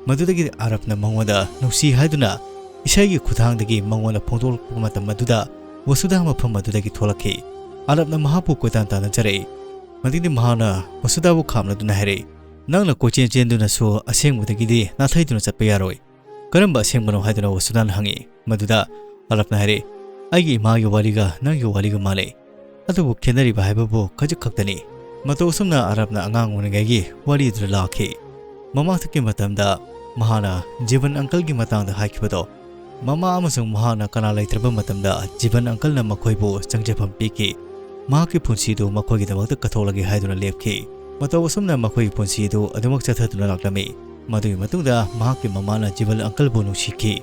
ꯃꯗꯨꯗꯒꯤ ꯑꯥꯔꯐꯅ ꯃꯉꯣꯟꯗ ꯅꯨꯡꯁꯤ ꯍꯥꯏꯗꯨꯅ ꯏꯁꯩꯒꯤ ꯈꯨꯠꯊꯥꯡꯗꯒꯤ ꯃꯉꯣꯟꯗ ꯐꯣꯡꯗꯣꯛꯂꯛꯄ ꯃꯇꯝ ꯑꯗꯨꯗ ꯋꯁꯨꯗꯥ ꯃꯐꯝ ꯑꯗꯨꯗꯒꯤ ꯊꯣꯛꯂꯛꯈꯤ꯫ ꯑꯥꯔꯐꯅ ꯃꯍꯥꯛꯄꯨ ꯀꯣꯏꯇꯥꯟ ꯇꯥꯟꯅꯖꯔꯛꯏ꯫ ꯃꯗꯨꯗꯤ ꯃꯍꯥꯛꯅ ꯋꯁꯨꯗꯥꯕꯨ ꯈꯥꯝꯂꯗꯨꯅ ꯍꯥꯏꯔꯛꯏ, "ꯅꯪꯅ ꯀꯣꯏꯆꯦꯟ ꯆꯦꯟꯗꯨꯅꯁꯨ ꯑꯁꯦꯡꯕꯗꯒꯤꯗꯤ ꯅꯥꯊꯩꯗꯨꯅ ꯆꯠꯄ ꯌꯥꯔꯣꯏ꯫ ꯀꯔꯝꯕ ꯑꯁꯦꯡꯕꯅꯣ?" ꯍꯥꯏꯗꯨꯅ ꯋꯁꯨꯗꯥꯅ ꯍꯪꯉꯤ꯫ ꯃꯗꯨꯗ ꯑꯥꯔꯐꯅ ꯍꯥꯏꯔꯛꯏ, "ꯑꯩꯒꯤ ꯏꯃꯥꯒꯤ ꯋꯥꯔꯤꯒ ꯅꯪꯒꯤ ꯋꯥꯔꯤꯒ ꯃꯥꯟꯅꯩ꯫ ꯑꯗꯨꯕꯨ ꯈꯦꯠꯅꯔꯤꯕ ꯍꯥꯏꯕꯕꯨ ꯈꯖꯤꯛ ꯈꯛꯇꯅꯤ꯫" ꯃꯇꯧ ꯑꯁꯨꯝꯅ ꯑꯥꯔꯐꯅ ꯑꯉꯥꯡ ꯑꯣꯏꯔꯤꯉꯩꯒꯤ ꯋꯥꯔꯤ ꯑꯗꯨꯗ ꯂꯥꯛꯈꯤ꯫ ꯃꯃꯥꯡꯊꯛꯀꯤ ꯃꯇꯝꯗ ꯃꯍꯥꯛꯅ ꯖꯤꯕꯟ ꯑꯪꯀꯜꯒꯤ ꯃꯇꯥꯡꯗ ꯍꯥꯏꯈꯤꯕꯗꯣ, ꯃꯃꯥ ꯑꯃꯁꯨꯡ ꯃꯍꯥꯛꯅ ꯀꯅꯥ ꯂꯩꯇ꯭ꯔꯕ ꯃꯇꯝꯗ ꯖꯤꯕꯟ ꯑꯪꯀꯜꯅ ꯃꯈꯣꯏꯕꯨ ꯆꯪꯖꯐꯝ ꯄꯤꯈꯤ꯫ ꯃꯍꯥꯛꯀꯤ ꯄꯨꯟꯁꯤꯗꯨ ꯃꯈꯣꯏꯒꯤꯗꯃꯛꯇ ꯀꯠꯊꯣꯛꯂꯒꯦ ꯍꯥꯏꯗꯨꯅ ꯂꯦꯞꯈꯤ꯫ ꯃꯇꯧ ꯑꯁꯨꯝꯅ ꯃꯈꯣꯏꯒꯤ ꯄꯨꯟꯁꯤꯗꯨ ꯑꯗꯨꯃꯛ ꯆꯠꯊꯗꯨꯅ ꯂꯥꯛꯂꯝꯃꯤ꯫ ꯃꯗꯨꯒꯤ ꯃꯇꯨꯡꯗ ꯃꯍꯥꯛꯀꯤ ꯃꯃꯥꯅ ꯖꯤꯕꯟ ꯑꯪꯀꯜꯕꯨ ꯅꯨꯡꯁꯤꯈꯤ꯫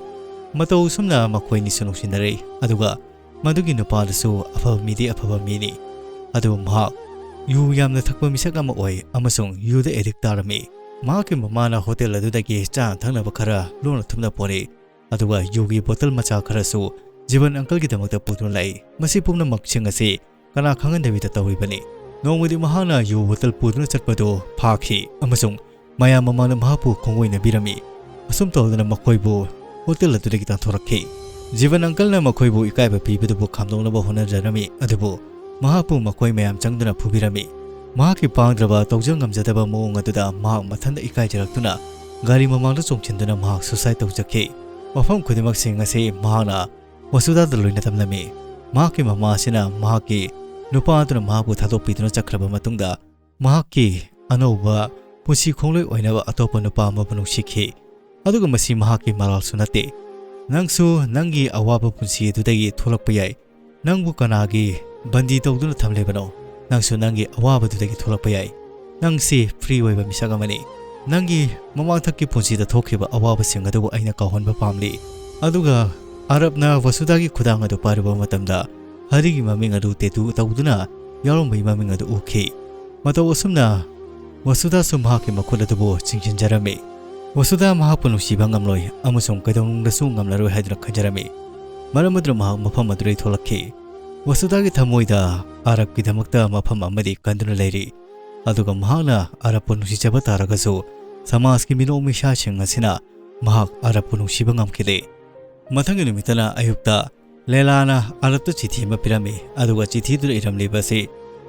ꯃꯇꯧ ꯑꯁꯨꯝꯅ ꯃꯈꯣꯏ ꯑꯅꯤꯁꯨ ꯅꯨꯡꯁꯤꯅꯔꯛꯏ꯫ ꯑꯗꯨꯒ ꯃꯗꯨꯒꯤ ꯅꯨꯄꯥꯗꯨꯁꯨ ꯑꯐꯕ ꯃꯤꯗꯤ ꯑꯐꯕ ꯃꯤꯅꯤ꯫ ꯑꯗꯨꯕꯨ ꯃꯍꯥꯛ ꯌꯨ ꯌꯥꯝꯅ ꯊꯛꯄ ꯃꯤꯁꯛ ꯑꯃ ꯑꯣꯏ ꯑꯃꯁꯨꯡ ꯌꯨꯗ ꯑꯦꯗꯤꯛ ꯇꯥꯔꯝꯃꯤ꯫ ꯃꯍꯥꯛꯀꯤ ꯃꯃꯥꯅ ꯍꯣꯇꯦꯜ ꯑꯗꯨꯗꯒꯤ ꯆꯥꯅ ꯊꯛꯅꯕ ꯈꯔ ꯂꯣꯟꯅ ꯊꯨꯝꯅ ꯄꯣꯔꯛꯏ꯫ ꯑꯗꯨꯒ ꯌꯨꯒꯤ ꯕꯣꯇꯜ ꯃꯆꯥ ꯈꯔꯁꯨ ꯖꯤꯕꯟ ꯑꯪꯀꯜꯒꯤꯗꯃꯛꯇ ꯄꯨꯗꯨꯅ ꯂꯥꯛꯏ꯫ ꯃꯁꯤ ꯄꯨꯝꯅꯃꯛꯁꯤꯡ ꯑꯁꯤ ꯀꯅꯥ ꯈꯪꯍꯟꯗꯕꯤꯗ ꯇꯧꯔꯤꯕꯅꯤ꯫ ꯅꯣꯡꯃꯗꯤ ꯃꯍꯥꯛꯅ ꯌꯨ ꯕꯣꯇꯜ ꯄꯨꯗꯨꯅ ꯆꯠꯄꯗꯨ ꯐꯥꯈꯤ ꯑꯃꯁꯨꯡ ꯃꯌꯥꯝ ꯃꯃꯥꯡꯗ ꯃꯍꯥꯛꯄꯨ ꯈꯣꯡꯒꯣꯏꯅꯕꯤꯔꯝꯃꯤ꯫ ꯑꯁꯨꯝ ꯇꯧꯗꯅ ꯃꯈꯣꯏꯕꯨ ꯍꯣꯇꯦꯜ ꯑꯗꯨꯗꯒꯤ ꯇꯥꯟꯊꯣꯔꯛꯈꯤ꯫ ꯖꯤꯕꯟ ꯑꯪꯀꯜꯅ ꯃꯈꯣꯏꯕꯨ ꯏꯀꯥꯏꯕ ꯄꯤꯕꯗꯨꯕꯨ ꯈꯥꯝꯗꯣꯛꯅꯕ ꯍꯣꯠꯅꯖꯔꯝꯃꯤ, ꯑꯗꯨꯕꯨ ꯃꯍꯥꯛꯄꯨ ꯃꯈꯣꯏ ꯃꯌꯥꯝ ꯆꯪꯗꯨꯅ ꯐꯨꯕꯤꯔꯝꯃꯤ꯫ ꯃꯍꯥꯛꯀꯤ ꯄꯥꯡꯗ꯭ꯔꯕ, ꯇꯧꯖ ꯉꯝꯖꯗꯕ ꯃꯑꯣꯡ ꯑꯗꯨꯗ ꯃꯍꯥꯛ ꯃꯊꯟꯇ ꯏꯀꯥꯏꯖꯔꯛꯇꯨꯅ ꯒꯥꯔꯤ ꯃꯃꯥꯡꯗ ꯆꯣꯡꯁꯤꯟꯗꯨꯅ ꯃꯍꯥꯛ ꯁꯨꯁꯥꯏꯗ ꯇꯧꯖꯈꯤ꯫ ꯋꯥꯐꯝ ꯈꯨꯗꯤꯡꯃꯛꯁꯤꯡ ꯑꯁꯤ ꯃꯍꯥꯛꯅ ꯋꯥꯁꯨꯗꯥꯗ ꯂꯣꯏꯅ ꯇꯝꯂꯝꯃꯤ꯫ ꯃꯍꯥꯛꯀꯤ ꯃꯃꯥ ꯑꯁꯤꯅ ꯃꯍꯥꯛꯀꯤ ꯅꯨꯄꯥ ꯑꯗꯨꯅ ꯃꯍꯥꯛꯄꯨ ꯊꯥꯗꯣꯛꯄꯤꯗꯨꯅ ꯆꯠꯈ꯭ꯔꯕ ꯃꯇꯨꯡꯗ, ꯃꯍꯥꯛꯀꯤ ꯑꯅꯧꯕ ꯄꯨꯟꯁꯤ ꯈꯣꯡꯂꯣꯏ ꯑꯣꯏꯅꯕ ꯑꯇꯣꯞꯄ ꯅꯨꯄꯥ ꯑꯃꯕꯨ ꯅꯨꯡꯁꯤꯈꯤ꯫ ꯑꯗꯨꯒ ꯃꯁꯤ ꯃꯍꯥꯛꯀꯤ ꯃꯔꯥꯜꯁꯨ ꯅꯠꯇꯦ꯫ ꯅꯪꯁꯨ ꯅꯪꯒꯤ ꯑꯋꯥꯕ ꯄꯨꯟꯁꯤ ꯑꯗꯨꯗꯒꯤ ꯊꯣꯛꯂꯛꯄ ꯌꯥꯏ꯫ ꯅꯪꯕꯨ ꯀꯅꯥꯒꯤ ꯕꯟꯗꯤ ꯇꯧꯗꯨꯅ ꯊꯝꯂꯤꯕꯅꯣ? ꯅꯪꯁꯨ ꯅꯪꯒꯤ ꯑꯋꯥꯕꯗꯨꯗꯒꯤ ꯊꯣꯛꯂꯛꯄ ꯌꯥꯏ꯫ ꯅꯪꯁꯤ ꯐ꯭ꯔꯤ ꯑꯣꯏꯕ ꯃꯤꯁꯛ ꯑꯃꯅꯤ꯫ ꯅꯪꯒꯤ ꯃꯃꯥꯡꯊꯛꯀꯤ ꯄꯨꯟꯁꯤꯗ ꯊꯣꯛꯈꯤꯕ ꯑꯋꯥꯕꯁꯤꯡ ꯑꯗꯨꯕꯨ ꯑꯩꯅ ꯀꯥꯎꯍꯟꯕ ꯄꯥꯝꯂꯤ꯫ ꯑꯗꯨꯒ ꯑꯔꯕꯅ ꯋꯁꯨꯗꯥꯒꯤ ꯈꯨꯗꯥꯡ ꯑꯗꯨ ꯄꯥꯏꯔꯨꯕ ꯃꯇꯝꯗ, ꯍꯔꯤꯒꯤ ꯃꯃꯤꯡ ꯑꯗꯨ ꯇꯦꯇꯨ ꯇꯧꯗꯨꯅ ꯌꯥꯎꯔꯝꯕꯒꯤ ꯃꯃꯤꯡ ꯑꯗꯨ ꯎꯈꯤ꯫ ꯃꯇꯧ ꯑꯁꯨꯝꯅ ꯋꯁꯨꯗꯥꯁꯨ ꯃꯍꯥꯛꯀꯤ ꯃꯈꯨꯠ ꯑꯗꯨꯕꯨ ꯆꯤꯡꯁꯤꯟꯖꯔꯝꯃꯤ꯫ ꯋꯁꯨꯗꯥ ꯃꯍꯥꯛꯄꯨ ꯅꯨꯡꯁꯤꯕ ꯉꯝꯂꯣꯏ ꯑꯃꯁꯨꯡ ꯀꯩꯗꯧꯅꯨꯡꯗꯁꯨ ꯉꯝꯂꯔꯣꯏ ꯍꯥꯏꯗꯨꯅ ꯈꯟꯖꯔꯝꯃꯤ꯫ ꯃꯔꯝ ꯑꯗꯨꯅ ꯃꯍꯥꯛ ꯃꯐꯝ ꯑꯗꯨꯗꯒꯤ ꯊꯣꯛꯂꯛꯈꯤ꯫ ꯋꯁꯨꯗꯥꯒꯤ ꯊꯃꯣꯏꯗ ꯑꯔꯕꯀꯤꯗꯃꯛꯇ ꯃꯐꯝ ꯑꯃꯗꯤ ꯀꯟꯗꯨꯅ ꯂꯩꯔꯤ꯫ ꯑꯗꯨꯒ ꯃꯍꯥꯛꯅ ꯑꯔꯕꯄꯨ ꯅꯨꯡꯁꯤꯖꯕ ꯇꯥꯔꯒꯁꯨ, ꯁꯃꯥꯖꯀꯤ ꯃꯤꯅꯣꯛ ꯃꯤꯁꯥꯁꯤꯡ ꯑꯁꯤꯅ ꯃꯍꯥꯛ ꯑꯔꯕꯄꯨ ꯅꯨꯡꯁꯤꯕ ꯉꯝꯈꯤꯗꯦ꯫ ꯃꯊꯪꯒꯤ ꯅꯨꯃꯤꯠꯇꯅ ꯑꯌꯨꯛꯇ ꯂꯦꯂꯥꯅ ꯑꯔꯕꯇ ꯆꯤꯊꯤ ꯑꯃ ꯄꯤꯔꯝꯃꯤ, ꯑꯗꯨꯒ ꯆꯤꯊꯤꯗꯨꯗ ꯏꯔꯝꯂꯤꯕ ꯑꯁꯤ,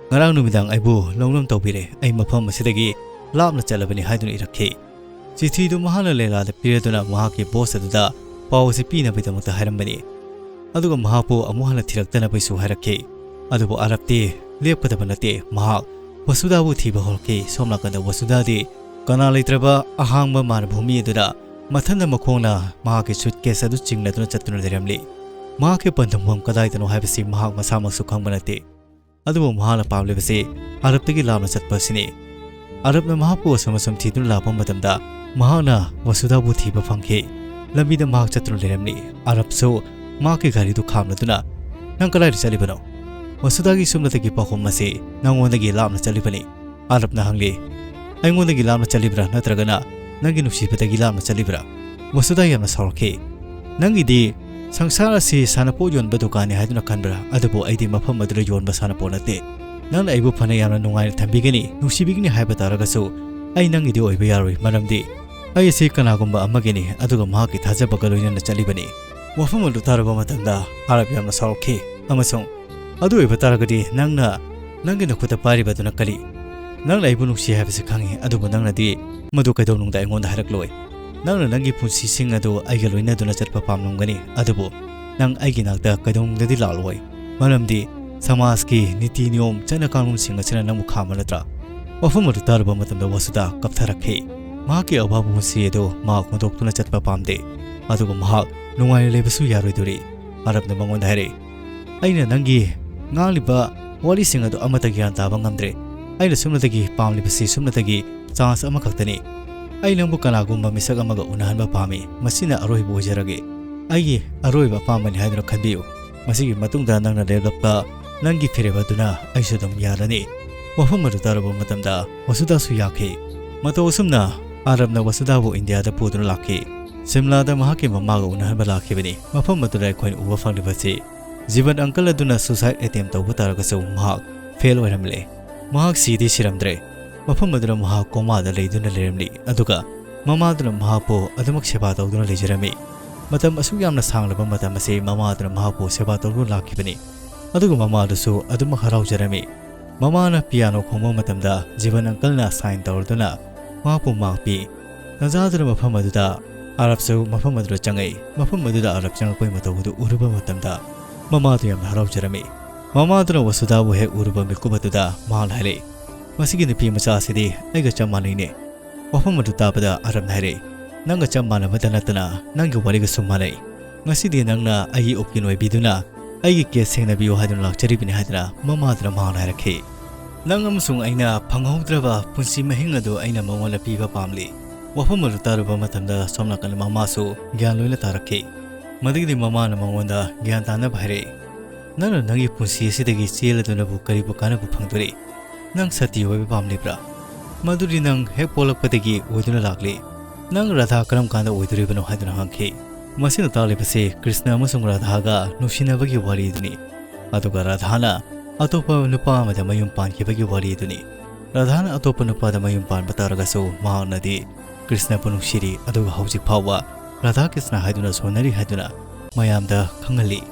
"ꯉꯔꯥꯡ ꯅꯨꯃꯤꯗꯥꯡ ꯑꯩꯕꯨ ꯂꯧꯅꯝ ꯇꯧꯕꯤꯔꯦ, ꯑꯩ ꯃꯐꯝ ꯑꯁꯤꯗꯒꯤ ꯂꯥꯞꯅ ꯆꯠꯂꯕꯅꯤ" ꯍꯥꯏꯗꯨꯅ ꯏꯔꯛꯈꯤ꯫ ꯆꯤꯊꯤꯗꯨ ꯃꯍꯥꯛꯅ ꯂꯦꯂꯥꯗ ꯄꯤꯔꯗꯨꯅ ꯃꯍꯥꯛꯀꯤ ꯕꯣꯁ ꯑꯗꯨꯗ ꯄꯥꯎ ꯑꯁꯤ ꯄꯤꯅꯕꯒꯤꯗꯃꯛꯇ ꯍꯥꯏꯔꯝꯕꯅꯤ꯫ ꯑꯗꯨꯒ ꯃꯍꯥꯛꯄꯨ ꯑꯃꯨꯛ ꯍꯟꯅ ꯊꯤꯔꯛꯇꯅꯕꯁꯨ ꯍꯥꯏꯔꯛꯈꯤ꯫ ꯑꯗꯨꯕꯨ ꯑꯔꯕꯇꯤ ꯂꯦꯞꯀꯗꯕ ꯅꯠꯇꯦ꯫ ꯃꯍꯥꯛ ꯋꯁꯨꯗꯥꯕꯨ ꯊꯤꯕ ꯍꯧꯔꯛꯈꯤ꯫ ꯁꯣꯝ ꯅꯥꯀꯟꯗ ꯋꯁꯨꯗꯥꯗꯤ ꯀꯅꯥ ꯂꯩꯇ꯭ꯔꯕ ꯑꯍꯥꯡꯕ ꯃꯥꯅꯚꯨꯃꯤ ꯑꯗꯨꯗ ꯃꯊꯟꯗ ꯃꯈꯣꯡꯅ ꯃꯍꯥꯛꯀꯤ ꯁꯨꯠꯀꯦꯁ ꯑꯗꯨ ꯆꯤꯡꯂꯗꯨꯅ ꯆꯠꯇꯨꯅ ꯂꯩꯔꯝꯂꯤ꯫ ꯃꯍꯥꯛꯀꯤ ꯄꯟꯊꯨꯡꯐꯝ ꯀꯗꯥꯏꯗꯅꯣ ꯍꯥꯏꯕꯁꯤ ꯃꯍꯥꯛ ꯃꯁꯥꯃꯛꯁꯨ ꯈꯪꯕ ꯅꯠꯇꯦ꯫ ꯑꯗꯨꯕꯨ ꯃꯍꯥꯛꯅ ꯄꯥꯝꯂꯤꯕꯁꯤ ꯑꯔꯕꯇꯒꯤ ꯂꯥꯞꯅ ꯆꯠꯄ ꯑꯁꯤꯅꯤ꯫ ꯑꯔꯕꯅ ꯃꯍꯥꯛꯄꯨ ꯑꯁꯨꯝ ꯑꯁꯨꯝ ꯊꯤꯗꯨꯅ ꯂꯥꯛꯄ ꯃꯇꯝꯗ, ꯃꯍꯥꯛꯅ ꯋꯁꯨꯗꯥꯕꯨ ꯊꯤꯕ ꯐꯪꯈꯤ꯫ ꯂꯝꯕꯤꯗ ꯃꯍꯥꯛ ꯆꯠꯇꯨꯅ ꯂꯩꯔꯝꯂꯤ꯫ ꯑꯔꯕꯁꯨ ꯃꯍꯥꯛꯀꯤ ꯒꯥꯔꯤꯗꯨ ꯈꯥꯝꯂꯗꯨꯅ, "ꯅꯪ ꯀꯗꯥꯏꯗ ꯆꯠꯂꯤꯕꯅꯣ?" ꯋꯁꯨꯗꯥꯒꯤ ꯁꯨꯞꯅꯇꯒꯤ ꯄꯥꯎꯈꯨꯝ ꯑꯁꯤ, "ꯅꯪꯉꯣꯟꯗꯒꯤ ꯂꯥꯞꯅ ꯆꯠꯂꯤꯕꯅꯤ"꯫ ꯑꯔꯕꯅ ꯍꯪꯂꯤ, "ꯑꯩꯉꯣꯟꯗꯒꯤ ꯂꯥꯞꯅ ꯆꯠꯂꯤꯕ꯭ꯔꯥ ꯅꯠꯇ꯭ꯔꯒꯅ ꯅꯪꯒꯤ ꯅꯨꯡꯁꯤꯕꯗꯒꯤ ꯂꯥꯞꯅ ꯆꯠꯂꯤꯕ꯭ꯔꯥ?" ꯋꯁꯨꯗꯥ ꯌꯥꯝꯅ ꯁꯥꯎꯔꯛꯈꯤ꯫ "ꯅꯪꯒꯤꯗꯤ ꯁꯪꯁꯥꯔ ꯑꯁꯤ ꯁꯥꯟꯅꯄꯣꯠ ꯌꯣꯟꯕ ꯗꯨꯀꯥꯟꯅꯤ ꯍꯥꯏꯗꯨꯅ ꯈꯟꯕ꯭ꯔꯥ? ꯑꯗꯨꯕꯨ ꯑꯩꯗꯤ ꯃꯐꯝ ꯑꯗꯨꯗ ꯌꯣꯟꯕ ꯁꯥꯟꯅꯄꯣꯠ ꯅꯠꯇꯦ꯫ ꯅꯪꯅ ꯑꯩꯕꯨ ꯐꯅ ꯌꯥꯝꯅ ꯅꯨꯡꯉꯥꯏꯅ ꯊꯝꯕꯤꯒꯅꯤ, ꯅꯨꯡꯁꯤꯕꯤꯒꯅꯤ ꯍꯥꯏꯕ ꯇꯥꯔꯒꯁꯨ, ꯑꯩ ꯅꯪꯒꯤꯗꯤ ꯑꯣꯏꯕ ꯌꯥꯔꯣꯏ, ꯃꯔꯝꯗꯤ ꯑꯩ ꯑꯁꯤ ꯀꯅꯥꯒꯨꯝꯕ ꯑꯃꯒꯤꯅꯤ, ꯑꯗꯨꯒ ꯃꯍꯥꯛꯀꯤ ꯊꯥꯖꯕꯒ ꯂꯣꯏꯅꯅ ꯆꯠꯂꯤꯕꯅꯤ"꯫ ꯋꯥꯐꯝ ꯑꯗꯨ ꯇꯥꯔꯕ ꯃꯇꯝꯗ ꯑꯔꯕ ꯌꯥꯝꯅ ꯁꯥꯎꯔꯛꯈꯤ ꯑꯃꯁꯨꯡ, "ꯑꯗꯨ ꯑꯣꯏꯕ ꯇꯥꯔꯒꯗꯤ ꯅꯪꯅ ꯅꯪꯒꯤ ꯅꯈꯨꯠꯇ ꯄꯥꯏꯔꯤꯕꯗꯨꯅ ꯀꯔꯤ? ꯅꯪꯅ ꯑꯩꯕꯨ ꯅꯨꯡꯁꯤ ꯍꯥꯏꯕꯁꯤ ꯈꯪꯏ, ꯑꯗꯨꯕꯨ ꯅꯪꯅꯗꯤ ꯃꯗꯨ ꯀꯩꯗꯧꯅꯨꯡꯗ ꯑꯩꯉꯣꯟꯗ ꯍꯥꯏꯔꯛꯂꯣꯏ"꯫ ꯅꯪꯅ ꯅꯪꯒꯤ ꯄꯨꯟꯁꯤꯁꯤꯡ ꯑꯗꯨ ꯑꯩꯒ ꯂꯣꯏꯅꯗꯨꯅ ꯆꯠꯄ ꯄꯥꯝꯂꯝꯒꯅꯤ, ꯑꯗꯨꯕꯨ ꯅꯪ ꯑꯩꯒꯤ ꯅꯥꯛꯇ ꯀꯩꯗꯧꯅꯨꯡꯗꯗꯤ ꯂꯥꯛꯂꯣꯏ, ꯃꯔꯝꯗꯤ ꯁꯃꯥꯖꯀꯤ ꯅꯤꯇꯤ ꯅꯤꯌꯣꯝ, ꯆꯠꯅ ꯀꯥꯡꯂꯣꯟꯁꯤꯡ ꯑꯁꯤꯅ ꯅꯪꯕꯨ ꯈꯥꯝꯕ ꯅꯠꯇ꯭ꯔꯥ?" ꯋꯥꯐꯝ ꯑꯗꯨ ꯇꯥꯔꯨꯕ ꯃꯇꯝꯗ ꯋꯥꯁꯨꯗꯥ ꯀꯞꯊꯔꯛꯈꯤ꯫ ꯃꯍꯥꯛꯀꯤ ꯑꯋꯥꯕ ꯄꯨꯟꯁꯤ ꯑꯗꯨ ꯃꯍꯥꯛ ꯍꯨꯟꯗꯣꯛꯇꯨꯅ ꯆꯠꯄ ꯄꯥꯝꯗꯦ, ꯑꯗꯨꯒ ꯃꯍꯥꯛ ꯅꯨꯡꯉꯥꯏꯅ ꯂꯩꯕꯁꯨ ꯌꯥꯔꯣꯏꯗꯣꯔꯤ꯫ ꯑꯔꯕꯅ ꯃꯉꯣꯟꯗ ꯍꯥꯏꯔꯛꯏ, "ꯑꯩꯅ ꯅꯪꯒꯤ ꯉꯥꯡꯂꯤꯕ ꯋꯥꯔꯤꯁꯤꯡ ꯑꯗꯨ ꯑꯃꯠꯇ ꯒ꯭ꯌꯥꯟ ꯇꯥꯕ ꯉꯝꯗ꯭ꯔꯦ꯫ ꯑꯩꯅ ꯁꯨꯞꯅꯇꯒꯤ ꯄꯥꯝꯂꯤꯕꯁꯤ ꯁꯨꯞꯅꯇꯒꯤ ꯆꯥꯟꯁ ꯑꯃꯈꯛꯇꯅꯤ꯫ ꯑꯩ ꯅꯪꯕꯨ ꯀꯅꯥꯒꯨꯝꯕ ꯃꯤꯁꯛ ꯑꯃꯒ ꯎꯅꯍꯟꯕ ꯄꯥꯝꯃꯤ꯫ ꯃꯁꯤꯅ ꯑꯔꯣꯏꯕ ꯑꯣꯏꯖꯔꯒꯦ꯫ ꯑꯩꯒꯤ ꯑꯔꯣꯏꯕ ꯑꯄꯥꯝꯕꯅꯤ ꯍꯥꯏꯗꯨꯅ ꯈꯟꯕꯤꯌꯨ꯫ ꯃꯁꯤꯒꯤ ꯃꯇꯨꯡꯗ ꯅꯪꯅ ꯂꯦꯞꯂꯛꯄ ꯅꯪꯒꯤ ꯐꯤꯔꯦꯞ ꯑꯗꯨꯅ ꯑꯩꯁꯨ ꯑꯗꯨꯝ ꯌꯥꯔꯅꯤ꯫" ꯋꯥꯐꯝ ꯑꯗꯨ ꯇꯥꯔꯨꯕ ꯃꯇꯝꯗ ꯋꯁꯨꯗꯥꯁꯨ ꯌꯥꯈꯤ꯫ ꯃꯇꯧ ꯑꯁꯨꯝꯅ ꯑꯔꯕꯅ ꯋꯁꯨꯗꯥꯕꯨ ꯏꯟꯗꯤꯌꯥꯗ ꯄꯨꯗꯨꯅ ꯂꯥꯛꯈꯤ꯫ ꯁꯤꯝꯂꯥꯗ ꯃꯍꯥꯛꯀꯤ ꯃꯃꯥꯒ ꯎꯅꯍꯟꯕ ꯂꯥꯛꯈꯤꯕꯅꯤ꯫ ꯃꯐꯝ ꯑꯗꯨꯗ ꯑꯩꯈꯣꯏꯅ ꯎꯕ ꯐꯪꯂꯤꯕꯁꯤ, ꯖꯤꯕꯟ ꯑꯪꯀꯜ ꯑꯗꯨꯅ ꯁꯨꯁꯥꯏꯗ ꯑꯦꯇꯦꯝ ꯇꯧꯕ ꯇꯥꯔꯒꯁꯨ ꯃꯍꯥꯛ ꯐꯦꯜ ꯑꯣꯏꯔꯝꯂꯦ꯫ ꯃꯍꯥꯛ ꯁꯤꯗꯤ ꯁꯤꯔꯝꯗ꯭ꯔꯦ꯫ ꯃꯐꯝ ꯑꯗꯨꯗ ꯃꯍꯥꯛ ꯀꯣꯃꯥꯗ ꯂꯩꯗꯨꯅ ꯂꯩꯔꯝꯂꯤ, ꯑꯗꯨꯒ ꯃꯃꯥꯗꯨꯅ ꯃꯍꯥꯛꯄꯨ ꯑꯗꯨꯃꯛ ꯁꯦꯕꯥ ꯇꯧꯗꯨꯅ ꯂꯩꯖꯔꯝꯃꯤ꯫ ꯃꯇꯝ ꯑꯁꯨꯛ ꯌꯥꯝꯅ ꯁꯥꯡꯂꯕ ꯃꯇꯝ ꯑꯁꯤ ꯃꯃꯥꯗꯨꯅ ꯃꯍꯥꯛꯄꯨ ꯁꯦꯕꯥ ꯇꯧꯗꯨꯅ ꯂꯥꯛꯈꯤꯕꯅꯤ, ꯑꯗꯨꯒ ꯃꯃꯥꯗꯨꯁꯨ ꯑꯗꯨꯃꯛ ꯍꯔꯥꯎꯖꯔꯝꯃꯤ꯫ ꯃꯃꯥꯅ ꯄꯤꯌꯥꯅꯣ ꯈꯣꯡꯕ ꯃꯇꯝꯗ ꯖꯤꯕꯟ ꯑꯪꯀꯜꯅ ꯁꯥꯏꯟ ꯇꯧꯔꯗꯨꯅ ꯃꯍꯥꯛꯄꯨ ꯃꯥꯛꯄꯤ꯫ ꯇꯥꯟꯖꯥꯗꯨꯅ ꯃꯐꯝ ꯑꯗꯨꯗ ꯑꯔꯕꯁꯨ ꯃꯐꯝ ꯑꯗꯨꯗ ꯆꯪꯉꯛꯏ꯫ ꯃꯐꯝ ꯑꯗꯨꯗ ꯑꯔꯕ ꯆꯪꯉꯛꯄꯒꯤ ꯃꯇꯧ ꯑꯗꯨ ꯎꯔꯨꯕ ꯃꯇꯝꯗ ꯃꯃꯥꯗꯨ ꯌꯥꯝꯅ ꯍꯔꯥꯎꯖꯔꯝꯃꯤ꯫ ꯃꯃꯥꯗꯨꯅ ꯋꯁꯨꯗꯥꯕꯨ ꯍꯦꯛ ꯎꯔꯨꯕ ꯃꯤꯀꯨꯞ ꯑꯗꯨꯗ ꯃꯍꯥꯛꯅ ꯍꯥꯏꯔꯛꯏ, "ꯃꯁꯤꯒꯤ ꯅꯨꯄꯤ ꯃꯆꯥ ꯑꯁꯤꯗꯤ ꯑꯩꯒ ꯆꯞ ꯃꯥꯟꯅꯩꯅꯦ꯫" ꯋꯥꯐꯝ ꯑꯗꯨ ꯇꯥꯕꯗ ꯑꯔꯕꯅ ꯍꯥꯏꯔꯛꯏ, "ꯅꯪꯒ ꯆꯞ ꯃꯥꯟꯅꯕꯇ ꯅꯠꯇꯅ ꯅꯪꯒꯤ ꯋꯥꯔꯤꯒꯁꯨ ꯃꯥꯟꯅꯩ꯫ ꯉꯁꯤꯗꯤ ꯅꯪꯅ ꯑꯩꯒꯤ ꯎꯀꯤꯜ ꯑꯣꯏꯕꯤꯗꯨꯅ ꯑꯩꯒꯤ ꯀꯦꯁ ꯊꯦꯡꯅꯕꯤꯌꯨ ꯍꯥꯏꯗꯨꯅ ꯂꯥꯛꯆꯔꯤꯕꯅꯤ" ꯍꯥꯏꯗꯨꯅ ꯃꯃꯥꯗꯨꯅ ꯃꯍꯥꯛꯅ ꯍꯥꯏꯔꯛꯈꯤ꯫ "ꯅꯪ ꯑꯃꯁꯨꯡ ꯑꯩꯅ ꯐꯪꯍꯧꯗ꯭ꯔꯕ ꯄꯨꯟꯁꯤ ꯃꯍꯤꯡ ꯑꯗꯨ ꯑꯩꯅ ꯃꯉꯣꯟꯗ ꯄꯤꯕ ꯄꯥꯝꯂꯤ꯫" ꯋꯥꯐꯝ ꯑꯗꯨ ꯇꯥꯔꯨꯕ ꯃꯇꯝꯗ ꯁꯣꯝ ꯅꯥꯀꯟꯗ ꯃꯃꯥꯁꯨ ꯒ꯭ꯌꯥꯟ ꯂꯣꯏꯅ ꯇꯥꯔꯛꯈꯤ꯫ ꯃꯗꯨꯒꯤꯗꯤ ꯃꯃꯥꯅ ꯃꯉꯣꯟꯗ ꯒ꯭ꯌꯥꯟ ꯇꯥꯅꯕ ꯍꯥꯏꯔꯛꯏ, "ꯅꯪꯅ ꯅꯪꯒꯤ ꯄꯨꯟꯁꯤ ꯑꯁꯤꯗꯒꯤ ꯆꯦꯜꯂꯗꯨꯅꯕꯨ ꯀꯔꯤꯕꯨ ꯀꯥꯟꯅꯕ ꯐꯪꯗꯣꯔꯤ? ꯅꯪ ꯁꯇꯤ ꯑꯣꯏꯕ ꯄꯥꯝꯂꯤꯕ꯭ꯔꯥ? ꯃꯗꯨꯗꯤ ꯅꯪ ꯍꯦꯛ ꯄꯣꯛꯂꯛꯄꯗꯒꯤ ꯑꯣꯏꯗꯨꯅ ꯂꯥꯛꯂꯤ꯫ ꯅꯪ ꯔꯥꯙꯥ ꯀꯔꯝ ꯀꯥꯟꯗ ꯑꯣꯏꯗꯣꯔꯤꯕꯅꯣ?" ꯍꯥꯏꯗꯨꯅ ꯍꯪꯈꯤ꯫ ꯃꯁꯤꯅ ꯇꯥꯛꯂꯤꯕꯁꯤ ꯀ꯭ꯔꯤꯁꯅ ꯑꯃꯁꯨꯡ ꯔꯥꯙꯥꯒ ꯅꯨꯡꯁꯤꯅꯕꯒꯤ ꯋꯥꯔꯤꯗꯨꯅꯤ, ꯑꯗꯨꯒ ꯔꯥꯙꯥꯅ ꯑꯇꯣꯞꯄ ꯅꯨꯄꯥ ꯑꯃꯗ ꯃꯌꯨꯝ ꯄꯥꯟꯈꯤꯕꯒꯤ ꯋꯥꯔꯤꯗꯨꯅꯤ꯫ ꯔꯥꯙꯥꯅ ꯑꯇꯣꯞꯄ ꯅꯨꯄꯥꯗ ꯃꯌꯨꯝ ꯄꯥꯟꯕ ꯇꯥꯔꯒꯁꯨ ꯃꯍꯥꯛꯅꯗꯤ ꯀ꯭ꯔꯤꯁꯅꯕꯨ ꯅꯨꯡꯁꯤꯔꯤ, ꯑꯗꯨꯒ ꯍꯧꯖꯤꯛ ꯐꯥꯎꯕ ꯔꯥꯙꯥ ꯀ꯭ꯔꯤꯁꯅ ꯍꯥꯏꯗꯨꯅ ꯁꯣꯟꯅꯔꯤ ꯍꯥꯏꯗꯨꯅ ꯃꯌꯥꯝꯗ ꯈꯪꯍꯜꯂꯤ꯫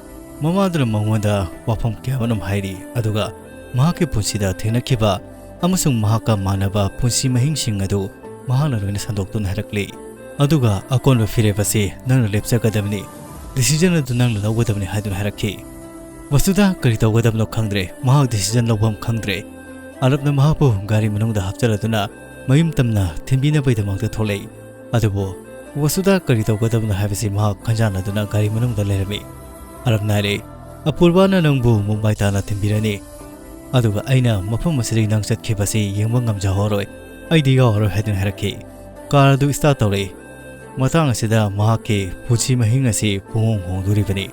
ꯃꯃꯥꯗꯨꯅ ꯃꯉꯣꯟꯗ ꯋꯥꯐꯝ ꯀꯌꯥ ꯑꯃꯔꯣꯝ ꯍꯥꯏꯔꯤ, ꯑꯗꯨꯒ ꯃꯍꯥꯛꯀꯤ ꯄꯨꯟꯁꯤꯗ ꯊꯦꯡꯅꯈꯤꯕ ꯑꯃꯁꯨꯡ ꯃꯍꯥꯛꯀ ꯃꯥꯟꯅꯕ ꯄꯨꯟꯁꯤ ꯃꯍꯤꯡꯁꯤꯡ ꯑꯗꯨ ꯃꯍꯥꯛꯅ ꯂꯣꯏꯅ ꯁꯟꯗꯣꯛꯇꯨꯅ ꯍꯥꯏꯔꯛꯂꯤ꯫ ꯑꯗꯨꯒ ꯑꯀꯣꯟꯕ ꯐꯤꯔꯦꯞ ꯑꯁꯤ ꯅꯪꯅ ꯂꯦꯞꯆꯒꯗꯕꯅꯤ, ꯗꯤꯁꯤꯖꯟ ꯑꯗꯨ ꯅꯪꯅ ꯂꯧꯒꯗꯕꯅꯤ" ꯍꯥꯏꯗꯨꯅ ꯍꯥꯏꯔꯛꯈꯤ꯫ ꯋꯁꯨꯗꯥ ꯀꯔꯤ ꯇꯧꯒꯗꯕꯅꯣ ꯈꯪꯗ꯭ꯔꯦ, ꯃꯍꯥꯛ ꯗꯤꯁꯤꯖꯟ ꯂꯧꯐꯝ ꯈꯪꯗ꯭ꯔꯦ꯫ ꯑꯔꯕꯅ ꯃꯍꯥꯛꯄꯨ ꯒꯥꯔꯤ ꯃꯅꯨꯡꯗ ꯍꯥꯞꯆꯤꯜꯂꯗꯨꯅ ꯃꯌꯨꯝ ꯇꯝꯅ ꯊꯤꯟꯕꯤꯅꯕꯒꯤꯗꯃꯛꯇ ꯊꯣꯛꯂꯛꯏ꯫ ꯑꯗꯨꯕꯨ ꯋꯁꯨꯗꯥ ꯀꯔꯤ ꯇꯧꯒꯗꯕꯅꯣ ꯍꯥꯏꯕꯁꯤ ꯃꯍꯥꯛ ꯈꯟꯖꯥꯟꯅꯗꯨꯅ ꯒꯥꯔꯤ ꯃꯅꯨꯡꯗ ꯂꯩꯔꯝꯃꯤ꯫ ꯑꯔꯕꯅ ꯍꯥꯏꯔꯛꯏ, "ꯑꯄꯨꯔꯕꯥꯅ ꯅꯪꯕꯨ ꯃꯨꯝꯕꯥꯏ ꯇꯥꯟꯅ ꯊꯤꯟꯕꯤꯔꯅꯤ, ꯑꯗꯨꯒ ꯑꯩꯅ ꯃꯐꯝ ꯑꯁꯤꯗꯒꯤ ꯅꯪ ꯆꯠꯈꯤꯕꯁꯤ ꯌꯦꯡꯕ ꯉꯝꯖꯍꯧꯔꯣꯏ, ꯑꯩꯗꯤ ꯌꯥꯎꯔꯔꯣꯏ" ꯍꯥꯏꯗꯨꯅ ꯍꯥꯏꯔꯛꯈꯤ꯫ ꯀꯥꯔ ꯑꯗꯨ ꯁ꯭ꯇꯥꯔꯠ ꯇꯧꯔꯛꯏ꯫ ꯃꯇꯥꯡ ꯑꯁꯤꯗ ꯃꯍꯥꯛꯀꯤ ꯄꯨꯟꯁꯤ ꯃꯍꯤꯡ ꯑꯁꯤ ꯄꯨꯡꯍꯣꯡ ꯍꯣꯡꯗꯣꯔꯤꯕꯅꯤ꯫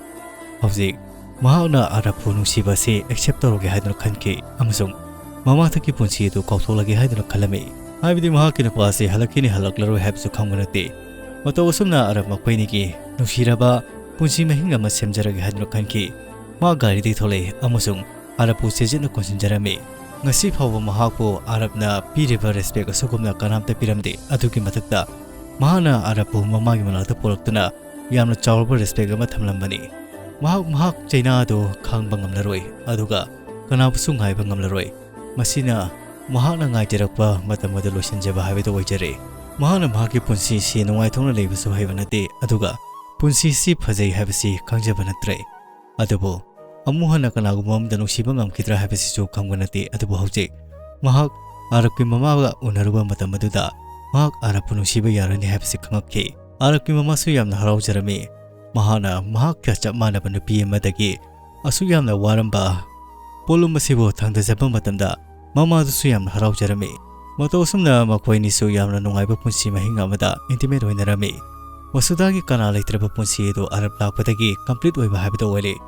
ꯍꯧꯖꯤꯛ ꯃꯍꯥꯛꯅ ꯑꯔꯕꯄꯨ ꯅꯨꯡꯁꯤꯕ ꯑꯁꯤ ꯑꯦꯛꯁꯦꯞ ꯇꯧꯔꯒꯦ ꯍꯥꯏꯗꯨꯅ ꯈꯟꯈꯤ ꯑꯃꯁꯨꯡ ꯃꯃꯥꯡꯊꯛꯀꯤ ꯄꯨꯟꯁꯤ ꯑꯗꯨ ꯀꯥꯎꯊꯣꯛꯂꯒꯦ ꯍꯥꯏꯗꯨꯅ ꯈꯜꯂꯝꯃꯤ꯫ ꯍꯥꯏꯕꯗꯤ ꯃꯍꯥꯛꯀꯤ ꯅꯨꯄꯥ ꯑꯁꯤ ꯍꯜꯂꯛꯈꯤꯅꯤ ꯍꯜꯂꯛꯂꯔꯣꯏ ꯍꯥꯏꯕꯁꯨ ꯈꯪꯕ ꯅꯠꯇꯦ꯫ ꯃꯇꯧ ꯑꯁꯨꯝꯅ ꯑꯔꯕ ꯃꯈꯣꯏ ꯑꯅꯤꯒꯤ ꯅꯨꯡꯁꯤꯔꯕ ꯄꯨꯟꯁꯤ ꯃꯍꯤꯡ ꯑꯃ ꯁꯦꯝꯖꯔꯒꯦ ꯍꯥꯏꯗꯨꯅ ꯈꯟꯈꯤ꯫ ꯃꯍꯥꯛ ꯒꯥꯔꯤꯗꯒꯤ ꯊꯣꯛꯂꯛꯏ ꯑꯃꯁꯨꯡ ꯑꯔꯕꯄꯨ ꯆꯦꯖꯦꯠꯅ ꯀꯣꯟꯁꯤꯟꯖꯔꯝꯃꯤ꯫ ꯉꯁꯤ ꯐꯥꯎꯕ ꯃꯍꯥꯛꯄꯨ ꯑꯔꯕꯅ ꯄꯤꯔꯤꯕ ꯔꯦꯁꯄꯦꯛ ꯑꯁꯤꯒꯨꯝꯅ ꯀꯅꯥꯝꯇ ꯄꯤꯔꯝꯗꯦ꯫ ꯑꯗꯨꯒꯤ ꯃꯊꯛꯇ ꯃꯍꯥꯛꯅ ꯑꯔꯕꯄꯨ ꯃꯃꯥꯒꯤ ꯃꯅꯥꯛꯇ ꯄꯨꯔꯛꯇꯨꯅ ꯌꯥꯝꯅ ꯆꯥꯎꯔꯕ ꯔꯦꯁꯄꯦꯛ ꯑꯃ ꯊꯝꯂꯝꯕꯅꯤ꯫ ꯃꯍꯥꯛ, ꯃꯍꯥꯛ ꯆꯩꯅꯥ ꯑꯗꯨ ꯈꯥꯡꯕ ꯉꯝꯂꯔꯣꯏ, ꯑꯗꯨꯒ ꯀꯅꯥꯕꯨꯁꯨ ꯉꯥꯏꯕ ꯉꯝꯂꯔꯣꯏ꯫ ꯃꯁꯤꯅ ꯃꯍꯥꯛꯅ ꯉꯥꯏꯖꯔꯛꯄ ꯃꯇꯝ ꯑꯗꯨ ꯂꯣꯏꯁꯤꯟꯖꯕ ꯍꯥꯏꯕꯗꯨ ꯑꯣꯏꯖꯔꯦ꯫ ꯃꯍꯥꯛꯅ ꯃꯍꯥꯛꯀꯤ ꯄꯨꯟꯁꯤꯁꯤ ꯅꯨꯡꯉꯥꯏꯊꯣꯛꯅ ꯂꯩꯕꯁꯨ ꯍꯩꯕ ꯅꯠꯇꯦ, ꯑꯗꯨꯒ ꯄꯨꯟꯁꯤꯁꯤ ꯐꯖꯩ ꯍꯥꯏꯕꯁꯤ ꯈꯪꯖꯕ ꯅꯠꯇ꯭ꯔꯦ꯫ ꯑꯗꯨꯕꯨ ꯑꯃꯨꯛ ꯍꯟꯅ ꯀꯅꯥꯒꯨꯝꯕ ꯑꯃꯗ ꯅꯨꯡꯁꯤꯕ ꯉꯝꯈꯤꯗ꯭ꯔꯥ ꯍꯥꯏꯕꯁꯤꯁꯨ ꯈꯪꯕ ꯅꯠꯇꯦ꯫ ꯑꯗꯨꯕꯨ ꯍꯧꯖꯤꯛ ꯃꯍꯥꯛ ꯑꯔꯕꯀꯤ ꯃꯃꯥꯒ ꯎꯅꯔꯨꯕ ꯃꯇꯝ ꯑꯗꯨꯗ ꯃꯍꯥꯛ ꯑꯔꯕꯄꯨ ꯅꯨꯡꯁꯤꯕ ꯌꯥꯔꯅꯤ ꯍꯥꯏꯕꯁꯤ ꯈꯪꯉꯛꯈꯤ꯫ ꯑꯔꯕꯀꯤ ꯃꯃꯥꯁꯨ ꯌꯥꯝꯅ ꯍꯔꯥꯎꯖꯔꯝꯃꯤ꯫ ꯃꯍꯥꯛꯅ ꯃꯍꯥꯛꯀ ꯆꯞ ꯃꯥꯟꯅꯕ ꯅꯨꯄꯤ ꯑꯃꯗꯒꯤ ꯑꯁꯨꯛ ꯌꯥꯝꯅ ꯋꯥꯔꯝꯕ ꯄꯣꯠꯂꯨꯝ ꯑꯁꯤꯕꯨ ꯊꯥꯡꯊꯖꯕ ꯃꯇꯝꯗ ꯃꯃꯥꯗꯨꯁꯨ ꯌꯥꯝꯅ ꯍꯔꯥꯎꯖꯔꯝꯃꯤ꯫ ꯃꯇꯧ ꯑꯁꯨꯝꯅ ꯃꯈꯣꯏ ꯑꯅꯤꯁꯨ ꯌꯥꯝꯅ ꯅꯨꯡꯉꯥꯏꯕ ꯄꯨꯟꯁꯤ ꯃꯍꯤꯡ ꯑꯃꯗ ꯏꯟꯇꯤꯃꯦꯠ ꯑꯣꯏꯅꯔꯝꯃꯤ꯫ ꯋꯁꯨꯗꯥꯒꯤ ꯀꯅꯥ ꯂꯩꯇ꯭ꯔꯕ ꯄꯨꯟꯁꯤ ꯑꯗꯨ ꯑꯔꯕ ꯂꯥꯛꯄꯗꯒꯤ ꯀꯝꯄ꯭ꯂꯤꯠ ꯑꯣꯏꯕ ꯍꯥꯏꯕꯗꯨ ꯑꯣꯏꯔꯦ꯫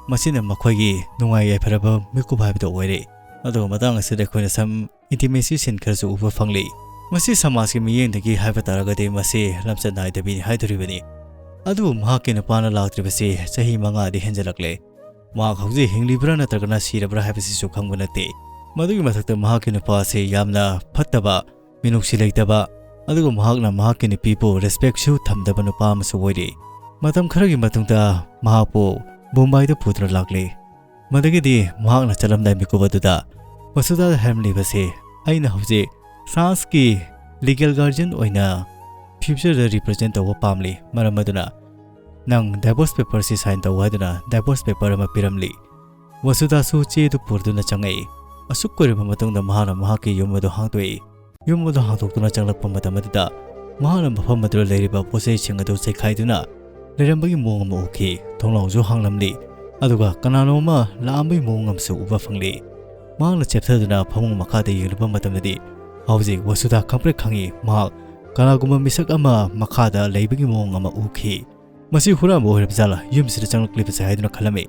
ꯃꯁꯤꯅ ꯃꯈꯣꯏꯒꯤ ꯅꯨꯡꯉꯥꯏ ꯌꯥꯏꯐꯔꯕ ꯃꯤꯀꯨꯞ ꯍꯥꯏꯕꯗꯨ ꯑꯣꯏꯔꯦ꯫ ꯑꯗꯨꯒ ꯃꯇꯥꯡ ꯑꯁꯤꯗ ꯑꯩꯈꯣꯏꯅ ꯁꯝ ꯏꯟꯇꯤꯃꯦꯁꯤ ꯁꯤꯟ ꯈꯔꯁꯨ ꯎꯕ ꯐꯪꯂꯤ꯫ ꯃꯁꯤ ꯁꯃꯥꯖꯀꯤ ꯃꯤꯠꯌꯦꯡꯗꯒꯤ ꯍꯥꯏꯕ ꯇꯥꯔꯒꯗꯤ ꯃꯁꯤ ꯂꯝꯆꯠ ꯅꯥꯏꯗꯕꯤꯅꯤ ꯍꯥꯏꯗꯣꯔꯤꯕꯅꯤ꯫ ꯑꯗꯨꯕꯨ ꯃꯍꯥꯛꯀꯤ ꯅꯨꯄꯥꯅ ꯂꯥꯛꯇ꯭ꯔꯤꯕꯁꯤ ꯆꯍꯤ ꯃꯉꯥꯗꯤ ꯍꯦꯟꯖꯜꯂꯛꯂꯦ꯫ ꯃꯍꯥꯛ ꯍꯧꯖꯤꯛ ꯍꯤꯡꯂꯤꯕ꯭ꯔꯥ ꯅꯠꯇ꯭ꯔꯒꯅ ꯁꯤꯔꯕ꯭ꯔꯥ ꯍꯥꯏꯕꯁꯤꯁꯨ ꯈꯪꯕ ꯅꯠꯇꯦ꯫ ꯃꯗꯨꯒꯤ ꯃꯊꯛꯇ ꯃꯍꯥꯛꯀꯤ ꯅꯨꯄꯥ ꯑꯁꯤ ꯌꯥꯝꯅ ꯐꯠꯇꯕ, ꯃꯤꯅꯨꯡꯁꯤ ꯂꯩꯇꯕ, ꯑꯗꯨꯒ ꯃꯍꯥꯛꯅ ꯃꯍꯥꯛꯀꯤ ꯅꯨꯄꯤꯕꯨ ꯔꯦꯁꯄꯦꯛꯁꯨ ꯊꯝꯗꯕ ꯅꯨꯄꯥ ꯑꯃꯁꯨ ꯑꯣꯏꯔꯤ꯫ ꯃꯇꯝ ꯈꯔꯒꯤ ꯃꯇꯨꯡꯗ ꯃꯍꯥꯛꯄꯨ ꯕꯣꯝꯕꯥꯏꯗ ꯄꯨꯗꯨꯅ ꯂꯥꯛꯂꯤ꯫ ꯃꯗꯨꯒꯤꯗꯤ ꯃꯍꯥꯛꯅ ꯆꯠꯂꯝꯗꯥꯏ ꯃꯤꯀꯨꯞ ꯑꯗꯨꯗ ꯃꯁꯨꯗꯥꯗ ꯍꯥꯏꯔꯝꯂꯤꯕꯁꯤ, "ꯑꯩꯅ ꯍꯧꯖꯤꯛ ꯐ꯭ꯔꯥꯟꯁꯀꯤ ꯂꯤꯒꯦꯜ ꯒꯥꯔꯖꯤꯌꯟ ꯑꯣꯏꯅ future ꯗ represent ꯇꯧꯕ ꯄꯥꯝꯂꯤ꯫ ꯃꯔꯝ ꯑꯗꯨꯅ ꯅꯪ divorce paper ꯁꯤ sign ꯇꯧ ꯍꯥꯏꯗꯨꯅ divorce paper ꯑꯃ ꯄꯤꯔꯝꯂꯤ꯫ ꯋꯁꯨꯗꯥꯁꯨ ꯆꯦꯗꯨ ꯄꯨꯔꯗꯨꯅ ꯆꯪꯉꯛꯏ꯫ ꯑꯁꯨꯛ ꯀꯨꯏꯔꯕ ꯃꯇꯨꯡꯗ ꯃꯍꯥꯛꯅ ꯃꯍꯥꯛꯀꯤ ꯌꯨꯝ ꯑꯗꯨ ꯍꯥꯡꯗꯣꯛꯏ꯫ ꯌꯨꯝ ꯑꯗꯨ ꯍꯥꯡꯗꯣꯛꯇꯨꯅ ꯆꯪꯂꯛꯄ ꯃꯇꯝ ꯑꯗꯨꯗ ꯃꯍꯥꯛꯅ ꯃꯐꯝ ꯑꯗꯨꯗ ꯂꯩꯔꯤꯕ ꯄꯣꯠꯆꯩꯁꯤꯡ ꯑꯗꯨ ꯆꯩꯈꯥꯏꯗꯨꯅ ꯂꯩꯔꯝꯕꯒꯤ ꯃꯑꯣꯡ ꯑꯃ ꯎꯈꯤ꯫ ꯊꯣꯡꯅꯥꯎꯁꯨ ꯍꯥꯡꯂꯝꯂꯤ꯫ ꯑꯗꯨꯒ ꯀꯅꯥꯅꯣ ꯑꯃ ꯂꯥꯛꯑꯝꯕꯒꯤ ꯃꯑꯣꯡ ꯑꯃꯁꯨ ꯎꯕ ꯐꯪꯂꯤ꯫ ꯃꯍꯥꯛꯅ ꯆꯦꯞꯊꯗꯨꯅ ꯐꯃꯨꯡ ꯃꯈꯥꯗ ꯌꯦꯡꯂꯨꯕ ꯃꯇꯝꯗꯗꯤ ꯍꯧꯖꯤꯛ ꯋꯁꯨꯗꯥ ꯈꯪꯄ꯭ꯔꯦꯛ ꯈꯪꯉꯤ꯫ ꯃꯍꯥꯛ ꯀꯅꯥꯒꯨꯝꯕ ꯃꯤꯁꯛ ꯑꯃ ꯃꯈꯥꯗ ꯂꯩꯕꯒꯤ ꯃꯑꯣꯡ ꯑꯃ ꯎꯈꯤ꯫ ꯃꯁꯤ ꯍꯨꯔꯥꯟꯕ ꯑꯣꯏꯔꯕ ꯖꯥꯠꯂꯥ ꯌꯨꯝꯁꯤꯗ ꯆꯪꯂꯛꯂꯤꯕꯁꯦ ꯍꯥꯏꯗꯨꯅ ꯈꯜꯂꯝꯃꯤ꯫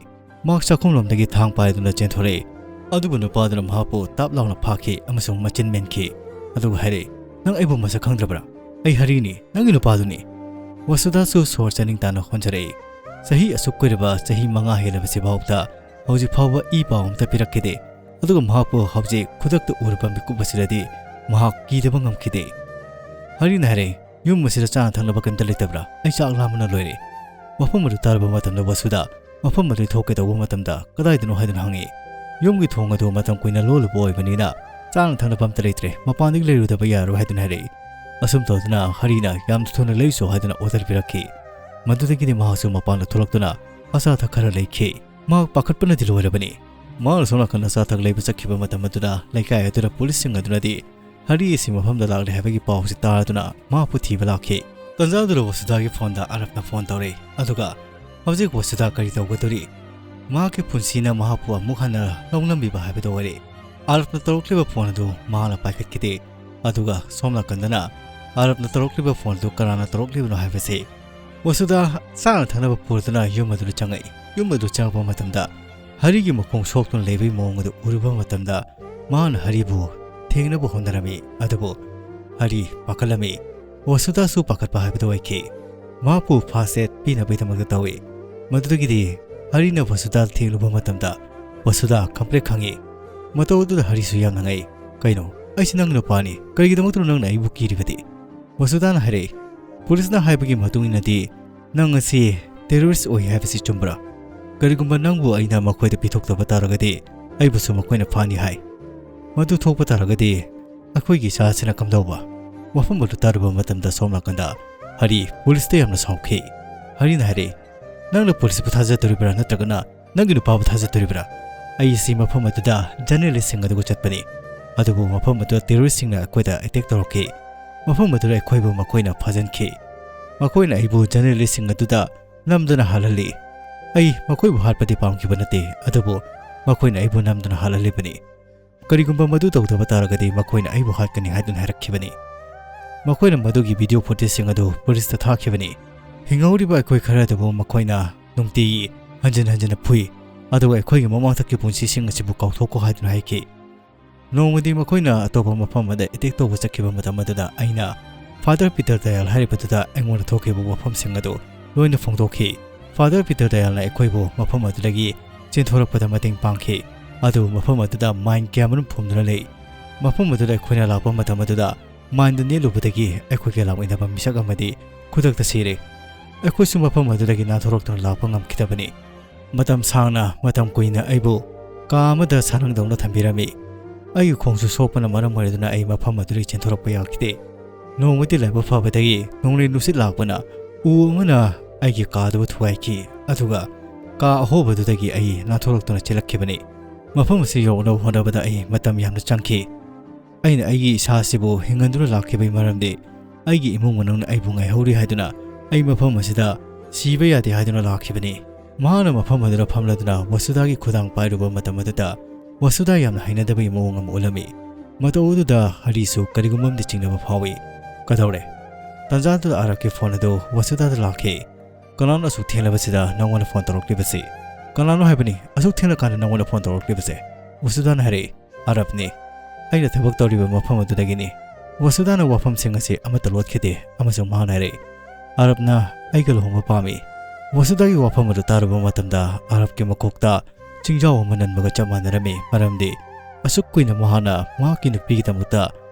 ꯃꯍꯥꯛ ꯆꯥꯛꯈꯨꯝꯂꯣꯝꯗꯒꯤ ꯊꯥꯡ ꯄꯥꯏꯗꯨꯅ ꯆꯦꯟꯊꯣꯔꯛꯏ꯫ ꯑꯗꯨꯕꯨ ꯅꯨꯄꯥꯗꯨꯅ ꯃꯍꯥꯛꯄꯨ ꯇꯥꯞ ꯂꯥꯎꯅ ꯐꯥꯈꯤ ꯑꯃꯁꯨꯡ ꯃꯆꯤꯟ ꯃꯦꯟꯈꯤ꯫ ꯑꯗꯨꯒ ꯍꯥꯏꯔꯛꯏ, "ꯅꯪ ꯑꯩꯕꯨ ꯃꯁꯛ ꯈꯪꯗ꯭ꯔꯕ꯭ꯔꯥ? ꯑꯩ ꯍꯔꯤꯅꯤ, ꯅꯪꯒꯤ ꯅꯨꯄꯥꯗꯨꯅꯤ꯫" ꯋꯁꯨꯗꯥꯁꯨ ꯁꯣꯔ ꯆꯥꯅꯤꯡ ꯇꯥꯅ ꯍꯣꯟꯖꯔꯛꯏ꯫ ꯆꯍꯤ ꯑꯁꯨꯛ ꯀꯨꯏꯔꯕ, ꯆꯍꯤ ꯃꯉꯥ ꯍꯦꯜꯂꯕꯁꯤ ꯐꯥꯎꯕꯗ ꯍꯧꯖꯤꯛ ꯐꯥꯎꯕ ꯏ ꯄꯥꯎ ꯑꯝꯇ ꯄꯤꯔꯛꯈꯤꯗꯦ꯫ ꯑꯗꯨꯒ ꯃꯍꯥꯛꯄꯨ ꯍꯧꯖꯤꯛ ꯈꯨꯗꯛꯇ ꯎꯔꯨꯕ ꯃꯤꯀꯨꯞ ꯑꯁꯤꯗꯗꯤ ꯃꯍꯥꯛ ꯀꯤꯗꯕ ꯉꯝꯈꯤꯗꯦ꯫ ꯍꯔꯤꯅ ꯍꯥꯏꯔꯛꯏ, "ꯌꯨꯝ ꯑꯁꯤꯗ ꯆꯥꯅ ꯊꯛꯅꯕ ꯀꯔꯤꯝꯇ ꯂꯩꯇꯕ꯭ꯔꯥ? ꯑꯩ ꯆꯥꯛ ꯂꯥꯝꯕꯅ ꯂꯣꯏꯔꯦ꯫" ꯋꯥꯐꯝ ꯑꯗꯨ ꯇꯥꯔꯕ ꯃꯇꯝꯗ ꯋꯁꯨꯗ ꯃꯐꯝ ꯑꯗꯨ ꯊꯣꯛꯀꯦ ꯇꯧꯕ ꯃꯇꯝꯗ, "ꯀꯗꯥꯏꯗꯅꯣ?" ꯍꯥꯏꯗꯨꯅ ꯍꯪꯉꯤ꯫ ꯌꯨꯝꯒꯤ ꯊꯣꯡ ꯑꯗꯨ ꯃꯇꯝ ꯀꯨꯏꯅ ꯂꯣꯜꯂꯨꯕ ꯑꯣꯏꯕꯅꯤꯅ ꯆꯥꯅ ꯊꯛꯅꯕ ꯑꯝꯇ ꯂꯩꯇ꯭ꯔꯦ, ꯃꯄꯥꯟꯗꯒꯤ ꯂꯩꯔꯨꯗꯕ ꯌꯥꯔꯣꯏ ꯍꯥꯏꯗꯨꯅ ꯍꯥꯏꯔꯛꯏ꯫ ꯑꯁꯨꯝ ꯇꯧꯗꯨꯅ ꯍꯔꯤꯅ ꯌꯥꯝ ꯊꯨꯅ ꯂꯩꯔꯨꯆꯣ ꯍꯥꯏꯗꯨꯅ order ꯄꯤꯔꯛꯈꯤ꯫ ꯃꯗꯨꯗꯒꯤꯗꯤ ꯃꯍꯥꯛꯁꯨ ꯃꯄꯥꯟꯗ ꯊꯣꯛꯂꯛꯇꯨꯅ ꯑꯆꯥ ꯑꯊꯛ ꯈꯔ ꯂꯩꯈꯤ꯫ ꯃꯍꯥꯛ ꯄꯥꯈꯠꯄꯅꯗꯤ ꯂꯣꯏꯔꯕꯅꯤ꯫ ꯃꯍꯥꯛꯅ ꯁꯣꯝ ꯅꯥꯀꯟꯗ ꯑꯆꯥ ꯑꯊꯛ ꯂꯩꯕ ꯆꯠꯈꯤꯕ ꯃꯇꯝ ꯑꯗꯨꯗ ꯂꯩꯀꯥꯏ ꯑꯗꯨꯗ ꯄꯨꯂꯤꯁꯁꯤꯡ ꯑꯗꯨꯅꯗꯤ ꯍꯔꯤ ꯑꯁꯤ ꯃꯐꯝꯗ ꯂꯥꯛꯂꯦ ꯍꯥꯏꯕꯒꯤ ꯄꯥꯎꯁꯤ ꯇꯥꯔꯗꯨꯅ ꯃꯍꯥꯛꯄꯨ ꯊꯤꯕ ꯂꯥꯛꯈꯤ꯫ ꯇꯟꯖꯥꯗꯨꯗ ꯋꯁꯨꯗꯥꯒꯤ ꯐꯣꯟꯗ ꯑꯥꯔꯕꯅ ꯐꯣꯟ ꯇꯧꯔꯛꯏ, ꯑꯗꯨꯒ ꯍꯧꯖꯤꯛ ꯋꯁꯨꯗꯥ ꯀꯔꯤ ꯇꯧꯒꯗꯧꯔꯤ? ꯃꯍꯥꯛꯀꯤ ꯄꯨꯟꯁꯤꯅ ꯃꯍꯥꯛꯄꯨ ꯑꯃꯨꯛ ꯍꯟꯅ ꯂꯧꯅꯝꯕꯤꯕ ꯍꯥꯏꯕꯗꯨ ꯑꯣꯏꯔꯦ꯫ ꯑꯥꯔꯕꯅ ꯇꯧꯔꯛꯂꯤꯕ ꯐꯣꯟ ꯑꯗꯨ ꯃꯍꯥꯛꯅ ꯄꯥꯏꯈꯠꯈꯤꯗꯦ, ꯑꯗꯨꯒ ꯁꯣꯝ ꯅꯥꯀꯟꯗꯅ ꯑꯥꯔꯕꯅ ꯇꯧꯔꯛꯂꯤꯕ ꯐꯣꯟ ꯑꯗꯨ ꯀꯅꯥꯅ ꯇꯧꯔꯛꯂꯤꯕꯅꯣ ꯍꯥꯏꯕꯁꯤ ꯋꯁꯨꯗꯥ ꯆꯥꯅ ꯊꯛꯅꯕ ꯄꯨꯔꯗꯨꯅ ꯌꯨꯝ ꯑꯗꯨꯗ ꯆꯪꯉꯛꯏ꯫ ꯌꯨꯝ ꯑꯗꯨ ꯆꯪꯉꯛꯄ ꯃꯇꯝꯗ ꯍꯔꯤꯒꯤ ꯃꯈꯣꯡ ꯁꯣꯛꯇꯨꯅ ꯂꯩꯕꯒꯤ ꯃꯑꯣꯡ ꯑꯗꯨ ꯎꯔꯨꯕ ꯃꯇꯝꯗ ꯃꯍꯥꯛꯅ ꯍꯔꯤꯕꯨ ꯊꯦꯡꯅꯕ ꯍꯣꯠꯅꯔꯝꯃꯤ, ꯑꯗꯨꯕꯨ ꯍꯔꯤ ꯄꯥꯈꯠꯂꯝꯃꯤ꯫ ꯋꯁꯨꯗꯥꯁꯨ ꯄꯥꯈꯠꯄ ꯍꯥꯏꯕꯗꯨ ꯑꯣꯏꯈꯤ꯫ ꯃꯍꯥꯛꯄꯨ first aid ꯄꯤꯅꯕꯒꯤꯗꯃꯛꯇ ꯇꯧꯏ꯫ ꯃꯗꯨꯗꯒꯤꯗꯤ ꯍꯔꯤꯅ ꯋꯁꯨꯗꯥ ꯊꯦꯡꯂꯨꯕ ꯃꯇꯝꯗ ꯋꯁꯨꯗꯥ ꯈꯪꯄ꯭ꯔꯦꯛ ꯈꯪꯉꯤ꯫ ꯃꯇꯧ ꯑꯗꯨꯗ ꯍꯔꯤꯁꯨ ꯌꯥꯝꯅ ꯉꯛꯏ꯫ "ꯀꯩꯅꯣ? ꯑꯩꯁꯤ ꯅꯪꯒꯤ ꯅꯨꯄꯥꯅꯤ, ꯀꯔꯤꯒꯤꯗꯃꯛꯇꯅꯣ ꯅꯪꯅ ꯑꯩꯕꯨ ꯀꯤꯔꯤꯕꯗꯤ?" ꯋꯁꯨꯗꯥꯅ ꯍꯥꯏꯔꯛꯏ, "ꯄꯨꯂꯤꯁꯅ ꯍꯥꯏꯕꯒꯤ ꯃꯇꯨꯡ ꯏꯟꯅꯗꯤ ꯅꯪ ꯑꯁꯤ terrorist ꯑꯣꯏ ꯍꯥꯏꯕꯁꯤ ꯆꯨꯝꯕ꯭ꯔꯥ? ꯀꯔꯤꯒꯨꯝꯕ ꯅꯪꯕꯨ ꯑꯩꯅ ꯃꯈꯣꯏꯗ ꯄꯤꯊꯣꯛꯇꯕ ꯇꯥꯔꯒꯗꯤ ꯑꯩꯕꯨꯁꯨ ꯃꯈꯣꯏꯅ ꯐꯥꯅꯤ ꯍꯥꯏ꯫ ꯃꯗꯨ ꯊꯣꯛꯄ ꯇꯥꯔꯒꯗꯤ ꯑꯩꯈꯣꯏꯒꯤ ꯏꯆꯥꯁꯤꯅ ꯀꯝꯗꯧꯕ?" ꯋꯥꯐꯝ ꯑꯗꯨ ꯇꯥꯔꯨꯕ ꯃꯇꯝꯗ ꯁꯣꯝ ꯅꯥꯀꯟꯗ ꯍꯔꯤ ꯄꯨꯂꯤꯁꯇ ꯌꯥꯝꯅ ꯁꯥꯎꯈꯤ꯫ ꯍꯔꯤꯅ ꯍꯥꯏꯔꯦ, "ꯅꯪꯅ ꯄꯨꯂꯤꯁꯄꯨ ꯊꯥꯖꯗꯣꯔꯤꯕ꯭ꯔꯥ ꯅꯠꯇ꯭ꯔꯒꯅ ꯅꯪꯒꯤ ꯅꯨꯄꯥꯕꯨ ꯊꯥꯖꯗꯣꯔꯤꯕ꯭ꯔꯥ? ꯑꯩꯁꯤ ꯃꯐꯝ ꯑꯗꯨꯗ ꯖꯔꯅꯦꯂꯤꯁꯁꯤꯡ ꯑꯗꯨꯒ ꯆꯠꯄꯅꯤ, ꯑꯗꯨꯕꯨ ꯃꯐꯝ ꯑꯗꯨꯗ ꯇꯦꯔꯣꯔꯤꯁꯁꯤꯡꯅ ꯑꯩꯈꯣꯏꯗ ꯑꯦꯇꯦꯛ ꯇꯧꯔꯛꯈꯤ꯫ ꯃꯐꯝ ꯑꯗꯨꯗ ꯑꯩꯈꯣꯏꯕꯨ ꯃꯈꯣꯏꯅ ꯐꯥꯖꯤꯟꯈꯤ꯫ ꯃꯈꯣꯏꯅ ꯑꯩꯕꯨ ꯖꯔꯅꯦꯂꯤꯁꯁꯤꯡ ꯑꯗꯨꯗ ꯅꯝꯗꯨꯅ ꯍꯥꯠꯍꯜꯂꯤ꯫ ꯑꯩ ꯃꯈꯣꯏꯕꯨ ꯍꯥꯠꯄꯗꯤ ꯄꯥꯝꯈꯤꯕ ꯅꯠꯇꯦ, ꯑꯗꯨꯕꯨ ꯃꯈꯣꯏꯅ ꯑꯩꯕꯨ ꯅꯝꯗꯨꯅ ꯍꯥꯠꯍꯜꯂꯤꯕꯅꯤ꯫ ꯀꯔꯤꯒꯨꯝꯕ ꯃꯗꯨ ꯇꯧꯗꯕ ꯇꯥꯔꯒꯗꯤ ꯃꯈꯣꯏꯅ ꯑꯩꯕꯨ ꯍꯥꯠꯀꯅꯤ" ꯍꯥꯏꯗꯨꯅ ꯍꯥꯏꯔꯛꯈꯤꯕꯅꯤ꯫ ꯃꯈꯣꯏꯅ ꯃꯗꯨꯒꯤ ꯚꯤꯗꯤꯑꯣ ꯐꯨꯇꯦꯖꯁꯤꯡ ꯑꯗꯨ ꯄꯨꯂꯤꯁꯇ ꯊꯥꯈꯤꯕꯅꯤ꯫ ꯍꯤꯡꯍꯧꯔꯤꯕ ꯑꯩꯈꯣꯏ ꯈꯔ ꯑꯗꯨꯕꯨ ꯃꯈꯣꯏꯅ ꯅꯨꯡꯇꯤꯒꯤ ꯍꯟꯖꯤꯟ ꯍꯟꯖꯤꯟꯅ ꯐꯨꯏ, ꯑꯗꯨꯒ ꯑꯩꯈꯣꯏꯒꯤ ꯃꯃꯥꯡꯊꯛꯀꯤ ꯄꯨꯟꯁꯤꯁꯤꯡ ꯑꯁꯤꯕꯨ ꯀꯥꯎꯊꯣꯛꯈꯣ ꯍꯥꯏꯗꯨꯅ ꯍꯥꯏꯈꯤ꯫ ꯅꯣꯡꯃꯗꯤ ꯃꯈꯣꯏꯅ ꯑꯇꯣꯞꯄ ꯃꯐꯝ ꯑꯃꯗ ꯑꯦꯇꯦꯛ ꯇꯧꯕ ꯆꯠꯈꯤꯕ ꯃꯇꯝ ꯑꯗꯨꯗ ꯑꯩꯅ ꯐꯥꯗꯔ ꯄꯤꯇꯔ ꯗꯌꯥꯜ ꯍꯥꯏꯔꯤꯕꯗꯨꯗ ꯑꯩꯉꯣꯟꯗ ꯊꯣꯛꯈꯤꯕ ꯋꯥꯐꯝꯁꯤꯡ ꯑꯗꯨ ꯂꯣꯏꯅ ꯐꯣꯡꯗꯣꯛꯈꯤ꯫ ꯐꯥꯗꯔ ꯄꯤꯇꯔ ꯗꯌꯥꯜꯅ ꯑꯩꯈꯣꯏꯕꯨ ꯃꯐꯝ ꯑꯗꯨꯗꯒꯤ ꯆꯦꯟꯊꯣꯔꯛꯄꯗ ꯃꯇꯦꯡ ꯄꯥꯡꯈꯤ, ꯑꯗꯨꯕꯨ ꯃꯐꯝ ꯑꯗꯨꯗ ꯃꯥꯏꯟ ꯀꯌꯥꯃꯔꯨꯝ ꯐꯨꯝꯗꯨꯅ ꯂꯩ꯫ ꯃꯐꯝ ꯑꯗꯨꯗ ꯑꯩꯈꯣꯏꯅ ꯂꯥꯛꯄ ꯃꯇꯝ ꯑꯗꯨꯗ ꯃꯥꯏꯟꯗ ꯅꯦꯠꯂꯨꯕꯗꯒꯤ ꯑꯩꯈꯣꯏꯒ ꯂꯥꯛꯃꯤꯟꯅꯕ ꯃꯤꯁꯛ ꯑꯃꯗꯤ ꯈꯨꯗꯛꯇ ꯁꯤꯔꯦ꯫ ꯑꯩꯈꯣꯏꯁꯨ ꯃꯐꯝ ꯑꯗꯨꯗꯒꯤ ꯅꯥꯟꯊꯣꯔꯛꯇꯨꯅ ꯂꯥꯛꯄ ꯉꯝꯈꯤꯗꯕꯅꯤ꯫ ꯃꯇꯝ ꯁꯥꯡꯅ, ꯃꯇꯝ ꯀꯨꯏꯅ ꯑꯩꯕꯨ ꯀꯥ ꯑꯃꯗ ꯁꯥꯅꯪꯗꯧꯅ ꯊꯝꯕꯤꯔꯝꯃꯤ꯫ ꯑꯩꯒꯤ ꯈꯣꯡꯁꯨ ꯁꯣꯛꯄꯅ ꯃꯔꯝ ꯑꯣꯏꯔꯗꯨꯅ ꯑꯩ ꯃꯐꯝ ꯑꯗꯨꯗꯒꯤ ꯆꯦꯟꯊꯣꯔꯛꯄ ꯌꯥꯈꯤꯗꯦ꯫ ꯅꯣꯡꯃꯗꯤ ꯂꯥꯏꯕꯛ ꯐꯕꯗꯒꯤ ꯅꯣꯡꯂꯩ ꯅꯨꯡꯁꯤꯠ ꯂꯥꯛꯄꯅ ꯎ ꯑꯃꯅ ꯑꯩꯒꯤ ꯀꯥꯗꯨꯕꯨ ꯊꯨꯒꯥꯏꯈꯤ, ꯑꯗꯨꯒ ꯀꯥ ꯑꯍꯣꯕꯗꯨꯗꯒꯤ ꯑꯩ ꯅꯥꯟꯊꯣꯔꯛꯇꯨꯅ ꯆꯦꯜꯂꯛꯈꯤꯕꯅꯤ꯫ ꯃꯐꯝ ꯑꯁꯤ ꯌꯧꯅꯕ ꯍꯣꯠꯅꯕꯗ ꯑꯩ ꯃꯇꯝ ꯌꯥꯝꯅ ꯆꯪꯈꯤ꯫ ꯑꯩꯅ ꯑꯩꯒꯤ ꯏꯁꯥꯁꯤꯕꯨ ꯍꯤꯡꯍꯟꯗꯨꯅ ꯂꯥꯛꯈꯤꯕꯒꯤ ꯃꯔꯝꯗꯤ ꯑꯩꯒꯤ ꯏꯃꯨꯡ ꯃꯅꯨꯡꯅ ꯑꯩꯕꯨ ꯉꯥꯏꯍꯧꯔꯤ ꯍꯥꯏꯗꯨꯅ ꯑꯩ ꯃꯐꯝ ꯑꯁꯤꯗ ꯁꯤꯕ ꯌꯥꯗꯦ ꯍꯥꯏꯗꯨꯅ ꯂꯥꯛꯈꯤꯕꯅꯤ꯫ ꯃꯍꯥꯛꯅ ꯃꯐꯝ ꯑꯗꯨꯗ ꯐꯝꯂꯗꯨꯅ ꯋꯁꯨꯗꯥꯒꯤ ꯈꯨꯗꯥꯡ ꯄꯥꯏꯔꯨꯕ ꯃꯇꯝ ꯑꯗꯨꯗ ꯋꯁꯨꯗꯥ ꯌꯥꯝꯅ ꯍꯩꯅꯗꯕꯒꯤ ꯃꯑꯣꯡ ꯑꯃ ꯎꯠꯂꯝꯃꯤ꯫ ꯃꯇꯧ ꯑꯗꯨꯗ ꯍꯔꯤꯁꯨ ꯀꯔꯤꯒꯨꯝꯕ ꯑꯃꯗꯤ ꯆꯤꯡꯅꯕ ꯐꯥꯎꯏ꯫ "ꯀꯗꯧꯔꯦ?" ꯇꯟꯖꯥꯗꯨꯗ ꯑꯥꯔꯕꯀꯤ ꯐꯣꯟ ꯑꯗꯨ ꯋꯁꯨꯗꯥꯗ ꯂꯥꯛꯈꯤ꯫ "ꯀꯅꯥꯅꯣ ꯑꯁꯨꯛ ꯊꯦꯡꯂꯕꯁꯤꯗ ꯅꯉꯣꯟꯗ ꯐꯣꯟ ꯇꯧꯔꯛꯂꯤꯕꯁꯤ? ꯀꯅꯥꯅꯣ ꯍꯥꯏꯕꯅꯤ ꯑꯁꯨꯛ ꯊꯦꯡꯂꯀꯥꯟꯗ ꯅꯉꯣꯟꯗ ꯐꯣꯟ ꯇꯧꯔꯛꯂꯤꯕꯁꯦ?" ꯋꯁꯨꯗꯥꯅ ꯍꯥꯏꯔꯛꯏ꯫ "ꯑꯥꯔꯕꯅꯤ꯫ ꯑꯩꯅ ꯊꯕꯛ ꯇꯧꯔꯤꯕ ꯃꯐꯝ ꯑꯗꯨꯗꯒꯤꯅꯤ꯫" ꯋꯁꯨꯗꯥꯅ ꯋꯥꯐꯝꯁꯤꯡ ꯑꯁꯤ ꯑꯃꯠꯇ ꯂꯣꯠꯈꯤꯗꯦ ꯑꯃꯁꯨꯡ ꯃꯍꯥꯛꯅ ꯍꯥꯏꯔꯛꯏ, "ꯑꯥꯔꯕꯅ ꯑꯩꯒ ꯂꯨꯍꯣꯡꯕ ꯄꯥꯝꯃꯤ꯫" ꯋꯁꯨꯗꯥꯒꯤ ꯋꯥꯐꯝ ꯑꯗꯨ ꯇꯥꯔꯨꯕ ꯃꯇꯝꯗ ꯑꯥꯔꯕꯀꯤ ꯃꯀꯣꯛꯇ ꯆꯤꯡꯖꯥꯎ ꯑꯃ ꯅꯟꯕꯒ ꯆꯞ ꯃꯥꯟꯅꯔꯝꯃꯤ, ꯃꯔꯝꯗꯤ ꯑꯁꯨꯛ ꯀꯨꯏꯅ ꯃꯍꯥꯛꯅ ꯃꯍꯥꯛꯀꯤ ꯅꯨꯄꯤꯒꯤꯗꯃꯛꯇ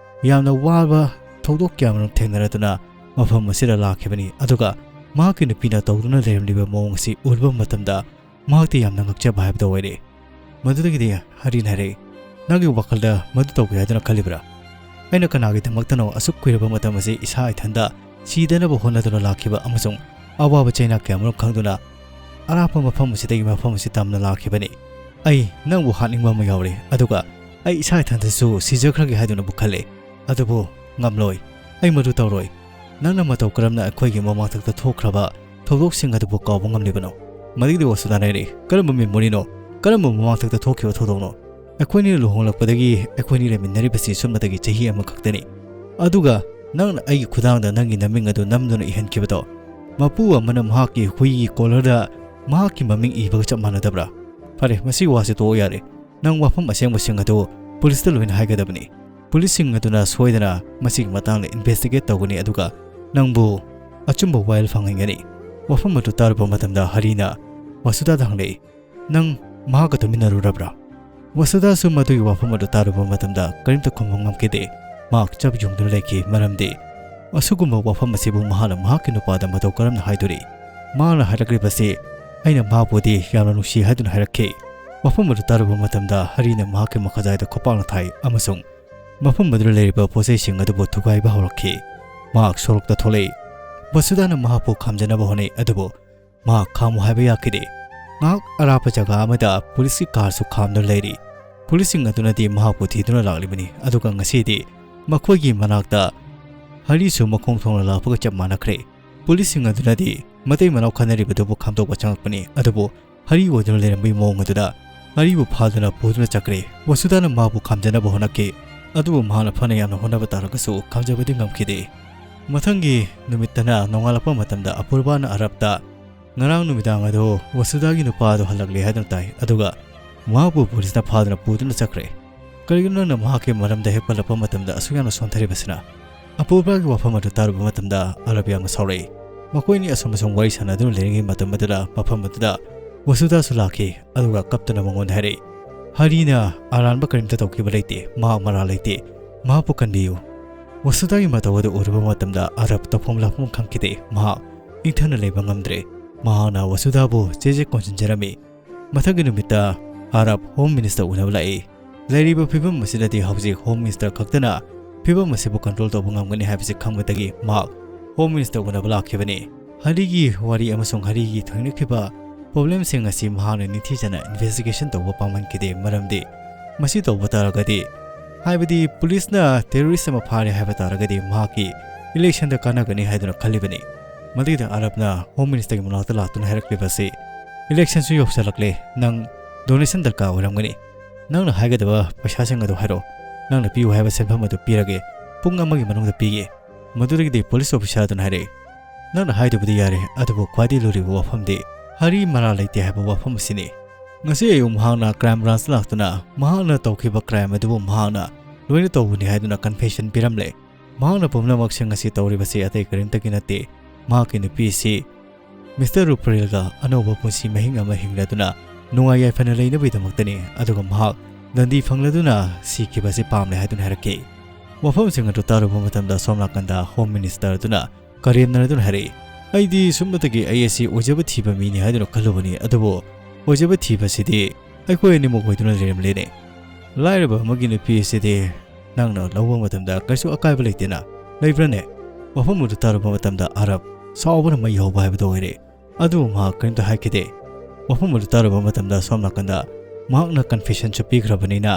ꯌꯥꯝꯅ ꯋꯥꯕ ꯊꯧꯗꯣꯛ ꯀꯌꯥꯃꯔꯨꯝ ꯊꯦꯡꯅꯔꯗꯨꯅ ꯃꯐꯝ ꯑꯁꯤꯗ ꯂꯥꯛꯈꯤꯕꯅꯤ, ꯑꯗꯨꯒ ꯃꯍꯥꯛꯀꯤ ꯅꯨꯄꯤꯅ ꯇꯧꯗꯨꯅ ꯂꯩꯔꯝꯂꯤꯕ ꯃꯑꯣꯡ ꯑꯁꯤ ꯎꯔꯨꯕ ꯃꯇꯝꯗ ꯃꯍꯥꯛꯇꯤ ꯌꯥꯝꯅ ꯉꯛꯆꯕ ꯍꯥꯏꯕꯗꯨ ꯑꯣꯏꯔꯦ꯫ ꯃꯗꯨꯗꯒꯤꯗꯤ ꯍꯔꯤꯅ ꯍꯥꯏꯔꯛꯏ, "ꯅꯪꯒꯤ ꯋꯥꯈꯜꯗ ꯃꯗꯨ ꯇꯧꯒꯦ ꯍꯥꯏꯗꯨꯅ ꯈꯜꯂꯤꯕ꯭ꯔꯥ?" ꯑꯩꯅ ꯀꯅꯥꯒꯤꯗꯃꯛꯇꯅꯣ ꯑꯁꯨꯛ ꯀꯨꯏꯔꯕ ꯃꯇꯝ ꯑꯁꯤ ꯏꯁꯥ ꯏꯊꯟꯗ ꯁꯤꯗꯅꯕ ꯍꯣꯠꯅꯗꯨꯅ ꯂꯥꯛꯈꯤꯕ ꯑꯃꯁꯨꯡ ꯑꯋꯥꯕ ꯆꯩꯅꯥ ꯀꯌꯥꯃꯔꯨꯝ ꯈꯪꯗꯨꯅ ꯑꯔꯥꯞꯄ ꯃꯐꯝ ꯑꯁꯤꯗꯒꯤ ꯃꯐꯝ ꯑꯁꯤ ꯇꯝꯅ ꯂꯥꯛꯈꯤꯕꯅꯤ꯫ ꯑꯩ ꯅꯪꯕꯨ ꯍꯥꯠꯅꯤꯡꯕ ꯑꯃ ꯌꯥꯎꯔꯦ, ꯑꯗꯨꯒ ꯑꯩ ꯏꯁꯥ ꯏꯊꯟꯇꯁꯨ ꯁꯤꯖꯈ꯭ꯔꯒꯦ ꯍꯥꯏꯗꯨꯅꯕꯨ ꯈꯜꯂꯦ꯫ ꯑꯗꯨꯕꯨ ꯉꯝꯂꯣꯏ꯫ ꯑꯩ ꯃꯗꯨ ꯇꯧꯔꯣꯏ꯫ ꯅꯪꯅ ꯃꯇꯧ ꯀꯔꯝꯅ ꯑꯩꯈꯣꯏꯒꯤ ꯃꯃꯥꯡꯊꯛꯇ ꯊꯣꯛꯈ꯭ꯔꯕ ꯊꯧꯗꯣꯛꯁꯤꯡ ꯑꯗꯨꯕꯨ ꯀꯥꯎꯕ ꯉꯝꯂꯤꯕꯅꯣ? ꯃꯗꯨꯒꯤꯗꯤ ꯋꯥꯁꯨꯗꯥꯅ ꯍꯥꯏꯔꯛꯏ, "ꯀꯔꯝꯕ memoryꯅꯣ? ꯀꯔꯝꯕ ꯃꯃꯥꯡꯊꯛꯇ ꯊꯣꯛꯈꯤꯕ ꯊꯧꯗꯣꯛꯅꯣ? ꯑꯩꯈꯣꯏꯅꯤ ꯂꯨꯍꯣꯡꯂꯛꯄꯗꯒꯤ ꯑꯩꯈꯣꯏꯅꯤ ꯂꯩꯃꯤꯟꯅꯔꯤꯕꯁꯤ ꯁꯨꯞꯅꯇꯒꯤ ꯆꯍꯤ ꯑꯃꯈꯛꯇꯅꯤ꯫ ꯑꯗꯨꯒ ꯅꯪꯅ ꯑꯩꯒꯤ ꯈꯨꯗꯥꯡꯗ ꯅꯪꯒꯤ ꯅꯃꯤꯡ ꯑꯗꯨ ꯅꯝꯗꯨꯅ ꯏꯍꯟꯈꯤꯕꯗꯣ, ꯃꯄꯨ ꯑꯃꯅ ꯃꯍꯥꯛꯀꯤ ꯍꯨꯏꯒꯤ collarꯗ ꯃꯍꯥꯛꯀꯤ ꯃꯃꯤꯡ ꯏꯕꯒ ꯆꯞ ꯃꯥꯟꯅꯗꯕ꯭ꯔꯥ?" "ꯐꯔꯦ, ꯃꯁꯤꯒꯤ ꯋꯥꯁꯤ ꯇꯣꯛꯑꯣ ꯌꯥꯔꯦ꯫ ꯅꯪ ꯋꯥꯐꯝ ꯑꯁꯦꯡꯕꯁꯤꯡ ꯑꯗꯨ ꯄꯨꯂꯤꯁꯇ ꯂꯣꯏꯅ ꯍꯥꯏꯒꯗꯕꯅꯤ꯫ ꯄꯨꯂꯤꯁꯁꯤꯡ ꯑꯗꯨꯅ ꯁꯣꯏꯗꯅ ꯃꯁꯤꯒꯤ ꯃꯇꯥꯡꯗ investigate ꯇꯧꯒꯅꯤ, ꯑꯗꯨꯒ ꯅꯪꯕꯨ ꯑꯆꯨꯝꯕ ꯋꯥꯌꯦꯜ ꯐꯪꯍꯟꯒꯅꯤ꯫" ꯋꯥꯐꯝ ꯑꯗꯨ ꯇꯥꯔꯨꯕ ꯃꯇꯝꯗ ꯍꯔꯤꯅ ꯋꯥꯁꯨꯗꯥꯗ ꯍꯪꯂꯛꯏ, "ꯅꯪ ꯃꯍꯥꯛꯀ ꯇꯨꯃꯤꯟꯅꯔꯨꯔꯕ꯭ꯔꯥ?" ꯋꯥꯁꯨꯗꯥꯁꯨ ꯃꯗꯨꯒꯤ ꯋꯥꯐꯝ ꯑꯗꯨ ꯇꯥꯔꯨꯕ ꯃꯇꯝꯗ ꯀꯔꯤꯝꯇ ꯈꯨꯝꯕ ꯉꯝꯈꯤꯗꯦ꯫ ꯃꯍꯥꯛ ꯆꯞ ꯌꯨꯡꯗꯨꯅ ꯂꯩꯈꯤ, ꯃꯔꯝꯗꯤ ꯑꯁꯤꯒꯨꯝꯕ ꯋꯥꯐꯝ ꯑꯁꯤꯕꯨ ꯃꯍꯥꯛꯅ ꯃꯍꯥꯛꯀꯤ ꯅꯨꯄꯥꯗ ꯃꯇꯧ ꯀꯔꯝꯅ ꯍꯥꯏꯗꯣꯔꯤ? ꯃꯍꯥꯛꯅ ꯍꯥꯏꯔꯛꯂꯤꯕꯁꯤ, "ꯑꯩꯅ ꯃꯍꯥꯛꯄꯨꯗꯤ ꯌꯥꯝꯅ ꯅꯨꯡꯁꯤ" ꯍꯥꯏꯗꯨꯅ ꯍꯥꯏꯔꯛꯈꯤ꯫ ꯋꯥꯐꯝ ꯑꯗꯨ ꯇꯥꯔꯨꯕ ꯃꯇꯝꯗ ꯍꯔꯤꯅ ꯃꯍꯥꯛꯀꯤ ꯃꯈꯥꯖꯥꯏꯗ ꯈꯨꯄꯥꯛꯅ ꯊꯥꯏ ꯑꯃꯁꯨꯡ ꯃꯐꯝ ꯑꯗꯨꯗ ꯂꯩꯔꯤꯕ ꯄꯣꯠꯆꯩꯁꯤꯡ ꯑꯗꯨꯕꯨ ꯊꯨꯒꯥꯏꯕ ꯍꯧꯔꯛꯈꯤ꯫ ꯃꯍꯥꯛ ꯁꯣꯔꯣꯛꯇ ꯊꯣꯛꯂꯛꯏ꯫ ꯋꯥꯁꯨꯗꯥꯅ ꯃꯍꯥꯛꯄꯨ ꯈꯥꯝꯖꯅꯕ ꯍꯣꯠꯅꯩ, ꯑꯗꯨꯕꯨ ꯃꯍꯥꯛ ꯈꯥꯝꯃꯨ ꯍꯥꯏꯕ ꯌꯥꯈꯤꯗꯦ꯫ ꯉꯥꯏꯍꯥꯛ ꯑꯔꯥꯞꯄ ꯖꯒꯥ ꯑꯃꯗ ꯄꯨꯂꯤꯁꯀꯤ ꯀꯥꯔꯁꯨ ꯈꯥꯝꯗꯨꯅ ꯂꯩꯔꯤ꯫ ꯄꯨꯂꯤꯁꯁꯤꯡ ꯑꯗꯨꯅꯗꯤ ꯃꯍꯥꯛꯄꯨ ꯊꯤꯗꯨꯅ ꯂꯥꯛꯂꯤꯕꯅꯤ, ꯑꯗꯨꯒ ꯉꯁꯤꯗꯤ ꯃꯈꯣꯏꯒꯤ ꯃꯅꯥꯛꯇ ꯍꯔꯤꯁꯨ ꯃꯈꯣꯡ ꯊꯣꯡꯅ ꯂꯥꯛꯄꯒ ꯆꯞ ꯃꯥꯟꯅꯈ꯭ꯔꯦ꯫ ꯄꯨꯂꯤꯁꯁꯤꯡ ꯑꯗꯨꯅꯗꯤ ꯃꯇꯩ ꯃꯅꯥꯎ ꯈꯟꯅꯔꯤꯕꯗꯨꯕꯨ ꯈꯥꯝꯗꯣꯛꯄ ꯆꯪꯂꯛꯄꯅꯤ, ꯑꯗꯨꯕꯨ ꯍꯔꯤ ꯑꯣꯏꯗꯨꯅ ꯂꯩꯔꯝꯕꯒꯤ ꯃꯑꯣꯡ ꯑꯗꯨꯗ ꯍꯔꯤꯕꯨ ꯐꯥꯗꯨꯅ ꯄꯨꯗꯨꯅ ꯆꯠꯈ꯭ꯔꯦ꯫ ꯋꯥꯁꯨꯗꯥꯅ ꯃꯍꯥꯛꯄꯨ ꯈꯥꯝꯖꯅꯕ ꯍꯣꯠꯅꯈꯤ, ꯑꯗꯨꯕꯨ ꯃꯍꯥꯛꯅ ꯐꯅ ꯌꯥꯝꯅ ꯍꯣꯠꯅꯕ ꯇꯥꯔꯒꯁꯨ ꯈꯥꯝꯖꯕꯗꯤ ꯉꯝꯈꯤꯗꯦ꯫ ꯃꯊꯪꯒꯤ ꯅꯨꯃꯤꯠꯇꯅ ꯅꯣꯡꯉꯥꯜꯂꯛꯄ ꯃꯇꯝꯗ ꯑꯄꯨꯔꯕꯥꯅ ꯑꯔꯕꯇ ꯉꯔꯥꯡ ꯅꯨꯃꯤꯗꯥꯡ ꯑꯗꯨ ꯋꯥꯁꯨꯗꯥꯒꯤ ꯅꯨꯄꯥ ꯑꯗꯨ ꯍꯜꯂꯛꯂꯦ ꯍꯥꯏꯗꯨꯅ ꯇꯥꯏ, ꯑꯗꯨꯒ ꯃꯍꯥꯛꯄꯨ ꯄꯨꯂꯤꯁꯅ ꯐꯥꯗꯨꯅ ꯄꯨꯗꯨꯅ ꯆꯠꯈ꯭ꯔꯦ꯫ "ꯀꯔꯤꯒꯤꯅꯣ ꯅꯪꯅ ꯃꯍꯥꯛꯀꯤ ꯃꯔꯝꯗ ꯍꯦꯛ ꯄꯜꯂꯛꯄ ꯃꯇꯝꯗ ꯑꯁꯨꯛ ꯌꯥꯝꯅ ꯁꯣꯟꯊꯔꯤꯕꯁꯤꯅ?" ꯑꯄꯨꯔꯕꯥꯒꯤ ꯋꯥꯐꯝ ꯑꯗꯨ ꯇꯥꯔꯨꯕ ꯃꯇꯝꯗ ꯑꯔꯕ ꯌꯥꯝꯅ ꯁꯥꯎꯔꯛꯏ꯫ ꯃꯈꯣꯏꯅꯤ ꯑꯁꯨꯝ ꯑꯁꯨꯝ ꯋꯥꯔꯤ ꯁꯥꯟꯅꯗꯨꯅ ꯂꯩꯔꯤꯉꯩ ꯃꯇꯝ ꯑꯗꯨꯗ ꯃꯐꯝ ꯑꯗꯨꯗ ꯋꯥꯁꯨꯗꯥꯁꯨ ꯂꯥꯛꯈꯤ, ꯑꯗꯨꯒ ꯀꯞꯇꯨꯅ ꯃꯉꯣꯟꯗ ꯍꯥꯏꯔꯛꯏ, "ꯍꯔꯤꯅ ꯑꯔꯥꯟꯕ ꯀꯔꯤꯝꯇ ꯇꯧꯈꯤꯕ ꯂꯩꯇꯦ, ꯃꯍꯥꯛ ꯃꯔꯥꯜ ꯂꯩꯇꯦ, ꯃꯍꯥꯛꯄꯨ ꯀꯟꯕꯤꯌꯨ꯫" ꯋꯥꯁꯨꯗꯥꯒꯤ ꯃꯇꯧ ꯑꯗꯨ ꯎꯔꯨꯕ ꯃꯇꯝꯗ ꯑꯔꯕ ꯇꯧꯐꯝ ꯂꯥꯛꯐꯝ ꯈꯪꯈꯤꯗꯦ꯫ ꯃꯍꯥꯛ ꯏꯪꯊꯅ ꯂꯩꯕ ꯉꯝꯗ꯭ꯔꯦ꯫ ꯃꯍꯥꯛꯅ ꯋꯥꯁꯨꯗꯥꯕꯨ ꯆꯦꯖꯦꯛ ꯀꯣꯟꯁꯤꯟꯖꯔꯝꯃꯤ꯫ ꯃꯊꯪꯒꯤ ꯅꯨꯃꯤꯠꯇ ꯑꯔꯕ Home Minister ꯎꯅꯕ ꯂꯥꯛꯏ꯫ ꯂꯩꯔꯤꯕ ꯐꯤꯕꯝ ꯑꯁꯤꯗꯗꯤ ꯍꯧꯖꯤꯛ Home Minister ꯈꯛꯇꯅ ꯐꯤꯕꯝ ꯑꯁꯤꯕꯨ ꯀꯟꯇ꯭ꯔꯣꯜ ꯇꯧꯕ ꯉꯝꯒꯅꯤ ꯍꯥꯏꯕꯁꯤ ꯈꯪꯕꯗꯒꯤ ꯃꯍꯥꯛ ꯍꯣꯝ ꯃꯤꯅꯤꯁꯇꯔ ꯎꯅꯕ ꯂꯥꯛꯈꯤꯕꯅꯤ꯫ ꯍꯔꯤꯒꯤ ꯋꯥꯔꯤ ꯑꯃꯁꯨꯡ ꯍꯔꯤꯒꯤ ꯊꯦꯡꯅꯈꯤꯕ ꯄ꯭ꯔꯣꯕ꯭ꯂꯦꯝꯁꯤꯡ ꯑꯁꯤ ꯃꯍꯥꯛꯅ ꯅꯤꯡꯊꯤꯖꯅ ꯏꯟꯚꯦꯁꯇꯤꯒꯦꯁꯟ ꯇꯧꯕ ꯄꯥꯝꯍꯟꯈꯤꯗꯦ, ꯃꯔꯝꯗꯤ ꯃꯁꯤ ꯇꯧꯕ ꯇꯥꯔꯒꯗꯤ, ꯍꯥꯏꯕꯗꯤ ꯄꯨꯂꯤꯁꯅ ꯇꯦꯔꯣꯔꯤꯁ ꯑꯃ ꯐꯥꯔꯦ ꯍꯥꯏꯕ ꯇꯥꯔꯒꯗꯤ ꯃꯍꯥꯛꯀꯤ ꯏꯂꯦꯛꯁꯟꯗ ꯀꯥꯟꯅꯒꯅꯤ ꯍꯥꯏꯗꯨꯅ ꯈꯜꯂꯤꯕꯅꯤ꯫ ꯃꯗꯨꯗ ꯑꯔꯕꯅ ꯍꯣꯝ ꯃꯤꯅꯤꯁꯇꯔꯒꯤ ꯃꯅꯥꯛꯇ ꯂꯥꯛꯇꯨꯅ ꯍꯥꯏꯔꯛꯂꯤꯕ ꯑꯁꯤ, "ꯏꯂꯦꯛꯁꯟꯁꯨ ꯌꯧꯁꯤꯜꯂꯛꯂꯦ, ꯅꯪ ꯗꯣꯅꯦꯁꯟ ꯗꯔꯀꯥꯔ ꯑꯣꯏꯔꯝꯒꯅꯤ꯫ ꯅꯪꯅ ꯍꯥꯏꯒꯗꯕ ꯄꯩꯁꯥꯁꯤꯡ ꯑꯗꯨ ꯍꯥꯏꯔꯛꯑꯣ꯫ ꯅꯪꯅ ꯄꯤꯌꯨ ꯍꯥꯏꯕ ꯁꯦꯟꯐꯝ ꯑꯗꯨ ꯄꯤꯔꯒꯦ, ꯄꯨꯡ ꯑꯃꯒꯤ ꯃꯅꯨꯡꯗ ꯄꯤꯒꯦ꯫" ꯃꯗꯨꯗꯒꯤꯗꯤ ꯄꯨꯂꯤꯁ ꯑꯣꯐꯤꯁꯥꯔ ꯑꯗꯨꯅ ꯍꯥꯏꯔꯛꯏ, "ꯅꯪꯅ ꯍꯥꯏꯗꯨꯕꯨꯗꯤ ꯌꯥꯔꯦ, ꯑꯗꯨꯕꯨ ꯈ꯭ꯋꯥꯏꯗꯒꯤ ꯂꯨꯔꯤꯕ ꯋꯥꯐꯝꯗꯤ ꯍꯔꯤ ꯃꯔꯥꯜ ꯂꯩꯇꯦ ꯍꯥꯏꯕ ꯋꯥꯐꯝ ꯑꯁꯤꯅꯤ꯫ ꯉꯁꯤ ꯑꯌꯨꯛ ꯃꯍꯥꯛꯅ ꯀ꯭ꯔꯥꯏꯝ ꯕ꯭ꯔꯥꯟꯁ ꯂꯥꯛꯇꯨꯅ ꯃꯍꯥꯛꯅ ꯇꯧꯈꯤꯕ ꯀ꯭ꯔꯥꯏꯝ ꯑꯗꯨꯕꯨ ꯃꯍꯥꯛꯅ ꯂꯣꯏꯅ ꯇꯧꯕꯅꯤ ꯍꯥꯏꯗꯨꯅ ꯀꯟꯐꯦꯁꯟ ꯄꯤꯔꯝꯂꯦ꯫ ꯃꯍꯥꯛꯅ ꯄꯨꯝꯅꯃꯛꯁꯤꯡ ꯑꯁꯤ ꯇꯧꯔꯤꯕꯁꯤ ꯑꯇꯩ ꯀꯔꯤꯝꯇꯒꯤ ꯅꯠꯇꯦ, ꯃꯍꯥꯛꯀꯤ ꯅꯨꯄꯤ ꯑꯁꯤ ꯃꯤꯁꯇꯔ ꯔꯨꯄ꯭ꯔꯦꯜꯒ ꯑꯅꯧꯕ ꯄꯨꯟꯁꯤ ꯃꯍꯤꯡ ꯑꯃ ꯍꯤꯡꯂꯗꯨꯅ ꯅꯨꯡꯉꯥꯏ ꯌꯥꯏꯐꯅ ꯂꯩꯅꯕꯒꯤꯗꯃꯛꯇꯅꯤ, ꯑꯗꯨꯒ ꯃꯍꯥꯛ ꯗꯟꯗꯤ ꯐꯪꯂꯗꯨꯅ ꯁꯤꯈꯤꯕ ꯑꯁꯤ ꯄꯥꯝꯂꯦ" ꯍꯥꯏꯗꯨꯅ ꯍꯥꯏꯔꯛꯈꯤ꯫ ꯋꯥꯐꯝꯁꯤꯡ ꯑꯗꯨ ꯇꯥꯔꯨꯕ ꯃꯇꯝꯗ ꯁꯣꯝ ꯅꯥꯀꯟꯗ ꯍꯣꯝ ꯃꯤꯅꯤꯁꯇꯔ ꯑꯗꯨꯅ ꯀꯔꯦꯝꯅꯗꯨꯅ ꯍꯥꯏꯔꯛꯏ, "ꯑꯩꯗꯤ ꯁꯨꯞꯅꯇꯒꯤ ꯑꯩ ꯑꯁꯤ ꯑꯣꯏꯖꯕ ꯊꯤꯕ ꯃꯤꯅꯤ ꯍꯥꯏꯗꯨꯅ ꯈꯜꯂꯨꯕꯅꯤ, ꯑꯗꯨꯕꯨ ꯑꯣꯏꯖꯕ ꯊꯤꯕꯁꯤꯗꯤ ꯑꯩꯈꯣꯏ ꯑꯅꯤꯃꯛ ꯑꯣꯏꯗꯨꯅ ꯂꯩꯔꯝꯂꯦꯅꯦ꯫ ꯂꯥꯏꯔꯕ ꯑꯃꯒꯤ ꯅꯨꯄꯤ ꯑꯁꯤꯗꯤ ꯅꯪꯅ ꯂꯧꯕ ꯃꯇꯝꯗ ꯀꯩꯁꯨ ꯑꯀꯥꯏꯕ ꯂꯩꯇꯦꯅ ꯂꯩꯕ꯭ꯔꯥꯅꯦ?" ꯋꯥꯐꯝ ꯑꯗꯨ ꯇꯥꯔꯨꯕ ꯃꯇꯝꯗ ꯑꯔꯕ ꯁꯥꯎꯕꯅ ꯃꯩ ꯍꯧꯕ ꯍꯥꯏꯕꯗꯨ ꯑꯣꯏꯔꯦ꯫ ꯑꯗꯨꯕꯨ ꯃꯍꯥꯛ ꯀꯔꯤꯝꯇ ꯍꯥꯏꯈꯤꯗꯦ꯫ ꯋꯥꯐꯝ ꯑꯗꯨ ꯇꯥꯔꯨꯕ ꯃꯇꯝꯗ ꯁꯣꯝ ꯅꯥꯀꯟꯗ ꯃꯍꯥꯛꯅ ꯀꯟꯐꯦꯁꯟꯁꯨ ꯄꯤꯈ꯭ꯔꯕꯅꯤꯅ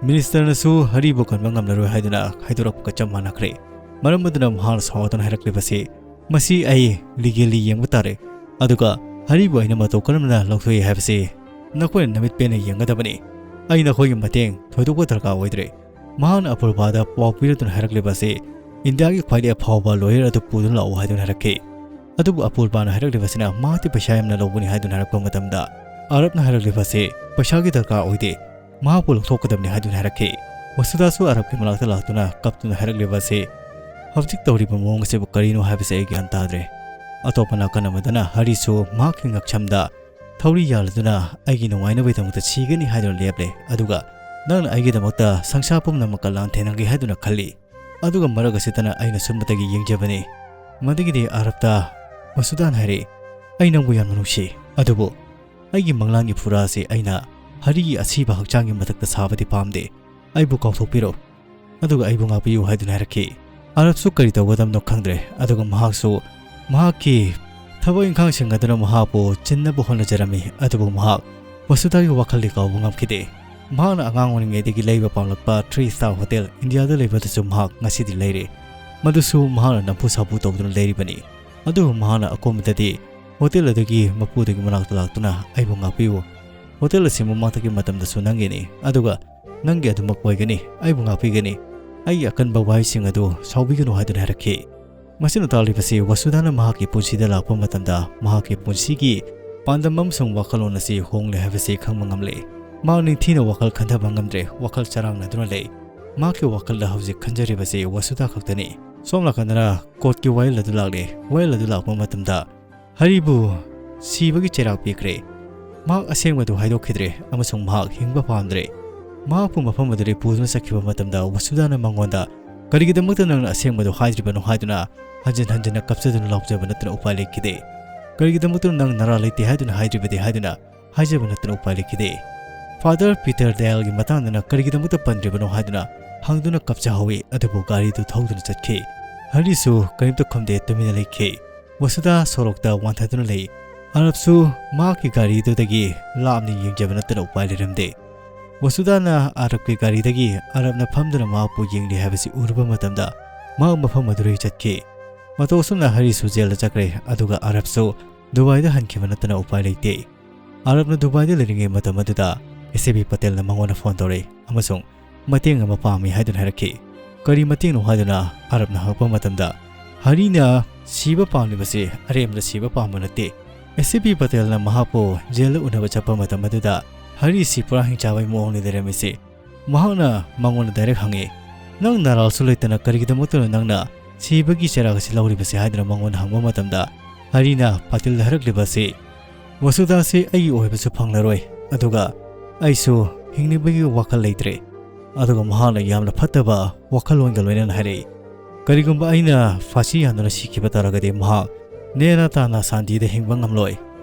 ꯃꯤꯅꯤꯁꯇꯔꯅꯁꯨ ꯍꯔꯤꯕꯨ ꯀꯟꯕ ꯉꯝꯂꯔꯣꯏ ꯍꯥꯏꯗꯨꯅ ꯍꯥꯏꯗꯣꯔꯛꯄꯒ ꯆꯞ ꯃꯥꯟꯅꯈ꯭ꯔꯦ꯫ ꯃꯔꯝ ꯑꯗꯨꯅ ꯃꯍꯥꯛꯅ ꯁꯥꯎꯗꯨꯅ ꯍꯥꯏꯔꯛꯂꯤꯕꯁꯤ, "ꯃꯁꯤ ꯑꯩ ꯂꯤꯒꯦꯜꯂꯤ ꯌꯦꯡꯕ ꯇꯥꯔꯦ, ꯑꯗꯨꯒ ꯍꯔꯤꯕꯨ ꯑꯩꯅ ꯃꯇꯧ ꯀꯔꯝꯅ ꯂꯧꯊꯣꯛꯏ ꯍꯥꯏꯕꯁꯤ ꯅꯈꯣꯏꯅ ꯅꯃꯤꯠ ꯄꯦꯟꯅ ꯌꯦꯡꯒꯗꯕꯅꯤ꯫ ꯑꯩ ꯅꯈꯣꯏꯒꯤ ꯃꯇꯦꯡ ꯊꯣꯏꯗꯣꯛꯄ ꯗꯔꯀꯥꯔ ꯑꯣꯏꯗ꯭ꯔꯦ꯫" ꯃꯍꯥꯛꯅ ꯑꯄꯨꯔꯕꯥꯗ ꯄꯥꯎ ꯄꯤꯔꯗꯨꯅ ꯍꯥꯏꯔꯛꯂꯤꯕ ꯑꯁꯤ, "ꯏꯟꯗꯤꯌꯥꯒꯤ ꯈ꯭ꯋꯥꯏꯗꯒꯤ ꯑꯐꯥꯎꯕ ꯂꯣꯌꯔ ꯑꯗꯨ ꯄꯨꯗꯨꯅ ꯂꯥꯛꯎ" ꯍꯥꯏꯗꯨꯅ ꯍꯥꯏꯔꯛꯈꯤ꯫ ꯑꯗꯨꯕꯨ ꯑꯄꯨꯔꯕꯥꯅ ꯍꯥꯏꯔꯛꯂꯤꯕꯁꯤꯅ ꯃꯍꯥꯛꯇꯤ ꯄꯩꯁꯥ ꯌꯥꯝꯅ ꯂꯧꯕꯅꯤ ꯍꯥꯏꯗꯨꯅ ꯍꯥꯏꯔꯛꯄ ꯃꯇꯝꯗ, ꯑꯔꯕꯅ ꯍꯥꯏꯔꯛꯂꯤꯕ ꯑꯁꯤ, "ꯄꯩꯁꯥꯒꯤ ꯗꯔꯀꯥꯔ ꯑꯣꯏꯗꯦ, ꯃꯍꯥꯛꯄꯨ ꯂꯧꯊꯣꯛꯀꯗꯕꯅꯤ" ꯍꯥꯏꯗꯨꯅ ꯍꯥꯏꯔꯛꯈꯤ꯫ ꯋꯁꯨꯗꯥꯁꯨ ꯑꯔꯕꯀꯤ ꯃꯅꯥꯛꯇ ꯂꯥꯛꯇꯨꯅ ꯀꯞꯇꯨꯅ ꯍꯥꯏꯔꯛꯂꯤꯕ ꯑꯁꯤ, "ꯍꯧꯖꯤꯛ ꯇꯧꯔꯤꯕ ꯃꯑꯣꯡ ꯑꯁꯤꯕꯨ ꯀꯔꯤꯅꯣ ꯍꯥꯏꯕꯁꯤ ꯑꯩ ꯒ꯭ꯌꯥꯟ ꯇꯥꯗ꯭ꯔꯦ꯫" ꯑꯇꯣꯞꯄ ꯅꯥꯀꯟ ꯑꯃꯗꯅ ꯍꯔꯤꯁꯨ ꯃꯍꯥꯛꯀꯤ ꯉꯛꯁꯝꯗ ꯊꯧꯔꯤ ꯌꯥꯜꯂꯗꯨꯅ ꯑꯩꯒꯤ ꯅꯨꯡꯉꯥꯏꯅꯕꯒꯤꯗꯃꯛꯇ ꯁꯤꯒꯅꯤ ꯍꯥꯏꯗꯨꯅ ꯂꯦꯞꯂꯦ, ꯑꯗꯨꯒ ꯅꯪꯅ ꯑꯩꯒꯤꯗꯃꯛꯇ ꯁꯪꯁꯥ ꯄꯨꯝꯅꯃꯛꯀ ꯂꯥꯟꯊꯦꯡꯅꯒꯦ ꯍꯥꯏꯗꯨꯅ ꯈꯜꯂꯤ꯫ ꯑꯗꯨꯒ ꯃꯔꯛ ꯑꯁꯤꯗꯅ ꯑꯩꯅ ꯁꯨꯝꯕꯗꯒꯤ ꯌꯦꯡꯖꯕꯅꯤ꯫ ꯃꯗꯨꯒꯤꯗꯤ ꯑꯔꯕꯇ ꯃꯁꯨꯗꯥꯟ ꯍꯥꯏꯔꯛꯏ, "ꯑꯩ ꯅꯪꯕꯨ ꯌꯥꯝꯅ ꯅꯨꯡꯁꯤ, ꯑꯗꯨꯕꯨ ꯑꯩꯒꯤ ꯃꯪꯂꯥꯟꯒꯤ ꯐꯨꯔꯥ ꯑꯁꯤ ꯑꯩꯅ ꯍꯔꯤꯒꯤ ꯑꯁꯤꯕ ꯍꯛꯆꯥꯡꯒꯤ ꯃꯊꯛꯇ ꯁꯥꯕꯗꯤ ꯄꯥꯝꯗꯦ꯫ ꯑꯩꯕꯨ ꯀꯥꯎꯊꯣꯛꯄꯤꯔꯣ꯫" ꯑꯗꯨꯒ ꯑꯩꯕꯨ ꯉꯥꯛꯄꯤꯌꯨ ꯍꯥꯏꯗꯨꯅ ꯍꯥꯏꯔꯛꯈꯤ꯫ ꯑꯔꯕꯁꯨ ꯀꯔꯤ ꯇꯧꯒꯗꯕꯅꯣ ꯈꯪꯗ꯭ꯔꯦ, ꯑꯗꯨꯒ ꯃꯍꯥꯛꯁꯨ ꯃꯍꯥꯛꯀꯤ ꯊꯕꯛ ꯏꯪꯈꯥꯡꯁꯤꯡ ꯑꯗꯨꯅ ꯃꯍꯥꯛꯄꯨ ꯆꯤꯟꯅꯕ ꯍꯣꯠꯅꯖꯔꯝꯃꯤ, ꯑꯗꯨꯕꯨ ꯃꯍꯥꯛ ꯋꯁꯨꯗꯥꯒꯤ ꯋꯥꯈꯜꯗꯤ ꯀꯥꯎꯕ ꯉꯝꯈꯤꯗꯦ꯫ ꯃꯍꯥꯛꯅ ꯑꯉꯥꯡ ꯑꯣꯏꯔꯤꯉꯩꯗꯒꯤ ꯂꯩꯕ ꯄꯥꯝꯂꯛꯄ three star hotel ꯏꯟꯗꯤꯌꯥꯗ ꯂꯩꯕꯗꯨꯁꯨ ꯃꯍꯥꯛ ꯉꯁꯤꯗꯤ ꯂꯩꯔꯦ꯫ ꯃꯗꯨꯁꯨ ꯃꯍꯥꯛꯅ ꯅꯝꯐꯨ ꯁꯥꯐꯨ ꯇꯧꯗꯨꯅ ꯂꯩꯔꯤꯕꯅꯤ꯫ ꯑꯗꯨꯕꯨ ꯃꯍꯥꯛꯅ ꯑꯀꯣꯟꯕꯗꯗꯤ ꯍꯣꯇꯦꯜ ꯑꯗꯨꯒꯤ ꯃꯄꯨꯗꯨꯒꯤ ꯃꯅꯥꯛꯇ ꯂꯥꯛꯇꯨꯅ, "ꯑꯩꯕꯨ ꯉꯥꯛꯄꯤꯌꯨ꯫ ꯍꯣꯇꯦꯜ ꯑꯁꯤ ꯃꯃꯥꯡꯗꯒꯤ ꯃꯇꯝꯗꯁꯨ ꯅꯪꯒꯤꯅꯤ, ꯑꯗꯨꯒ ꯅꯪꯒꯤ ꯑꯗꯨꯃꯛ ꯑꯣꯏꯒꯅꯤ, ꯑꯩꯕꯨ ꯉꯥꯛꯄꯤꯒꯅꯤ꯫ ꯑꯩꯒꯤ ꯑꯀꯟꯕ ꯋꯥꯍꯩꯁꯤꯡ ꯑꯗꯨ ꯁꯥꯎꯕꯤꯒꯅꯨ" ꯍꯥꯏꯗꯨꯅ ꯍꯥꯏꯔꯛꯈꯤ꯫ ꯃꯁꯤꯅ ꯇꯥꯛꯂꯤꯕꯁꯤ ꯋꯁꯨꯗꯥꯅ ꯃꯍꯥꯛꯀꯤ ꯄꯨꯟꯁꯤꯗ ꯂꯥꯛꯄ ꯃꯇꯝꯗ ꯃꯍꯥꯛꯀꯤ ꯄꯨꯟꯁꯤꯒꯤ ꯄꯥꯟꯗꯝ ꯑꯃꯁꯨꯡ ꯋꯥꯈꯜꯂꯣꯟ ꯑꯁꯤ ꯍꯣꯡꯂꯦ ꯍꯥꯏꯕꯁꯤ ꯈꯪꯕ ꯉꯝꯂꯦ꯫ ꯃꯍꯥꯛ ꯅꯤꯡꯊꯤꯅ ꯋꯥꯈꯜ ꯈꯟꯊꯕ ꯉꯝꯗ꯭ꯔꯦ, ꯋꯥꯈꯜ ꯆꯔꯥꯡꯅꯗꯨꯅ ꯂꯩ꯫ ꯃꯍꯥꯛꯀꯤ ꯋꯥꯈꯜꯗ ꯍꯧꯖꯤꯛ ꯈꯟꯖꯔꯤꯕꯁꯤ ꯋꯁꯨꯗꯥ ꯈꯛꯇꯅꯤ꯫ ꯁꯣꯝ ꯅꯥꯀꯟꯗꯅ ꯀꯣꯔꯠꯀꯤ ꯋꯥꯌꯦꯜ ꯑꯗꯨ ꯂꯥꯛꯂꯦ꯫ ꯋꯥꯌꯦꯜ ꯑꯗꯨ ꯂꯥꯛꯄ ꯃꯇꯝꯗ ꯍꯔꯤꯕꯨ ꯁꯤꯕꯒꯤ ꯆꯩꯔꯥꯛ ꯄꯤꯈ꯭ꯔꯦ꯫ ꯃꯍꯥꯛ ꯑꯁꯦꯡꯕꯗꯨ ꯍꯥꯏꯗꯣꯛꯈꯤꯗ꯭ꯔꯦ ꯑꯃꯁꯨꯡ ꯃꯍꯥꯛ ꯍꯤꯡꯕ ꯄꯥꯝꯗ꯭ꯔꯦ꯫ ꯃꯍꯥꯛꯄꯨ ꯃꯐꯝ ꯑꯗꯨꯗꯒꯤ ꯄꯨꯗꯨꯅ ꯆꯠꯈꯤꯕ ꯃꯇꯝꯗ ꯋꯁꯨꯗꯥꯅ ꯃꯉꯣꯟꯗ, "ꯀꯔꯤꯒꯤꯗꯃꯛꯇ ꯅꯪꯅ ꯑꯁꯦꯡꯕꯗꯨ ꯍꯥꯏꯗ꯭ꯔꯤꯕꯅꯣ?" ꯍꯥꯏꯗꯨꯅ ꯍꯟꯖꯤꯟ ꯍꯟꯖꯤꯟꯅ ꯀꯞꯆꯗꯨꯅ ꯂꯥꯎꯖꯕ ꯅꯠꯇꯅ ꯎꯄꯥꯏ ꯂꯩꯈꯤꯗꯦ꯫ "ꯀꯔꯤꯒꯤꯗꯃꯛꯇ ꯅꯪ ꯅꯔꯥ ꯂꯩꯇꯦ ꯍꯥꯏꯗꯨꯅ ꯍꯥꯏꯗ꯭ꯔꯤꯕꯗꯤ?" ꯍꯥꯏꯗꯨꯅ ꯍꯥꯏꯖꯕ ꯅꯠꯇꯅ ꯎꯄꯥꯏ ꯂꯩꯈꯤꯗꯦ꯫ ꯐꯥꯗꯔ ꯄꯤꯇꯔ ꯗꯌꯥꯜꯒꯤ ꯃꯇꯥꯡꯗꯅ ꯀꯔꯤꯒꯤꯗꯃꯛꯇ ꯄꯟꯗ꯭ꯔꯤꯕꯅꯣ ꯍꯥꯏꯗꯨꯅ ꯍꯪꯗꯨꯅ ꯀꯞꯆꯍꯧꯏ, ꯑꯗꯨꯕꯨ ꯒꯥꯔꯤꯗꯨ ꯊꯧꯗꯨꯅ ꯆꯠꯈꯤ꯫ ꯍꯔꯤꯁꯨ ꯀꯔꯤꯝꯇ ꯈꯨꯝꯗꯦ, ꯇꯨꯃꯤꯟꯅ ꯂꯩꯈꯤ꯫ ꯋꯁꯨꯗꯥ ꯁꯣꯔꯣꯛꯇ ꯋꯥꯟꯊꯗꯨꯅ ꯂꯩ꯫ ꯑꯔꯕꯁꯨ ꯃꯍꯥꯛꯀꯤ ꯒꯥꯔꯤꯗꯨꯗꯒꯤ ꯂꯥꯞꯅ ꯌꯦꯡꯖꯕ ꯅꯠꯇꯅ ꯎꯄꯥꯏ ꯂꯩꯔꯝꯗꯦ꯫ ꯋꯁꯨꯗꯥꯅ ꯑꯔꯕꯀꯤ ꯒꯥꯔꯤꯗꯒꯤ ꯑꯔꯕꯅ ꯐꯝꯗꯨꯅ ꯃꯍꯥꯛꯄꯨ ꯌꯦꯡꯂꯤ ꯍꯥꯏꯕꯁꯤ ꯎꯔꯨꯕ ꯃꯇꯝꯗ ꯃꯍꯥꯛ ꯃꯐꯝ ꯑꯗꯨꯗꯒꯤ ꯆꯠꯈꯤ꯫ ꯃꯇꯧ ꯑꯁꯨꯝꯅ ꯍꯔꯤꯁꯨ ꯖꯦꯜꯗ ꯆꯠꯈ꯭ꯔꯦ, ꯑꯗꯨꯒ ꯑꯔꯕꯁꯨ ꯗꯨꯕꯥꯏꯗ ꯍꯟꯈꯤꯕ ꯅꯠꯇꯅ ꯎꯄꯥꯏ ꯂꯩꯇꯦ꯫ ꯑꯔꯕꯅ ꯗꯨꯕꯥꯏꯗ ꯂꯩꯔꯤꯉꯩ ꯃꯇꯝ ꯑꯗꯨꯗ ꯑꯦꯁ ꯑꯦ ꯕꯤ ꯄꯇꯦꯜꯅ ꯃꯉꯣꯟꯗ ꯐꯣꯟ ꯇꯧꯔꯛꯏ ꯑꯃꯁꯨꯡ ꯃꯇꯦꯡ ꯑꯃ ꯄꯥꯝꯃꯤ ꯍꯥꯏꯗꯨꯅ ꯍꯥꯏꯔꯛꯈꯤ꯫ "ꯀꯔꯤ ꯃꯇꯦꯡꯅꯣ?" ꯍꯥꯏꯗꯨꯅ ꯑꯔꯕꯅ ꯍꯪꯉꯛꯄ ꯃꯇꯝꯗ, "ꯍꯔꯤꯅ ꯁꯤꯕ ꯄꯥꯝꯂꯤꯕꯁꯤ ꯑꯔꯦꯝꯕꯗ ꯁꯤꯕ ꯄꯥꯝꯕ ꯅꯠꯇꯦ꯫ ꯑꯦꯁ ꯑꯦ ꯕꯤ ꯄꯇꯦꯜꯅ ꯃꯍꯥꯛꯄꯨ ꯖꯦꯜꯗ ꯎꯅꯕ ꯆꯠꯄ ꯃꯇꯝ ꯑꯗꯨꯗ ꯍꯔꯤꯁꯤ ꯄꯨꯔꯥ ꯍꯤꯡꯆꯥꯕꯒꯤ ꯃꯑꯣꯡꯅꯤ ꯂꯩꯔꯝꯃꯤꯁꯤ꯫ ꯃꯍꯥꯛꯅ ꯃꯉꯣꯟꯗ ꯗꯥꯏꯔꯦꯛ ꯍꯪꯉꯤ, 'ꯅꯪ ꯅꯔꯥꯜꯁꯨ ꯂꯩꯇꯅ ꯀꯔꯤꯒꯤꯗꯃꯛꯇꯅꯣ ꯅꯪꯅ ꯁꯤꯕꯒꯤ ꯆꯩꯔꯥꯛ ꯑꯁꯤ ꯂꯧꯔꯤꯕꯁꯤ?' ꯍꯥꯏꯗꯨꯅ ꯃꯉꯣꯟꯗ ꯍꯪꯕ ꯃꯇꯝꯗ ꯍꯔꯤꯅ ꯄꯇꯦꯜꯗ ꯍꯥꯏꯔꯛꯂꯤꯕ ꯑꯁꯤ, 'ꯋꯁꯨꯗꯥꯁꯤ ꯑꯩꯒꯤ ꯑꯣꯏꯕꯁꯨ ꯐꯪꯂꯔꯣꯏ, ꯑꯗꯨꯒ ꯑꯩꯁꯨ ꯍꯤꯡꯅꯤꯡꯕꯒꯤ ꯋꯥꯈꯜ ꯂꯩꯇ꯭ꯔꯦ꯫ ꯑꯗꯨꯒ ꯃꯍꯥꯛꯅ ꯌꯥꯝꯅ ꯐꯠꯇꯕ ꯋꯥꯈꯜꯂꯣꯟꯒ ꯂꯣꯏꯅꯅ ꯍꯥꯏꯔꯛꯏ, ꯀꯔꯤꯒꯨꯝꯕ ꯑꯩꯅ ꯐꯥꯁꯤ ꯌꯥꯟꯗꯨꯅ ꯁꯤꯈꯤꯕ ꯇꯥꯔꯒꯗꯤ ꯃꯍꯥꯛ ꯅꯦꯅꯥ ꯇꯥꯅ ꯁꯥꯟꯇꯤꯗ ꯍꯤꯡꯕ ꯉꯝꯂꯣꯏ꯫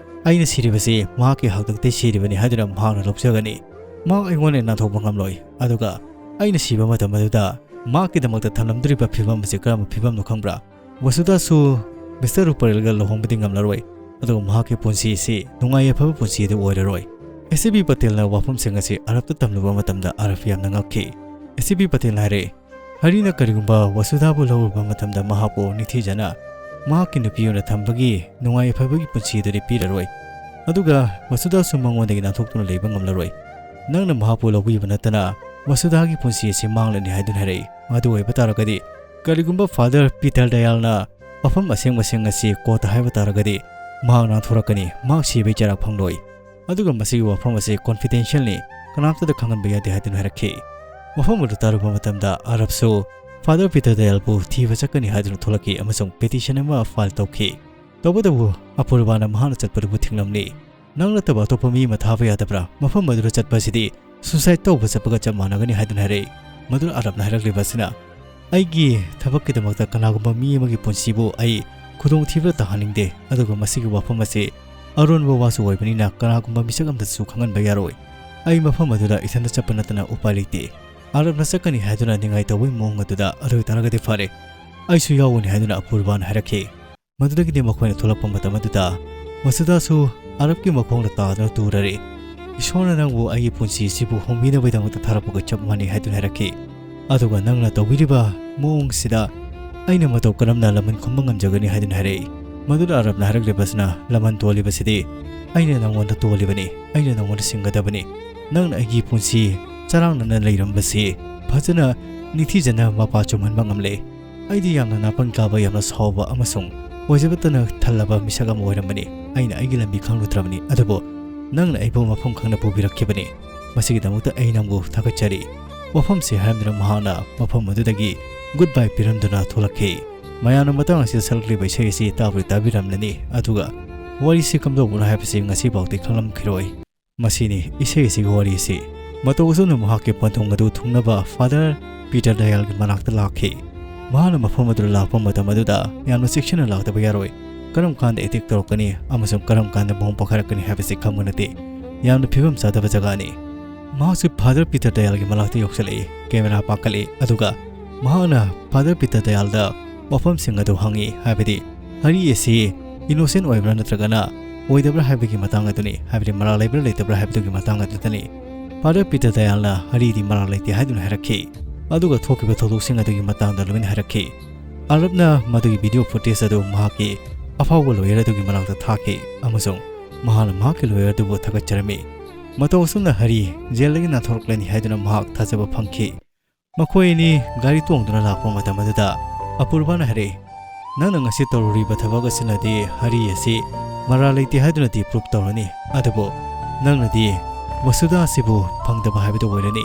ꯑꯩꯅ ꯁꯤꯔꯤꯕꯁꯤ ꯃꯍꯥꯛꯀꯤ ꯍꯥꯛꯇꯛꯇꯒꯤ ꯁꯤꯔꯤꯕꯅꯤ ꯍꯥꯏꯗꯨꯅ ꯃꯍꯥꯛꯅ ꯂꯧꯖꯒꯅꯤ꯫ ꯃꯍꯥꯛ ꯑꯩꯉꯣꯟꯗ ꯅꯥꯟꯊꯣꯛꯄ ꯉꯝꯂꯣꯏ꯫ ꯑꯗꯨꯒ ꯑꯩꯅ ꯁꯤꯕ ꯃꯇꯝ ꯑꯗꯨꯗ ꯃꯍꯥꯛꯀꯤꯗꯃꯛꯇ ꯊꯝꯂꯝꯗꯣꯔꯤꯕ ꯐꯤꯕꯝ ꯑꯁꯤ ꯀꯔꯝꯕ ꯐꯤꯕꯝꯅꯣ ꯈꯪꯕ꯭ꯔꯥ? ꯋꯁꯨꯗꯥꯁꯨ ꯃꯤꯁꯇꯔ ꯔꯨꯄꯔꯦꯜꯒ ꯂꯨꯍꯣꯡꯕꯗꯤ ꯉꯝꯂꯔꯣꯏ, ꯑꯗꯨꯒ ꯃꯍꯥꯛꯀꯤ ꯄꯨꯟꯁꯤ ꯑꯁꯤ ꯅꯨꯡꯉꯥꯏ ꯌꯥꯏꯐꯕ ꯄꯨꯟꯁꯤ ꯑꯗꯨ ꯑꯣꯏꯔꯔꯣꯏ꯫ ꯑꯦꯁ ꯁꯤ ꯕꯤ ꯄꯇꯦꯜꯅ ꯋꯥꯐꯝꯁꯤꯡ ꯑꯁꯤ ꯑꯔꯕꯇ ꯇꯝꯂꯨꯕ ꯃꯇꯝꯗ ꯑꯔꯕ ꯌꯥꯝꯅ ꯉꯛꯈꯤ꯫ ꯑꯦꯁ ꯁꯤ ꯕꯤ ꯄꯇꯦꯜꯅ ꯍꯥꯏꯔꯛꯏ, ꯍꯔꯤꯅ ꯀꯔꯤꯒꯨꯝꯕ ꯋꯁꯨꯗꯥꯕꯨ ꯂꯧꯔꯨꯕ ꯃꯇꯝꯗ ꯃꯍꯥꯛꯄꯨ ꯅꯤꯡꯊꯤꯖꯅ ꯃꯍꯥꯛꯀꯤ ꯅꯨꯄꯤ ꯑꯣꯏꯅ ꯊꯝꯕꯒꯤ ꯅꯨꯡꯉꯥꯏ ꯌꯥꯏꯐꯕꯒꯤ ꯄꯨꯟꯁꯤ ꯑꯗꯨꯗꯤ ꯄꯤꯔꯔꯣꯏ, ꯑꯗꯨꯒ ꯋꯁꯨꯗꯥꯁꯨ ꯃꯉꯣꯟꯗꯒꯤ ꯅꯥꯟꯊꯣꯛꯇꯨꯅ ꯂꯩꯕ ꯉꯝꯂꯔꯣꯏ꯫ ꯅꯪꯅ ꯃꯍꯥꯛꯄꯨ ꯂꯧꯕꯤꯕ ꯅꯠꯇꯅ ꯋꯁꯨꯗꯥꯒꯤ ꯄꯨꯟꯁꯤ ꯑꯁꯤ ꯃꯥꯡꯂꯅꯤ ꯍꯥꯏꯗꯨꯅ ꯍꯥꯏꯔꯛꯏ꯫ ꯃꯗꯨ ꯑꯣꯏꯕ ꯇꯥꯔꯒꯗꯤ, ꯀꯔꯤꯒꯨꯝꯕ ꯐꯥꯗꯔ ꯄꯤꯇꯔ ꯗꯌꯥꯜꯅ ꯋꯥꯐꯝ ꯑꯁꯦꯡꯕꯁꯤꯡ ꯑꯁꯤ ꯀꯣꯔꯠꯇ ꯍꯥꯏꯕ ꯇꯥꯔꯒꯗꯤ, ꯃꯍꯥꯛ ꯅꯥꯟꯊꯣꯔꯛꯀꯅꯤ, ꯃꯍꯥꯛ ꯁꯤꯕꯒꯤ ꯆꯩꯔꯥꯛ ꯐꯪꯂꯣꯏ꯫ ꯑꯗꯨꯒ ꯃꯁꯤꯒꯤ ꯋꯥꯐꯝ ꯑꯁꯤ ꯀꯣꯟꯐꯤꯗꯦꯟꯁꯤꯌꯦꯜꯅꯤ, ꯀꯅꯥꯝꯇꯗ ꯈꯪꯍꯟꯕ ꯌꯥꯗꯦ ꯍꯥꯏꯗꯨꯅ ꯍꯥꯏꯔꯛꯈꯤ꯫ ꯋꯥꯐꯝ ꯑꯗꯨ ꯇꯥꯔꯨꯕ ꯃꯇꯝꯗ ꯑꯔꯕꯁꯨ ꯐꯥꯗꯔ ꯄꯤꯇꯔ ꯗꯌꯥꯜꯕꯨ ꯊꯤꯕ ꯆꯠꯀꯅꯤ ꯍꯥꯏꯗꯨꯅ ꯊꯣꯛꯂꯛꯈꯤ ꯑꯃꯁꯨꯡ ꯄꯦꯇꯤꯁꯟ ꯑꯃ ꯐꯥꯏꯜ ꯇꯧꯈꯤ꯫ ꯇꯧꯕꯇꯕꯨ ꯑꯄꯨꯔꯕꯥꯅ ꯃꯍꯥꯛꯅ ꯆꯠꯄꯗꯨꯕꯨ ꯊꯤꯡꯂꯝꯂꯤ꯫ "ꯅꯪ ꯅꯠꯇꯕ ꯑꯇꯣꯞꯄ ꯃꯤ ꯑꯃ ꯊꯥꯕ ꯌꯥꯗꯕ꯭ꯔꯥ? ꯃꯐꯝ ꯑꯗꯨꯗ ꯆꯠꯄ ꯑꯁꯤꯗꯤ ꯁꯨꯁꯥꯏꯗ ꯇꯧꯕ ꯆꯠꯄꯒ ꯆꯞ ꯃꯥꯟꯅꯒꯅꯤ" ꯍꯥꯏꯗꯨꯅ ꯍꯥꯏꯔꯛꯏ꯫ ꯃꯗꯨꯗ ꯑꯔꯕꯅ ꯍꯥꯏꯔꯛꯂꯤꯕ ꯑꯁꯤꯅ, "ꯑꯩꯒꯤ ꯊꯕꯛꯀꯤꯗꯃꯛꯇ ꯀꯅꯥꯒꯨꯝꯕ ꯃꯤ ꯑꯃꯒꯤ ꯄꯨꯟꯁꯤꯕꯨ ꯑꯩ ꯈꯨꯗꯣꯡꯊꯤꯕꯗ ꯇꯥꯍꯟꯅꯤꯡꯗꯦ, ꯑꯗꯨꯒ ꯃꯁꯤꯒꯤ ꯋꯥꯐꯝ ꯑꯁꯤ ꯑꯔꯣꯟꯕ ꯋꯥꯁꯨ ꯑꯣꯏꯕꯅꯤꯅ ꯀꯅꯥꯒꯨꯝꯕ ꯃꯤꯁꯛ ꯑꯃꯗꯁꯨ ꯈꯪꯍꯟꯕ ꯌꯥꯔꯣꯏ꯫ ꯑꯩ ꯃꯐꯝ ꯑꯗꯨꯗ ꯏꯊꯟꯇ ꯆꯠꯄ ꯅꯠꯇꯅ ꯎꯄꯥꯏ ꯂꯩꯇꯦ꯫ ꯑꯔꯕꯅ ꯆꯠꯀꯅꯤ ꯍꯥꯏꯗꯨꯅ ꯅꯤꯡꯉꯥꯏ ꯇꯧꯕꯒꯤ ꯃꯑꯣꯡ ꯑꯗꯨꯗ, ꯑꯗꯨ ꯑꯣꯏꯇꯥꯔꯒꯗꯤ ꯐꯔꯦ, ꯑꯩꯁꯨ ꯌꯥꯎꯒꯅꯤ" ꯍꯥꯏꯗꯨꯅ ꯑꯄꯨꯔꯕꯥꯅ ꯍꯥꯏꯔꯛꯈꯤ꯫ ꯃꯗꯨꯗꯒꯤꯗꯤ ꯃꯈꯣꯏꯅ ꯊꯣꯛꯂꯛꯄ ꯃꯇꯝ ꯑꯗꯨꯗ ꯃꯁꯨꯗꯥꯁꯨ ꯑꯔꯕꯀꯤ ꯃꯈꯣꯡꯗ ꯇꯥꯗꯨꯅ ꯇꯨꯔꯔꯦ꯫ "ꯏꯁꯣꯔꯅ ꯅꯪꯕꯨ ꯑꯩꯒꯤ ꯄꯨꯟꯁꯤ ꯑꯁꯤꯕꯨ ꯍꯣꯡꯕꯤꯅꯕꯒꯤꯗꯃꯛꯇ ꯊꯥꯔꯛꯄꯒ ꯆꯞ ꯃꯥꯟꯅꯩ" ꯍꯥꯏꯗꯨꯅ ꯍꯥꯏꯔꯛꯈꯤ꯫ "ꯑꯗꯨꯒ ꯅꯪꯅ ꯇꯧꯕꯤꯔꯤꯕ ꯃꯑꯣꯡꯁꯤꯗ ꯑꯩꯅ ꯃꯇꯧ ꯀꯔꯝꯅ ꯂꯃꯟ ꯈꯨꯝꯕ ꯉꯝꯖꯒꯅꯤ?" ꯍꯥꯏꯗꯨꯅ ꯍꯥꯏꯔꯛꯏ꯫ ꯃꯗꯨꯗ ꯑꯔꯕꯅ ꯍꯥꯏꯔꯛꯂꯤꯕꯁꯤꯅ, "ꯂꯃꯟ ꯇꯣꯜꯂꯤꯕꯁꯤꯗꯤ ꯑꯩꯅ ꯅꯪꯉꯣꯟꯗ ꯇꯣꯜꯂꯤꯕꯅꯤ, ꯑꯩꯅ ꯅꯪꯉꯣꯟꯗ ꯁꯤꯡꯒꯗꯕꯅꯤ꯫ ꯅꯪꯅ ꯑꯩꯒꯤ ꯄꯨꯟꯁꯤ ꯆꯔꯥꯡꯅꯅ ꯂꯩꯔꯝꯕꯁꯤ ꯐꯖꯅ ꯅꯤꯡꯊꯤꯖꯅ ꯃꯄꯥ ꯆꯨꯝꯍꯟꯕ ꯉꯝꯂꯦ꯫ ꯑꯩꯗꯤ ꯌꯥꯝꯅ ꯅꯥꯄꯟ ꯀꯥꯕ, ꯌꯥꯝꯅ ꯁꯥꯎꯕ ꯑꯃꯁꯨꯡ ꯑꯣꯏꯖꯕꯇꯅ ꯊꯜꯂꯕ ꯃꯤꯁꯛ ꯑꯃ ꯑꯣꯏꯔꯝꯕꯅꯤ꯫ ꯑꯩꯅ ꯑꯩꯒꯤ ꯂꯝꯕꯤ ꯈꯪꯂꯨꯗ꯭ꯔꯕꯅꯤ, ꯑꯗꯨꯕꯨ ꯅꯪꯅ ꯑꯩꯕꯨ ꯃꯐꯝ ꯈꯪꯅ ꯄꯨꯕꯤꯔꯛꯈꯤꯕꯅꯤ꯫ ꯃꯁꯤꯒꯤꯗꯃꯛꯇ ꯑꯩ ꯅꯪꯕꯨ ꯊꯥꯒꯠꯆꯔꯤ"꯫ ꯋꯥꯐꯝꯁꯤ ꯍꯥꯏꯔꯝꯗꯨꯅ ꯃꯍꯥꯛꯅ ꯃꯐꯝ ꯑꯗꯨꯗꯒꯤ ꯒꯨꯗ ꯕꯥꯏ ꯄꯤꯔꯝꯗꯨꯅ ꯊꯣꯛꯂꯛꯈꯤ꯫ ꯃꯌꯥꯝꯅ ꯃꯇꯥꯡ ꯑꯁꯤꯗ ꯁꯛꯂꯛꯂꯤꯕ ꯏꯁꯩ ꯑꯁꯤ ꯇꯥꯕꯨꯗꯤ ꯇꯥꯕꯤꯔꯝꯂꯅꯤ, ꯑꯗꯨꯒ ꯋꯥꯔꯤꯁꯤ ꯀꯝꯗꯧꯕꯅꯣ ꯍꯥꯏꯕꯁꯤ ꯉꯁꯤꯐꯥꯎꯗꯤ ꯈꯪꯂꯝꯈꯤꯔꯣꯏ꯫ ꯃꯁꯤꯅꯤ ꯏꯁꯩ ꯑꯁꯤꯒꯤ ꯋꯥꯔꯤ ꯑꯁꯤ꯫ ꯃꯇꯧ ꯑꯁꯨꯝꯅ ꯃꯍꯥꯛꯀꯤ ꯄꯟꯊꯨꯡ ꯑꯗꯨ ꯊꯨꯡꯅꯕ ꯐꯥꯗꯔ ꯄꯤꯇꯔ ꯗꯌꯥꯜꯒꯤ ꯃꯅꯥꯛꯇ ꯂꯥꯛꯈꯤ꯫ ꯃꯍꯥꯛꯅ ꯃꯐꯝ ꯑꯗꯨꯗ ꯂꯥꯛꯄ ꯃꯇꯝ ꯑꯗꯨꯗ ꯌꯥꯝꯅ ꯆꯦꯛꯁꯤꯟꯅ ꯂꯥꯛꯇꯕ ꯌꯥꯔꯣꯏ꯫ ꯀꯔꯝ ꯀꯥꯟꯗ ꯑꯦꯇꯦꯛ ꯇꯧꯔꯛꯀꯅꯤ ꯑꯃꯁꯨꯡ ꯀꯔꯝ ꯀꯥꯟꯗ ꯕꯣꯝ ꯄꯣꯈꯥꯏꯔꯛꯀꯅꯤ ꯍꯥꯏꯕꯁꯤ ꯈꯪꯕ ꯅꯠꯇꯦ꯫ ꯌꯥꯝꯅ ꯐꯤꯕꯝ ꯆꯥꯗꯕ ꯖꯒꯥꯅꯤ꯫ ꯃꯍꯥꯛꯁꯨ ꯐꯥꯗꯔ ꯄꯤꯇꯔ ꯗꯌꯥꯜꯒꯤ ꯃꯅꯥꯛꯇ ꯌꯧꯁꯤꯜꯂꯛꯏ꯫ ꯀꯦꯃꯦꯔꯥ ꯄꯥꯈꯠꯂꯛꯏ, ꯑꯗꯨꯒ ꯃꯍꯥꯛꯅ ꯐꯥꯗꯔ ꯄꯤꯇꯔ ꯗꯌꯥꯜꯗ ꯋꯥꯐꯝꯁꯤꯡ ꯑꯗꯨ ꯍꯪꯉꯤ, ꯍꯥꯏꯕꯗꯤ ꯍꯔꯤ ꯑꯁꯤ ꯏꯅꯣꯁꯦꯟ ꯑꯣꯏꯕ꯭ꯔꯥ ꯅꯠꯇ꯭ꯔꯒꯅ ꯑꯣꯏꯗꯕ꯭ꯔꯥ ꯍꯥꯏꯕꯒꯤ ꯃꯇꯥꯡ ꯑꯗꯨꯅꯤ, ꯍꯥꯏꯕꯗꯤ ꯃꯔꯥꯜ ꯂꯩꯕ꯭ꯔꯥ ꯂꯩꯇꯕ꯭ꯔꯥ ꯍꯥꯏꯕꯗꯨꯒꯤ ꯃꯇꯥꯡ ꯑꯗꯨꯗꯅꯤ꯫ ꯐꯥꯗꯔ ꯄꯤꯇꯔ ꯗꯌꯥꯜꯅ ꯍꯔꯤꯗꯤ ꯃꯔꯥꯜ ꯂꯩꯇꯦ ꯍꯥꯏꯗꯨꯅ ꯍꯥꯏꯔꯛꯈꯤ, ꯑꯗꯨꯒ ꯊꯣꯛꯈꯤꯕ ꯊꯧꯗꯣꯛꯁꯤꯡ ꯑꯗꯨꯒꯤ ꯃꯇꯥꯡꯗ ꯂꯣꯏꯅ ꯍꯥꯏꯔꯛꯈꯤ꯫ ꯑꯔꯕꯅ ꯃꯗꯨꯒꯤ ꯚꯤꯗꯤꯑꯣ ꯐꯨꯇꯦꯖ ꯑꯗꯨ ꯃꯍꯥꯛꯀꯤ ꯑꯐꯥꯎꯕ ꯂꯣꯌꯔ ꯑꯗꯨꯒꯤ ꯃꯅꯥꯛꯇ ꯊꯥꯈꯤ ꯑꯃꯁꯨꯡ ꯃꯍꯥꯛꯅ ꯃꯍꯥꯛꯀꯤ ꯂꯣꯌꯔ ꯑꯗꯨꯕꯨ ꯊꯥꯒꯠꯆꯔꯝꯃꯤ꯫ ꯃꯇꯧ ꯑꯁꯨꯝꯅ ꯍꯔꯤ ꯖꯦꯜꯗꯒꯤ ꯅꯥꯟꯊꯣꯔꯛꯂꯅꯤ ꯍꯥꯏꯗꯨꯅ ꯃꯍꯥꯛ ꯊꯥꯖꯕ ꯐꯪꯈꯤ꯫ ꯃꯈꯣꯏ ꯑꯅꯤ ꯒꯥꯔꯤ ꯇꯣꯡꯗꯨꯅ ꯂꯥꯛꯄ ꯃꯇꯝ ꯑꯗꯨꯗ ꯑꯄꯨꯔꯕꯥꯅ ꯍꯥꯏꯔꯛꯏ, "ꯅꯪꯅ ꯉꯁꯤ ꯇꯧꯔꯨꯔꯤꯕ ꯊꯕꯛ ꯑꯁꯤꯅꯗꯤ ꯍꯔꯤ ꯑꯁꯤ ꯃꯔꯥꯜ ꯂꯩꯇꯦ ꯍꯥꯏꯗꯨꯅꯗꯤ ꯄ꯭ꯔꯨꯞ ꯇꯧꯔꯅꯤ, ꯑꯗꯨꯕꯨ ꯅꯪꯅꯗꯤ ꯋꯁꯨꯗꯥ ꯑꯁꯤꯕꯨ ꯐꯪꯗꯕ ꯍꯥꯏꯕꯗꯨ ꯑꯣꯏꯔꯅꯤ꯫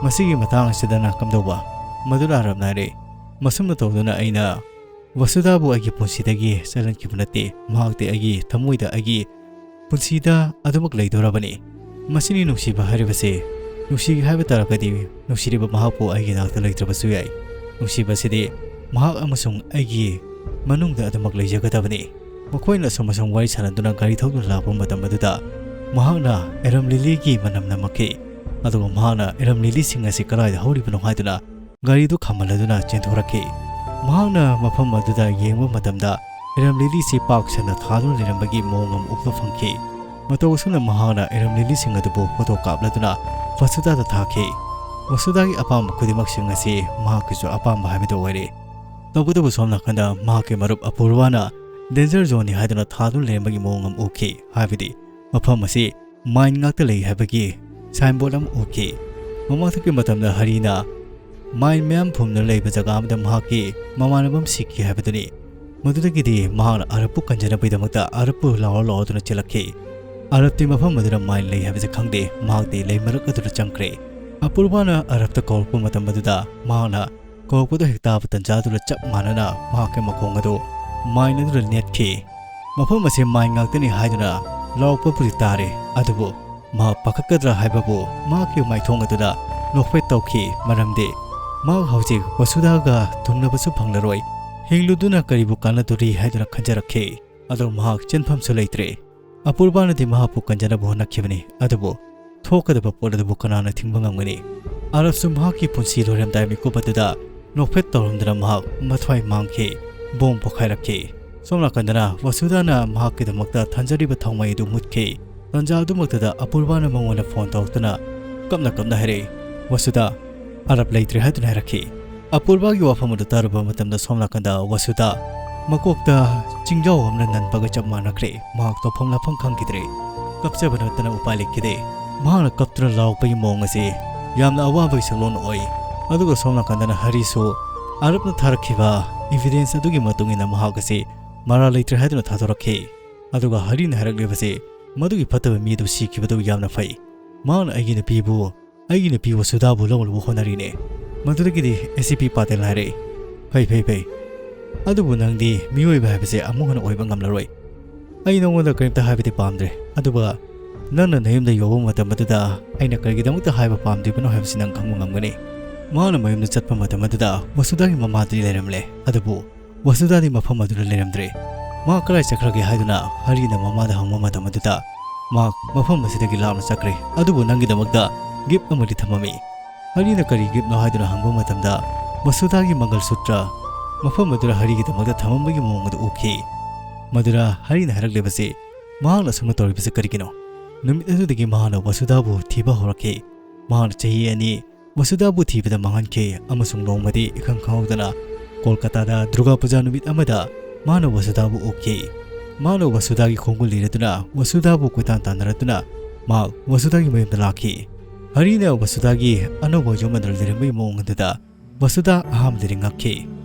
ꯃꯁꯤꯒꯤ ꯃꯇꯥꯡ ꯑꯁꯤꯗꯅ ꯀꯝꯗꯧꯕ?" ꯃꯗꯨꯅ ꯑꯔꯕꯅ ꯍꯥꯏꯔꯛꯏ, "ꯃꯁꯨꯝꯅ ꯇꯧꯗꯨꯅ ꯑꯩꯅ ꯋꯁꯨꯗꯥꯕꯨ ꯑꯩꯒꯤ ꯄꯨꯟꯁꯤꯗꯒꯤ ꯆꯠꯍꯟꯈꯤꯕ ꯅꯠꯇꯦ꯫ ꯃꯍꯥꯛꯇꯤ ꯑꯩꯒꯤ ꯊꯃꯣꯏꯗ, ꯑꯩꯒꯤ ꯄꯨꯟꯁꯤꯗ ꯑꯗꯨꯃꯛ ꯂꯩꯗꯧꯔꯕꯅꯤ꯫ ꯃꯁꯤꯅꯤ ꯅꯨꯡꯁꯤꯕ ꯍꯥꯏꯔꯤꯕꯁꯦ꯫ ꯅꯨꯡꯁꯤꯒꯦ ꯍꯥꯏꯕ ꯇꯥꯔꯒꯗꯤ ꯅꯨꯡꯁꯤꯔꯤꯕ ꯃꯍꯥꯛꯄꯨ ꯑꯩꯒꯤ ꯅꯥꯛꯇ ꯂꯩꯇ꯭ꯔꯕꯁꯨ ꯌꯥꯏ꯫ ꯅꯨꯡꯁꯤꯕꯁꯤꯗꯤ ꯃꯍꯥꯛ ꯑꯃꯁꯨꯡ ꯑꯩꯒꯤ ꯃꯅꯨꯡꯗ ꯑꯗꯨꯃꯛ ꯂꯩꯖꯒꯗꯕꯅꯤ꯫" ꯃꯈꯣꯏꯅ ꯑꯁꯨꯝ ꯑꯁꯨꯝ ꯋꯥꯔꯤ ꯁꯥꯟꯅꯗꯨꯅ ꯒꯥꯔꯤ ꯊꯧꯗꯨꯅ ꯂꯥꯛꯄ ꯃꯇꯝ ꯑꯗꯨꯗ ꯃꯍꯥꯛꯅ ꯑꯦꯔꯝ ꯂꯤꯂꯤꯒꯤ ꯃꯅꯝ ꯅꯝꯃꯛꯈꯤ꯫ ꯑꯗꯨꯒ ꯃꯍꯥꯛꯅ ꯑꯦꯔꯝ ꯂꯤꯂꯤꯁꯤꯡ ꯑꯁꯤ ꯀꯗꯥꯏꯗ ꯍꯧꯔꯤꯕꯅꯣ ꯍꯥꯏꯗꯨꯅ ꯒꯥꯔꯤꯗꯨ ꯈꯥꯝꯍꯜꯂꯗꯨꯅ ꯆꯦꯟꯊꯣꯔꯛꯈꯤ꯫ ꯃꯍꯥꯛꯅ ꯃꯐꯝ ꯑꯗꯨꯗ ꯌꯦꯡꯕ ꯃꯇꯝꯗ ꯑꯦꯔꯝ ꯂꯤꯂꯤꯁꯤ ꯄꯥꯛ ꯁꯟꯅ ꯊꯥꯗꯨꯅ ꯂꯩꯔꯝꯕꯒꯤ ꯃꯑꯣꯡ ꯑꯃ ꯎꯕ ꯐꯪꯈꯤ꯫ ꯃꯇꯧ ꯑꯁꯨꯝꯅ ꯃꯍꯥꯛꯅ ꯑꯦꯔꯝ ꯂꯤꯂꯤꯁꯤꯡ ꯑꯗꯨꯕꯨ ꯐꯣꯇꯣ ꯀꯥꯞꯂꯗꯨꯅ ꯐꯁꯨꯗꯥꯗ ꯊꯥꯈꯤ꯫ ꯐꯁꯨꯗꯥꯒꯤ ꯑꯄꯥꯝꯕ ꯈꯨꯗꯤꯡꯃꯛꯁꯤꯡ ꯑꯁꯤ ꯃꯍꯥꯛꯀꯤꯁꯨ ꯑꯄꯥꯝꯕ ꯍꯥꯏꯕꯗꯨ ꯑꯣꯏꯔꯦ꯫ ꯇꯧꯕꯇꯕꯨ ꯁꯣꯝ ꯅꯥꯀꯟꯗ ꯃꯍꯥꯛꯀꯤ ꯃꯔꯨꯞ ꯑꯄꯨꯔꯕꯥꯅ ꯗꯦꯟꯖꯔ ꯖꯣꯟꯅꯤ ꯍꯥꯏꯗꯨꯅ ꯊꯥꯗꯨꯅ ꯂꯩꯔꯝꯕꯒꯤ ꯃꯑꯣꯡ ꯑꯃ ꯎꯈꯤ, ꯍꯥꯏꯕꯗꯤ ꯃꯐꯝ ꯑꯁꯤ ꯃꯥꯏꯟ ꯉꯥꯛꯇ ꯂꯩ ꯍꯥꯏꯕꯒꯤ ꯁꯥꯏꯟꯕꯣꯔꯗ ꯑꯃ ꯎꯈꯤ꯫ ꯃꯃꯥꯡꯊꯛꯀꯤ ꯃꯇꯝꯗ ꯍꯔꯤꯅ ꯃꯥꯏꯟ ꯃꯌꯥꯝ ꯐꯨꯝꯗꯨꯅ ꯂꯩꯕ ꯖꯒꯥ ꯑꯃꯗ ꯃꯍꯥꯛꯀꯤ ꯃꯃꯥꯟꯅꯕ ꯑꯃ ꯁꯤꯈꯤ ꯍꯥꯏꯕꯗꯨꯅꯤ꯫ ꯃꯗꯨꯗꯒꯤꯗꯤ ꯃꯍꯥꯛꯅ ꯑꯔꯕꯄꯨ ꯀꯟꯖꯅꯕꯒꯤꯗꯃꯛꯇ ꯑꯔꯕꯄꯨ ꯂꯥꯎꯔ ꯂꯥꯎꯔꯗꯨꯅ ꯆꯦꯜꯂꯛꯈꯤ꯫ ꯑꯔꯕꯇꯤ ꯃꯐꯝ ꯑꯗꯨꯗ ꯃꯥꯏꯟ ꯂꯩ ꯍꯥꯏꯕꯁꯤ ꯈꯪꯗꯦ, ꯃꯍꯥꯛꯇꯤ ꯂꯩ ꯃꯔꯛ ꯑꯗꯨꯗ ꯆꯪꯈ꯭ꯔꯦ꯫ ꯑꯄꯨꯔꯕꯥꯅ ꯑꯔꯕꯇ ꯀꯧꯔꯛꯄ ꯃꯇꯝ ꯑꯗꯨꯗ ꯃꯍꯥꯛꯅ ꯀꯧꯔꯛꯄꯗꯨ ꯍꯦꯛ ꯇꯥꯕ ꯇꯟꯖꯥꯗꯨꯗ ꯆꯞ ꯃꯥꯟꯅꯅ ꯃꯍꯥꯛꯀꯤ ꯃꯈꯣꯡ ꯑꯗꯨ ꯃꯥꯏꯟ ꯑꯗꯨꯗ ꯅꯦꯠꯈꯤ꯫ ꯃꯐꯝ ꯑꯁꯤ ꯃꯥꯏꯟ ꯉꯥꯛꯇꯅꯤ ꯍꯥꯏꯗꯨꯅ ꯂꯥꯎꯔꯛꯄꯕꯨꯗꯤ ꯇꯥꯔꯦ, ꯑꯗꯨꯕꯨ ꯃꯍꯥꯛ ꯄꯥꯈꯠꯀꯗ꯭ꯔꯥ ꯍꯥꯏꯕꯕꯨ ꯃꯍꯥꯛꯀꯤ ꯃꯥꯏꯊꯣꯡ ꯑꯗꯨꯗ ꯅꯣꯛꯐꯦꯠ ꯇꯧꯈꯤ, ꯃꯔꯝꯗꯤ ꯃꯍꯥꯛ ꯍꯧꯖꯤꯛ ꯋꯁꯨꯗꯥꯒ ꯊꯨꯡꯅꯕꯁꯨ ꯐꯪꯂꯔꯣꯏ꯫ ꯍꯤꯡꯂꯨꯗꯨꯅ ꯀꯔꯤꯕꯨ ꯀꯥꯟꯅꯗꯣꯔꯤ ꯍꯥꯏꯗꯨꯅ ꯈꯟꯖꯔꯛꯈꯤ꯫ ꯑꯗꯨ ꯃꯍꯥꯛ ꯆꯦꯟꯐꯝꯁꯨ ꯂꯩꯇ꯭ꯔꯦ꯫ ꯑꯄꯨꯔꯕꯥꯅꯗꯤ ꯃꯍꯥꯛꯄꯨ ꯀꯟꯖꯅꯕ ꯍꯣꯠꯅꯈꯤꯕꯅꯤ, ꯑꯗꯨꯕꯨ ꯊꯣꯛꯀꯗꯕ ꯄꯣꯠ ꯑꯗꯨꯕꯨ ꯀꯅꯥꯅ ꯊꯤꯡꯕ ꯉꯝꯒꯅꯤ? ꯑꯔꯕꯁꯨ ꯃꯍꯥꯛꯀꯤ ꯄꯨꯟꯁꯤ ꯂꯣꯏꯔꯝꯗꯥꯏ ꯃꯤꯀꯨꯞ ꯑꯗꯨꯗ ꯅꯣꯛꯐꯦꯠ ꯇꯧꯔꯝꯗꯅ ꯃꯍꯥꯛ ꯃꯊ꯭ꯋꯥꯏ ꯃꯥꯡꯈꯤ꯫ ꯕꯣꯝ ꯄꯣꯈꯥꯏꯔꯛꯈꯤ꯫ ꯁꯣꯝ ꯅꯥꯀꯟꯗꯅ ꯋꯁꯨꯗꯥꯅ ꯃꯍꯥꯛꯀꯤꯗꯃꯛꯇ ꯊꯥꯖꯔꯤꯕ ꯊꯥꯎꯃꯩ ꯑꯗꯨ ꯃꯨꯠꯈꯤ꯫ ꯇꯥꯟꯖꯥ ꯑꯗꯨꯃꯛꯇꯗ ꯑꯄꯨꯔꯕꯥꯅ ꯃꯉꯣꯟꯗ ꯐꯣꯟ ꯇꯧꯔꯛꯇꯨꯅ ꯀꯞꯅ ꯀꯞꯅ ꯍꯥꯏꯔꯛꯏ, "ꯋꯁꯨꯗꯥ, ꯑꯔꯞ ꯂꯩꯇ꯭ꯔꯦ" ꯍꯥꯏꯗꯨꯅ ꯍꯥꯏꯔꯛꯈꯤ꯫ ꯑꯄꯨꯔꯕꯥꯒꯤ ꯋꯥꯐꯝ ꯑꯗꯨ ꯇꯥꯔꯨꯕ ꯃꯇꯝꯗ ꯁꯣꯝ ꯅꯥꯀꯟꯗ ꯋꯁꯨꯗꯥ ꯃꯀꯣꯛꯇ ꯆꯤꯡꯖꯥꯎ ꯑꯃꯅ ꯅꯟꯕꯒ ꯆꯞ ꯃꯥꯟꯅꯈ꯭ꯔꯦ꯫ ꯃꯍꯥꯛ ꯇꯧꯐꯝ ꯂꯥꯛꯐꯝ ꯈꯪꯈꯤꯗ꯭ꯔꯦ꯫ ꯀꯞꯆꯕ ꯅꯠꯇꯅ ꯎꯄꯥꯏ ꯂꯩꯈꯤꯗꯦ꯫ ꯃꯍꯥꯛꯅ ꯀꯞꯇꯨꯅ ꯂꯥꯎꯔꯛꯄꯒꯤ ꯃꯑꯣꯡ ꯑꯁꯤ ꯌꯥꯝꯅ ꯑꯋꯥꯕꯒꯤ ꯁꯛꯂꯣꯟ ꯑꯣꯏ꯫ ꯑꯗꯨꯒ ꯁꯣꯝ ꯅꯥꯀꯟꯗꯅ ꯍꯔꯤꯁꯨ ꯑꯔꯞꯅ ꯊꯥꯔꯛꯈꯤꯕ evidence ꯑꯗꯨꯒꯤ ꯃꯇꯨꯡ ꯏꯟꯅ ꯃꯍꯥꯛ ꯑꯁꯤ ꯃꯔꯥꯜ ꯂꯩꯇ꯭ꯔꯦ ꯍꯥꯏꯗꯨꯅ ꯊꯥꯗꯣꯔꯛꯈꯤ꯫ ꯑꯗꯨꯒ ꯍꯔꯤꯅ ꯍꯥꯏꯔꯛꯂꯤꯕꯁꯤ ꯃꯗꯨꯒꯤ ꯐꯠꯇꯕ ꯃꯤ ꯑꯗꯨ ꯁꯤꯈꯤꯕꯗꯨ ꯌꯥꯝꯅ ꯐꯩ꯫ ꯃꯍꯥꯛꯅ ꯑꯩꯒꯤ ꯅꯨꯄꯤꯕꯨ, ꯑꯩꯒꯤ ꯅꯨꯄꯤ ꯋꯁꯨꯗꯥꯕꯨ ꯂꯧꯅꯕ ꯍꯣꯠꯅꯔꯤꯅꯦ꯫ ꯃꯗꯨꯗꯒꯤꯗꯤ ꯑꯦ ꯁꯤ ꯄꯤ ꯄꯥꯇꯦꯜꯅ ꯍꯥꯏꯔꯛꯏ, "ꯐꯩ, ꯐꯩ, ꯐꯩ꯫ ꯑꯗꯨꯕꯨ ꯅꯪꯗꯤ ꯃꯤꯑꯣꯏꯕ ꯍꯥꯏꯕꯁꯦ ꯑꯃꯨꯛ ꯍꯟꯅ ꯑꯣꯏꯕ ꯉꯝꯂꯔꯣꯏ꯫ ꯑꯩ ꯅꯉꯣꯟꯗ ꯀꯔꯤꯝꯇ ꯍꯥꯏꯕꯗꯤ ꯄꯥꯝꯗ꯭ꯔꯦ꯫ ꯑꯗꯨꯒ ꯅꯪꯅ ꯅꯌꯨꯝꯗ ꯌꯧꯕ ꯃꯇꯝ ꯑꯗꯨꯗ ꯑꯩꯅ ꯀꯔꯤꯒꯤꯗꯃꯛꯇ ꯍꯥꯏꯕ ꯄꯥꯝꯗ꯭ꯔꯤꯕꯅꯣ ꯍꯥꯏꯕꯁꯤ ꯅꯪ ꯈꯪꯕ ꯉꯝꯒꯅꯤ"꯫ ꯃꯍꯥꯛꯅ ꯃꯌꯨꯝꯗ ꯆꯠꯄ ꯃꯇꯝ ꯑꯗꯨꯗ ꯋꯁꯨꯗꯥꯒꯤ ꯃꯃꯥꯗꯤ ꯂꯩꯔꯝꯂꯦ꯫ ꯑꯗꯨꯕꯨ ꯋꯁꯨꯗꯥꯗꯤ ꯃꯐꯝ ꯑꯗꯨꯗ ꯂꯩꯔꯝꯗ꯭ꯔꯦ꯫ ꯃꯍꯥꯛ ꯀꯗꯥꯏ ꯆꯠꯈ꯭ꯔꯒꯦ ꯍꯥꯏꯗꯨꯅ ꯍꯔꯤꯅ ꯃꯃꯥꯗ ꯍꯪꯕ ꯃꯇꯝ ꯑꯗꯨꯗ ꯃꯍꯥꯛ ꯃꯐꯝ ꯑꯁꯤꯗꯒꯤ ꯂꯥꯞꯅ ꯆꯠꯈ꯭ꯔꯦ꯫ ꯑꯗꯨꯕꯨ ꯅꯪꯒꯤꯗꯃꯛꯇ gift ꯑꯃꯗꯤ ꯊꯝꯃꯝꯃꯤ꯫ ꯍꯔꯤꯅ ꯀꯔꯤ giftꯅꯣ ꯍꯥꯏꯗꯨꯅ ꯍꯪꯕ ꯃꯇꯝꯗ ꯋꯁꯨꯗꯥꯒꯤ ꯃꯪꯒꯜ ꯁꯨꯇ꯭ꯔ ꯃꯐꯝ ꯑꯗꯨꯗ ꯍꯔꯤꯒꯤꯗꯃꯛꯇ ꯊꯝꯃꯝꯕꯒꯤ ꯃꯑꯣꯡ ꯑꯗꯨ ꯎꯈꯤ꯫ ꯃꯗꯨꯗ ꯍꯔꯤꯅ ꯍꯥꯏꯔꯛꯂꯤꯕꯁꯤ ꯃꯍꯥꯛꯅ ꯑꯁꯨꯝꯅ ꯇꯧꯔꯤꯕꯁꯤ ꯀꯔꯤꯒꯤꯅꯣ? ꯅꯨꯃꯤꯠ ꯑꯗꯨꯗꯒꯤ ꯃꯍꯥꯛꯅ ꯋꯁꯨꯗꯥꯕꯨ ꯊꯤꯕ ꯍꯧꯔꯛꯈꯤ꯫ ꯃꯍꯥꯛꯅ ꯆꯍꯤ ꯑꯅꯤ ꯋꯁꯨꯗꯥꯕꯨ ꯊꯤꯕꯗ ꯃꯥꯡꯍꯟꯈꯤ ꯑꯃꯁꯨꯡ ꯅꯣꯡꯃꯗꯤ ꯏꯈꯪ ꯈꯪꯍꯧꯗꯅ ꯀꯣꯜꯀꯇꯥꯗ ꯗꯨꯔꯒꯥ ꯄꯨꯖꯥ ꯅꯨꯃꯤꯠ ꯑꯃꯗ ꯃꯥꯅ ꯋꯁꯨꯗꯥꯕꯨ ꯎꯈꯤ꯫ ꯃꯥꯅ ꯋꯁꯨꯗꯥꯒꯤ ꯈꯣꯡꯒꯨꯜ ꯂꯤꯔꯗꯨꯅ ꯋꯁꯨꯗꯥꯕꯨ ꯀꯣꯏꯇꯥꯟ ꯇꯥꯟꯅꯔꯗꯨꯅ ꯃꯍꯥꯛ ꯋꯁꯨꯗꯥꯒꯤ ꯃꯌꯨꯝꯗ ꯂꯥꯛꯈꯤ꯫ ꯍꯔꯤꯅ ꯋꯁꯨꯗꯥꯒꯤ ꯑꯅꯧꯕ ꯌꯨꯝ ꯑꯗꯨꯗ ꯂꯩꯔꯝꯕꯒꯤ ꯃꯑꯣꯡ ꯑꯗꯨꯗ ꯋꯁꯨꯗꯥ ꯑꯍꯥꯟꯕꯗꯗꯤ ꯉꯛꯈꯤ꯫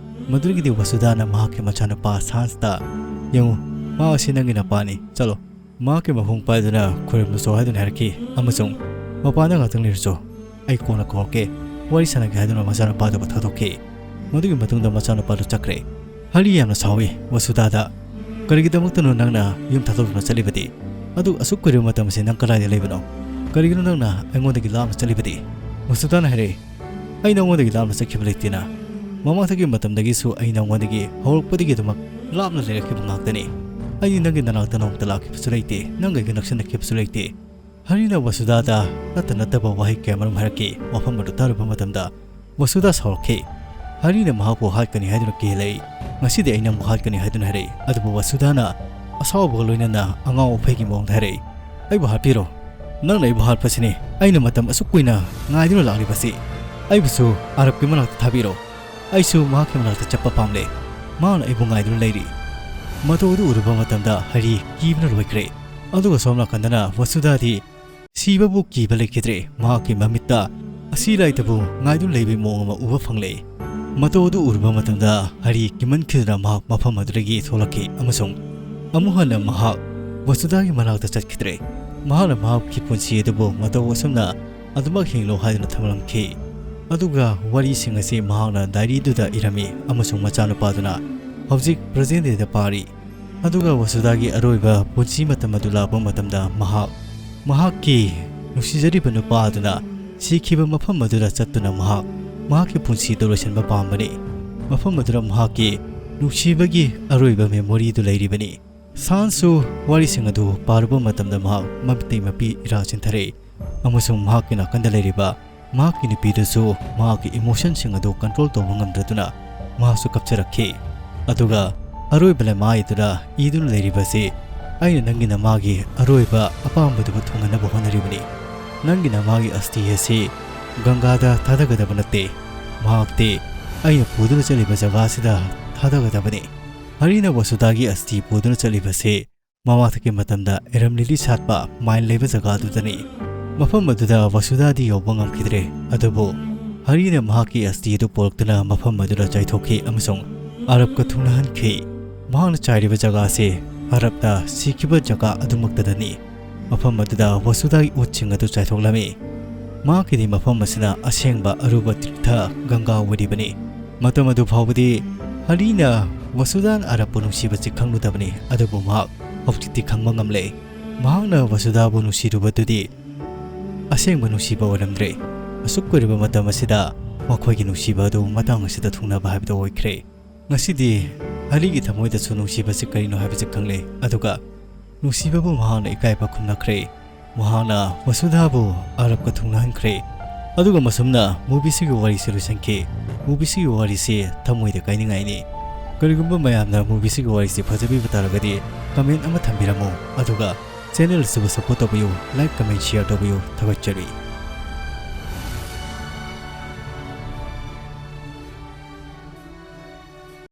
ꯃꯗꯨꯗꯒꯤꯗꯤ ꯋꯁꯨꯗꯥꯅ ꯃꯍꯥꯛꯀꯤ ꯃꯆꯥꯅꯨꯄꯥ ꯁꯥꯟꯁꯇ, "ꯌꯦꯡꯉꯨ, ꯃꯍꯥꯛ ꯑꯁꯤ ꯅꯪꯒꯤ ꯅꯄꯥꯅꯤ꯫ ꯆꯠꯂꯣ, ꯃꯍꯥꯛꯀꯤ ꯃꯈꯣꯡ ꯄꯥꯏꯗꯨꯅ ꯈꯨꯔꯨꯝꯂꯨꯆꯣ" ꯍꯥꯏꯗꯨꯅ ꯍꯥꯏꯔꯛꯈꯤ ꯑꯃꯁꯨꯡ "ꯃꯄꯥꯟꯗ ꯉꯥꯛꯇꯪ ꯂꯩꯔꯨꯆꯣ, ꯑꯩ ꯀꯣꯟꯅ ꯀꯧꯔꯛꯀꯦ, ꯋꯥꯔꯤ ꯁꯥꯟꯅꯒꯦ" ꯍꯥꯏꯗꯨꯅ ꯃꯆꯥꯅꯨꯄꯥꯗꯨꯕꯨ ꯊꯥꯗꯣꯛꯈꯤ꯫ ꯃꯗꯨꯒꯤ ꯃꯇꯨꯡꯗ ꯃꯆꯥꯅꯨꯄꯥꯗꯨ ꯆꯠꯈ꯭ꯔꯦ꯫ ꯍꯔꯤ ꯌꯥꯝꯅ ꯁꯥꯎꯏ ꯋꯁꯨꯗꯥꯗ꯫ "ꯀꯔꯤꯒꯤꯗꯃꯛꯇꯅꯣ ꯅꯪꯅ ꯌꯨꯝ ꯊꯥꯗꯣꯛꯇꯨꯅ ꯆꯠꯂꯤꯕꯗꯤ? ꯑꯗꯨ ꯑꯁꯨꯛ ꯀꯨꯏꯔꯕ ꯃꯇꯝ ꯑꯁꯤ ꯅꯪ ꯀꯗꯥꯏꯗ ꯂꯩꯕꯅꯣ? ꯀꯔꯤꯒꯤꯅꯣ ꯅꯪꯅ ꯑꯩꯉꯣꯟꯗꯒꯤ ꯂꯥꯞꯅ ꯆꯠꯂꯤꯕꯗꯤ?" ꯋꯁꯨꯗꯥꯅ ꯍꯥꯏꯔꯛꯏ, "ꯑꯩ ꯅꯉꯣꯟꯗꯒꯤ ꯂꯥꯞꯅ ꯆꯠꯈꯤꯕ ꯂꯩꯇꯦꯅ꯫ ꯃꯃꯥꯡꯊꯛꯀꯤ ꯃꯇꯝꯗꯒꯤꯁꯨ ꯑꯩ ꯅꯉꯣꯟꯗꯒꯤ ꯍꯧꯔꯛꯄꯗꯒꯤ ꯑꯗꯨꯃꯛ ꯂꯥꯞꯅ ꯂꯩꯔꯛꯈꯤꯕ ꯉꯥꯛꯇꯅꯤ꯫ ꯑꯩꯗꯤ ꯅꯪꯒꯤ ꯅꯅꯥꯛꯇ ꯅꯣꯡꯃꯇ ꯂꯥꯛꯈꯤꯕꯁꯨ ꯂꯩꯇꯦ, ꯅꯪꯒ ꯑꯩꯒ ꯅꯛꯁꯤꯟꯅꯈꯤꯕꯁꯨ ꯂꯩꯇꯦ"꯫ ꯍꯔꯤꯅ ꯋꯁꯨꯗꯥꯗ ꯅꯠꯇ ꯅꯠꯇꯕ ꯋꯥꯍꯩ ꯀꯌꯥꯃꯔꯨꯝ ꯍꯥꯏꯔꯛꯈꯤ꯫ ꯋꯥꯐꯝ ꯑꯗꯨ ꯇꯥꯔꯨꯕ ꯃꯇꯝꯗ ꯋꯁꯨꯗꯥ ꯁꯥꯎꯔꯛꯈꯤ꯫ ꯍꯔꯤꯅ ꯃꯍꯥꯛꯄꯨ ꯍꯥꯠꯀꯅꯤ ꯍꯥꯏꯗꯨꯅ ꯀꯤꯍꯜꯂꯛꯏ꯫ "ꯉꯁꯤꯗꯤ ꯑꯩ ꯅꯪꯕꯨ ꯍꯥꯠꯀꯅꯤ" ꯍꯥꯏꯗꯨꯅ ꯍꯥꯏꯔꯛꯏ꯫ ꯑꯗꯨꯕꯨ ꯋꯁꯨꯙꯥꯅ ꯑꯁꯥꯎꯕꯒ ꯂꯣꯏꯅꯅ ꯑꯉꯥꯎ ꯑꯐꯩꯒꯤ ꯃꯑꯣꯡꯗ ꯍꯥꯏꯔꯛꯏ, "ꯑꯩꯕꯨ ꯍꯥꯠꯄꯤꯔꯣ꯫ ꯅꯪꯅ ꯑꯩꯕꯨ ꯍꯥꯠꯄꯁꯤꯅꯤ ꯑꯩꯅ ꯃꯇꯝ ꯑꯁꯨꯛ ꯀꯨꯏꯅ ꯉꯥꯏꯗꯨꯅ ꯂꯥꯛꯂꯤꯕꯁꯤ꯫ ꯑꯩꯕꯨꯁꯨ ꯑꯔꯕꯀꯤ ꯃꯅꯥꯛꯇ ꯊꯥꯕꯤꯔꯣ꯫ ꯑꯩꯁꯨ ꯃꯍꯥꯛꯀꯤ ꯃꯅꯥꯛꯇ ꯆꯠꯄ ꯄꯥꯝꯂꯦ꯫ ꯃꯍꯥꯛꯅ ꯑꯩꯕꯨ ꯉꯥꯏꯗꯨꯅ ꯂꯩꯔꯤ"꯫ ꯃꯇꯧ ꯑꯗꯨ ꯎꯔꯨꯕ ꯃꯇꯝꯗ ꯍꯔꯤ ꯀꯤꯕꯅ ꯂꯣꯏꯈ꯭ꯔꯦ꯫ ꯑꯗꯨꯒ ꯁꯣꯝ ꯅꯥꯀꯟꯗꯅ ꯋꯁꯨꯙꯥꯗꯤ ꯁꯤꯕꯕꯨ ꯀꯤꯕ ꯂꯩꯈꯤꯗ꯭ꯔꯦ꯫ ꯃꯍꯥꯛꯀꯤ ꯃꯃꯤꯠꯇ ꯑꯁꯤ ꯂꯥꯏꯇꯕꯨ ꯉꯥꯏꯗꯨꯅ ꯂꯩꯕꯒꯤ ꯃꯑꯣꯡ ꯑꯃ ꯎꯕ ꯐꯪꯂꯦ꯫ ꯃꯇꯧ ꯑꯗꯨ ꯎꯔꯨꯕ ꯃꯇꯝꯗ ꯍꯔꯤ ꯀꯤꯃꯟꯈꯤꯗꯨꯅ ꯃꯍꯥꯛ ꯃꯐꯝ ꯑꯗꯨꯗꯒꯤ ꯊꯣꯛꯂꯛꯈꯤ ꯑꯃꯁꯨꯡ ꯑꯃꯨꯛ ꯍꯟꯅ ꯃꯍꯥꯛ ꯋꯁꯨꯙꯥꯒꯤ ꯃꯅꯥꯛꯇ ꯆꯠꯈꯤꯗ꯭ꯔꯦ꯫ ꯃꯍꯥꯛꯅ ꯃꯍꯥꯛꯀꯤ ꯄꯨꯟꯁꯤ ꯑꯗꯨꯕꯨ ꯃꯇꯧ ꯑꯁꯨꯝꯅ ꯑꯗꯨꯃꯛ ꯍꯤꯡꯂꯣ ꯍꯥꯏꯗꯨꯅ ꯊꯝꯂꯝꯈꯤ꯫ ꯑꯗꯨꯒ ꯋꯥꯔꯤꯁꯤꯡ ꯑꯁꯤ ꯃꯍꯥꯛꯅ ꯗꯥꯏꯔꯤꯗꯨꯗ ꯏꯔꯝꯃꯤ ꯑꯃꯁꯨꯡ ꯃꯆꯥꯅꯨꯄꯥꯗꯨꯅ ꯍꯧꯖꯤꯛ present day ꯗ ꯄꯥꯔꯤ꯫ ꯑꯗꯨꯒ ꯋꯁꯨꯙꯥꯒꯤ ꯑꯔꯣꯏꯕ ꯄꯨꯟꯁꯤ ꯃꯇꯝ ꯑꯗꯨ ꯂꯥꯛꯄ ꯃꯇꯝꯗ ꯃꯍꯥꯛ ꯃꯍꯥꯛꯀꯤ ꯅꯨꯡꯁꯤꯖꯔꯤꯕ ꯅꯨꯄꯥ ꯑꯗꯨꯅ ꯁꯤꯈꯤꯕ ꯃꯐꯝ ꯑꯗꯨꯗ ꯆꯠꯇꯨꯅ ꯃꯍꯥꯛ ꯃꯍꯥꯛꯀꯤ ꯄꯨꯟꯁꯤꯗꯨ ꯂꯣꯏꯁꯤꯟꯕ ꯄꯥꯝꯕꯅꯤ꯫ ꯃꯐꯝ ꯑꯗꯨꯗ ꯃꯍꯥꯛꯀꯤ ꯅꯨꯡꯁꯤꯕꯒꯤ ꯑꯔꯣꯏꯕ memory ꯗꯨ ꯂꯩꯔꯤꯕꯅꯤ꯫ ꯁꯥꯟꯁꯨ ꯋꯥꯔꯤꯁꯤꯡ ꯑꯗꯨ ꯄꯥꯔꯨꯕ ꯃꯇꯝꯗ ꯃꯍꯥꯛ ꯃꯃꯤꯠꯇꯩ ꯃꯄꯤ ꯏꯔꯥ ꯆꯦꯟꯊꯔꯛꯏ ꯑꯃꯁꯨꯡ ꯃꯍꯥꯛꯀꯤ ꯅꯥꯀꯟꯗ ꯂꯩꯔꯤꯕ ꯃꯍꯥꯛꯀꯤ ꯅꯨꯄꯤꯗꯨꯁꯨ ꯃꯍꯥꯛꯀꯤ emotion ꯁꯤꯡ ꯑꯗꯨ control ꯇꯧꯕ ꯉꯝꯗ꯭ꯔꯗꯨꯅ ꯃꯍꯥꯛꯁꯨ ꯀꯞꯆꯔꯛꯈꯤ꯫ ꯑꯗꯨꯒ ꯑꯔꯣꯏꯕ ꯂꯩꯃꯥꯏꯗꯨꯗ ꯏꯗꯨꯅ ꯂꯩꯔꯤꯕꯁꯤ, "ꯑꯩꯅ ꯅꯪꯒꯤ ꯅꯃꯥꯒꯤ ꯑꯔꯣꯏꯕ ꯑꯄꯥꯝꯕꯗꯨꯕꯨ ꯊꯨꯡꯍꯟꯅꯕ ꯍꯣꯠꯅꯔꯤꯕꯅꯤ꯫ ꯅꯪꯒꯤ ꯅꯃꯥꯒꯤ ꯑꯁꯇꯤ ꯑꯁꯤ ꯒꯪꯒꯥꯗ ꯊꯥꯗꯒꯗꯕ ꯅꯠꯇꯦ꯫ ꯃꯍꯥꯛꯇꯤ ꯑꯩꯅ ꯄꯨꯗꯨꯅ ꯆꯠꯂꯤꯕ ꯖꯒꯥ ꯑꯁꯤꯗ ꯊꯥꯗꯒꯗꯕꯅꯤ"꯫ ꯍꯔꯤꯅ ꯋꯁꯨꯙꯥꯒꯤ ꯑꯁꯇꯤ ꯄꯨꯗꯨꯅ ꯆꯠꯂꯤꯕꯁꯤ ꯃꯃꯥꯡꯊꯛꯀꯤ ꯃꯇꯝꯗ ꯑꯦꯔꯝ ꯂꯤꯂꯤ ꯁꯥꯠꯄ mine ꯂꯩꯕ ꯖꯒꯥꯗꯨꯗꯅꯤ꯫ ꯃꯐꯝ ꯑꯗꯨꯗ ꯋꯁꯨꯙꯥꯗꯤ ꯌꯧꯕ ꯉꯝꯈꯤꯗ꯭ꯔꯦ, ꯑꯗꯨꯕꯨ ꯍꯔꯤꯅ ꯃꯍꯥꯛꯀꯤ ꯑꯁꯇꯤ ꯑꯗꯨ ꯄꯣꯔꯛꯇꯨꯅ ꯃꯐꯝ ꯑꯗꯨꯗ ꯆꯥꯏꯊꯣꯛꯈꯤ ꯑꯃꯁꯨꯡ ꯑꯔꯕꯀ ꯊꯨꯡꯅꯍꯟꯈꯤ꯫ ꯃꯍꯥꯛꯅ ꯆꯥꯏꯔꯤꯕ ꯖꯒꯥ ꯑꯁꯤ ꯑꯔꯕꯇ ꯁꯤꯈꯤꯕ ꯖꯒꯥ ꯑꯗꯨꯃꯛꯇꯗꯅꯤ꯫ ꯃꯐꯝ ꯑꯗꯨꯗ ꯋꯁꯨꯙꯥꯒꯤ ꯎꯠꯁꯤꯡ ꯑꯗꯨ ꯆꯥꯏꯊꯣꯛꯂꯝꯃꯤ꯫ ꯃꯍꯥꯛꯀꯤꯗꯤ ꯃꯐꯝ ꯑꯁꯤꯅ ꯑꯁꯦꯡꯕ ꯑꯔꯨꯕ ꯇꯤꯔꯊ ꯒꯪꯒꯥ ꯑꯣꯏꯔꯤꯕꯅꯤ꯫ ꯃꯇꯝ ꯑꯗꯨ ꯐꯥꯎꯕꯗꯤ ꯍꯔꯤꯅ ꯋꯁꯨꯙꯥꯅ ꯑꯔꯕꯄꯨ ꯅꯨꯡꯁꯤꯕꯁꯤ ꯈꯪꯂꯨꯗꯕꯅꯤ, ꯑꯗꯨꯕꯨ ꯃꯍꯥꯛ ꯍꯧꯖꯤꯛꯇꯤ ꯈꯪꯕ ꯉꯝꯂꯦ꯫ ꯃꯍꯥꯛꯅ ꯋꯁꯨꯙꯥꯕꯨ ꯅꯨꯡꯁꯤꯔꯨꯕꯗꯨꯗꯤ ꯑꯁꯦꯡꯕ ꯅꯨꯡꯁꯤꯕ ꯑꯣꯏꯔꯝꯗ꯭ꯔꯦ꯫ ꯑꯁꯨꯛ ꯀꯨꯏꯔꯕ ꯃꯇꯝ ꯑꯁꯤꯗ ꯃꯈꯣꯏꯒꯤ ꯅꯨꯡꯁꯤꯕ ꯑꯗꯨ ꯃꯇꯥꯡ ꯑꯁꯤꯗ ꯊꯨꯡꯅꯕ ꯍꯥꯏꯕꯗꯨ ꯑꯣꯏꯈ꯭ꯔꯦ꯫ ꯉꯁꯤꯗꯤ ꯍꯔꯤꯒꯤ ꯊꯃꯣꯏꯗꯁꯨ ꯅꯨꯡꯁꯤꯕꯁꯤ ꯀꯔꯤꯅꯣ ꯍꯥꯏꯕꯁꯤ ꯈꯪꯂꯦ, ꯑꯗꯨꯒ ꯅꯨꯡꯁꯤꯕꯕꯨ ꯃꯍꯥꯛꯅ ꯏꯀꯥꯏꯕ ꯈꯨꯝꯅꯈ꯭ꯔꯦ꯫ ꯃꯍꯥꯛꯅ ꯋꯁꯨꯙꯥꯕꯨ ꯑꯔꯕꯀ ꯊꯨꯡꯅꯍꯟꯈ꯭ꯔꯦ꯫ ꯑꯗꯨꯒ ꯃꯁꯨꯝꯅ movie ꯁꯤꯒꯤ ꯋꯥꯔꯤꯁꯤ ꯂꯣꯏꯁꯤꯟꯈꯤ꯫ movieꯁꯤꯒꯤ ꯋꯥꯔꯤꯁꯤ ꯊꯃꯣꯏꯗ ꯀꯥꯏꯅꯤꯡꯉꯥꯏꯅꯤ꯫ ꯀꯔꯤꯒꯨꯝꯕ ꯃꯌꯥꯝꯅ movieꯁꯤꯒꯤ ꯋꯥꯔꯤꯁꯤ ꯐꯖꯕꯤꯕ ꯇꯥꯔꯒꯗꯤ comment ꯑꯃ ꯊꯝꯕꯤꯔꯝꯃꯨ, ꯑꯗꯨꯒ channel ꯑꯁꯤꯕꯨ support ꯇꯧꯕꯤꯌꯨ, like, comment, share ꯇꯧꯕꯤꯌꯨ꯫ ꯊꯥꯒꯠꯆꯔꯤ꯫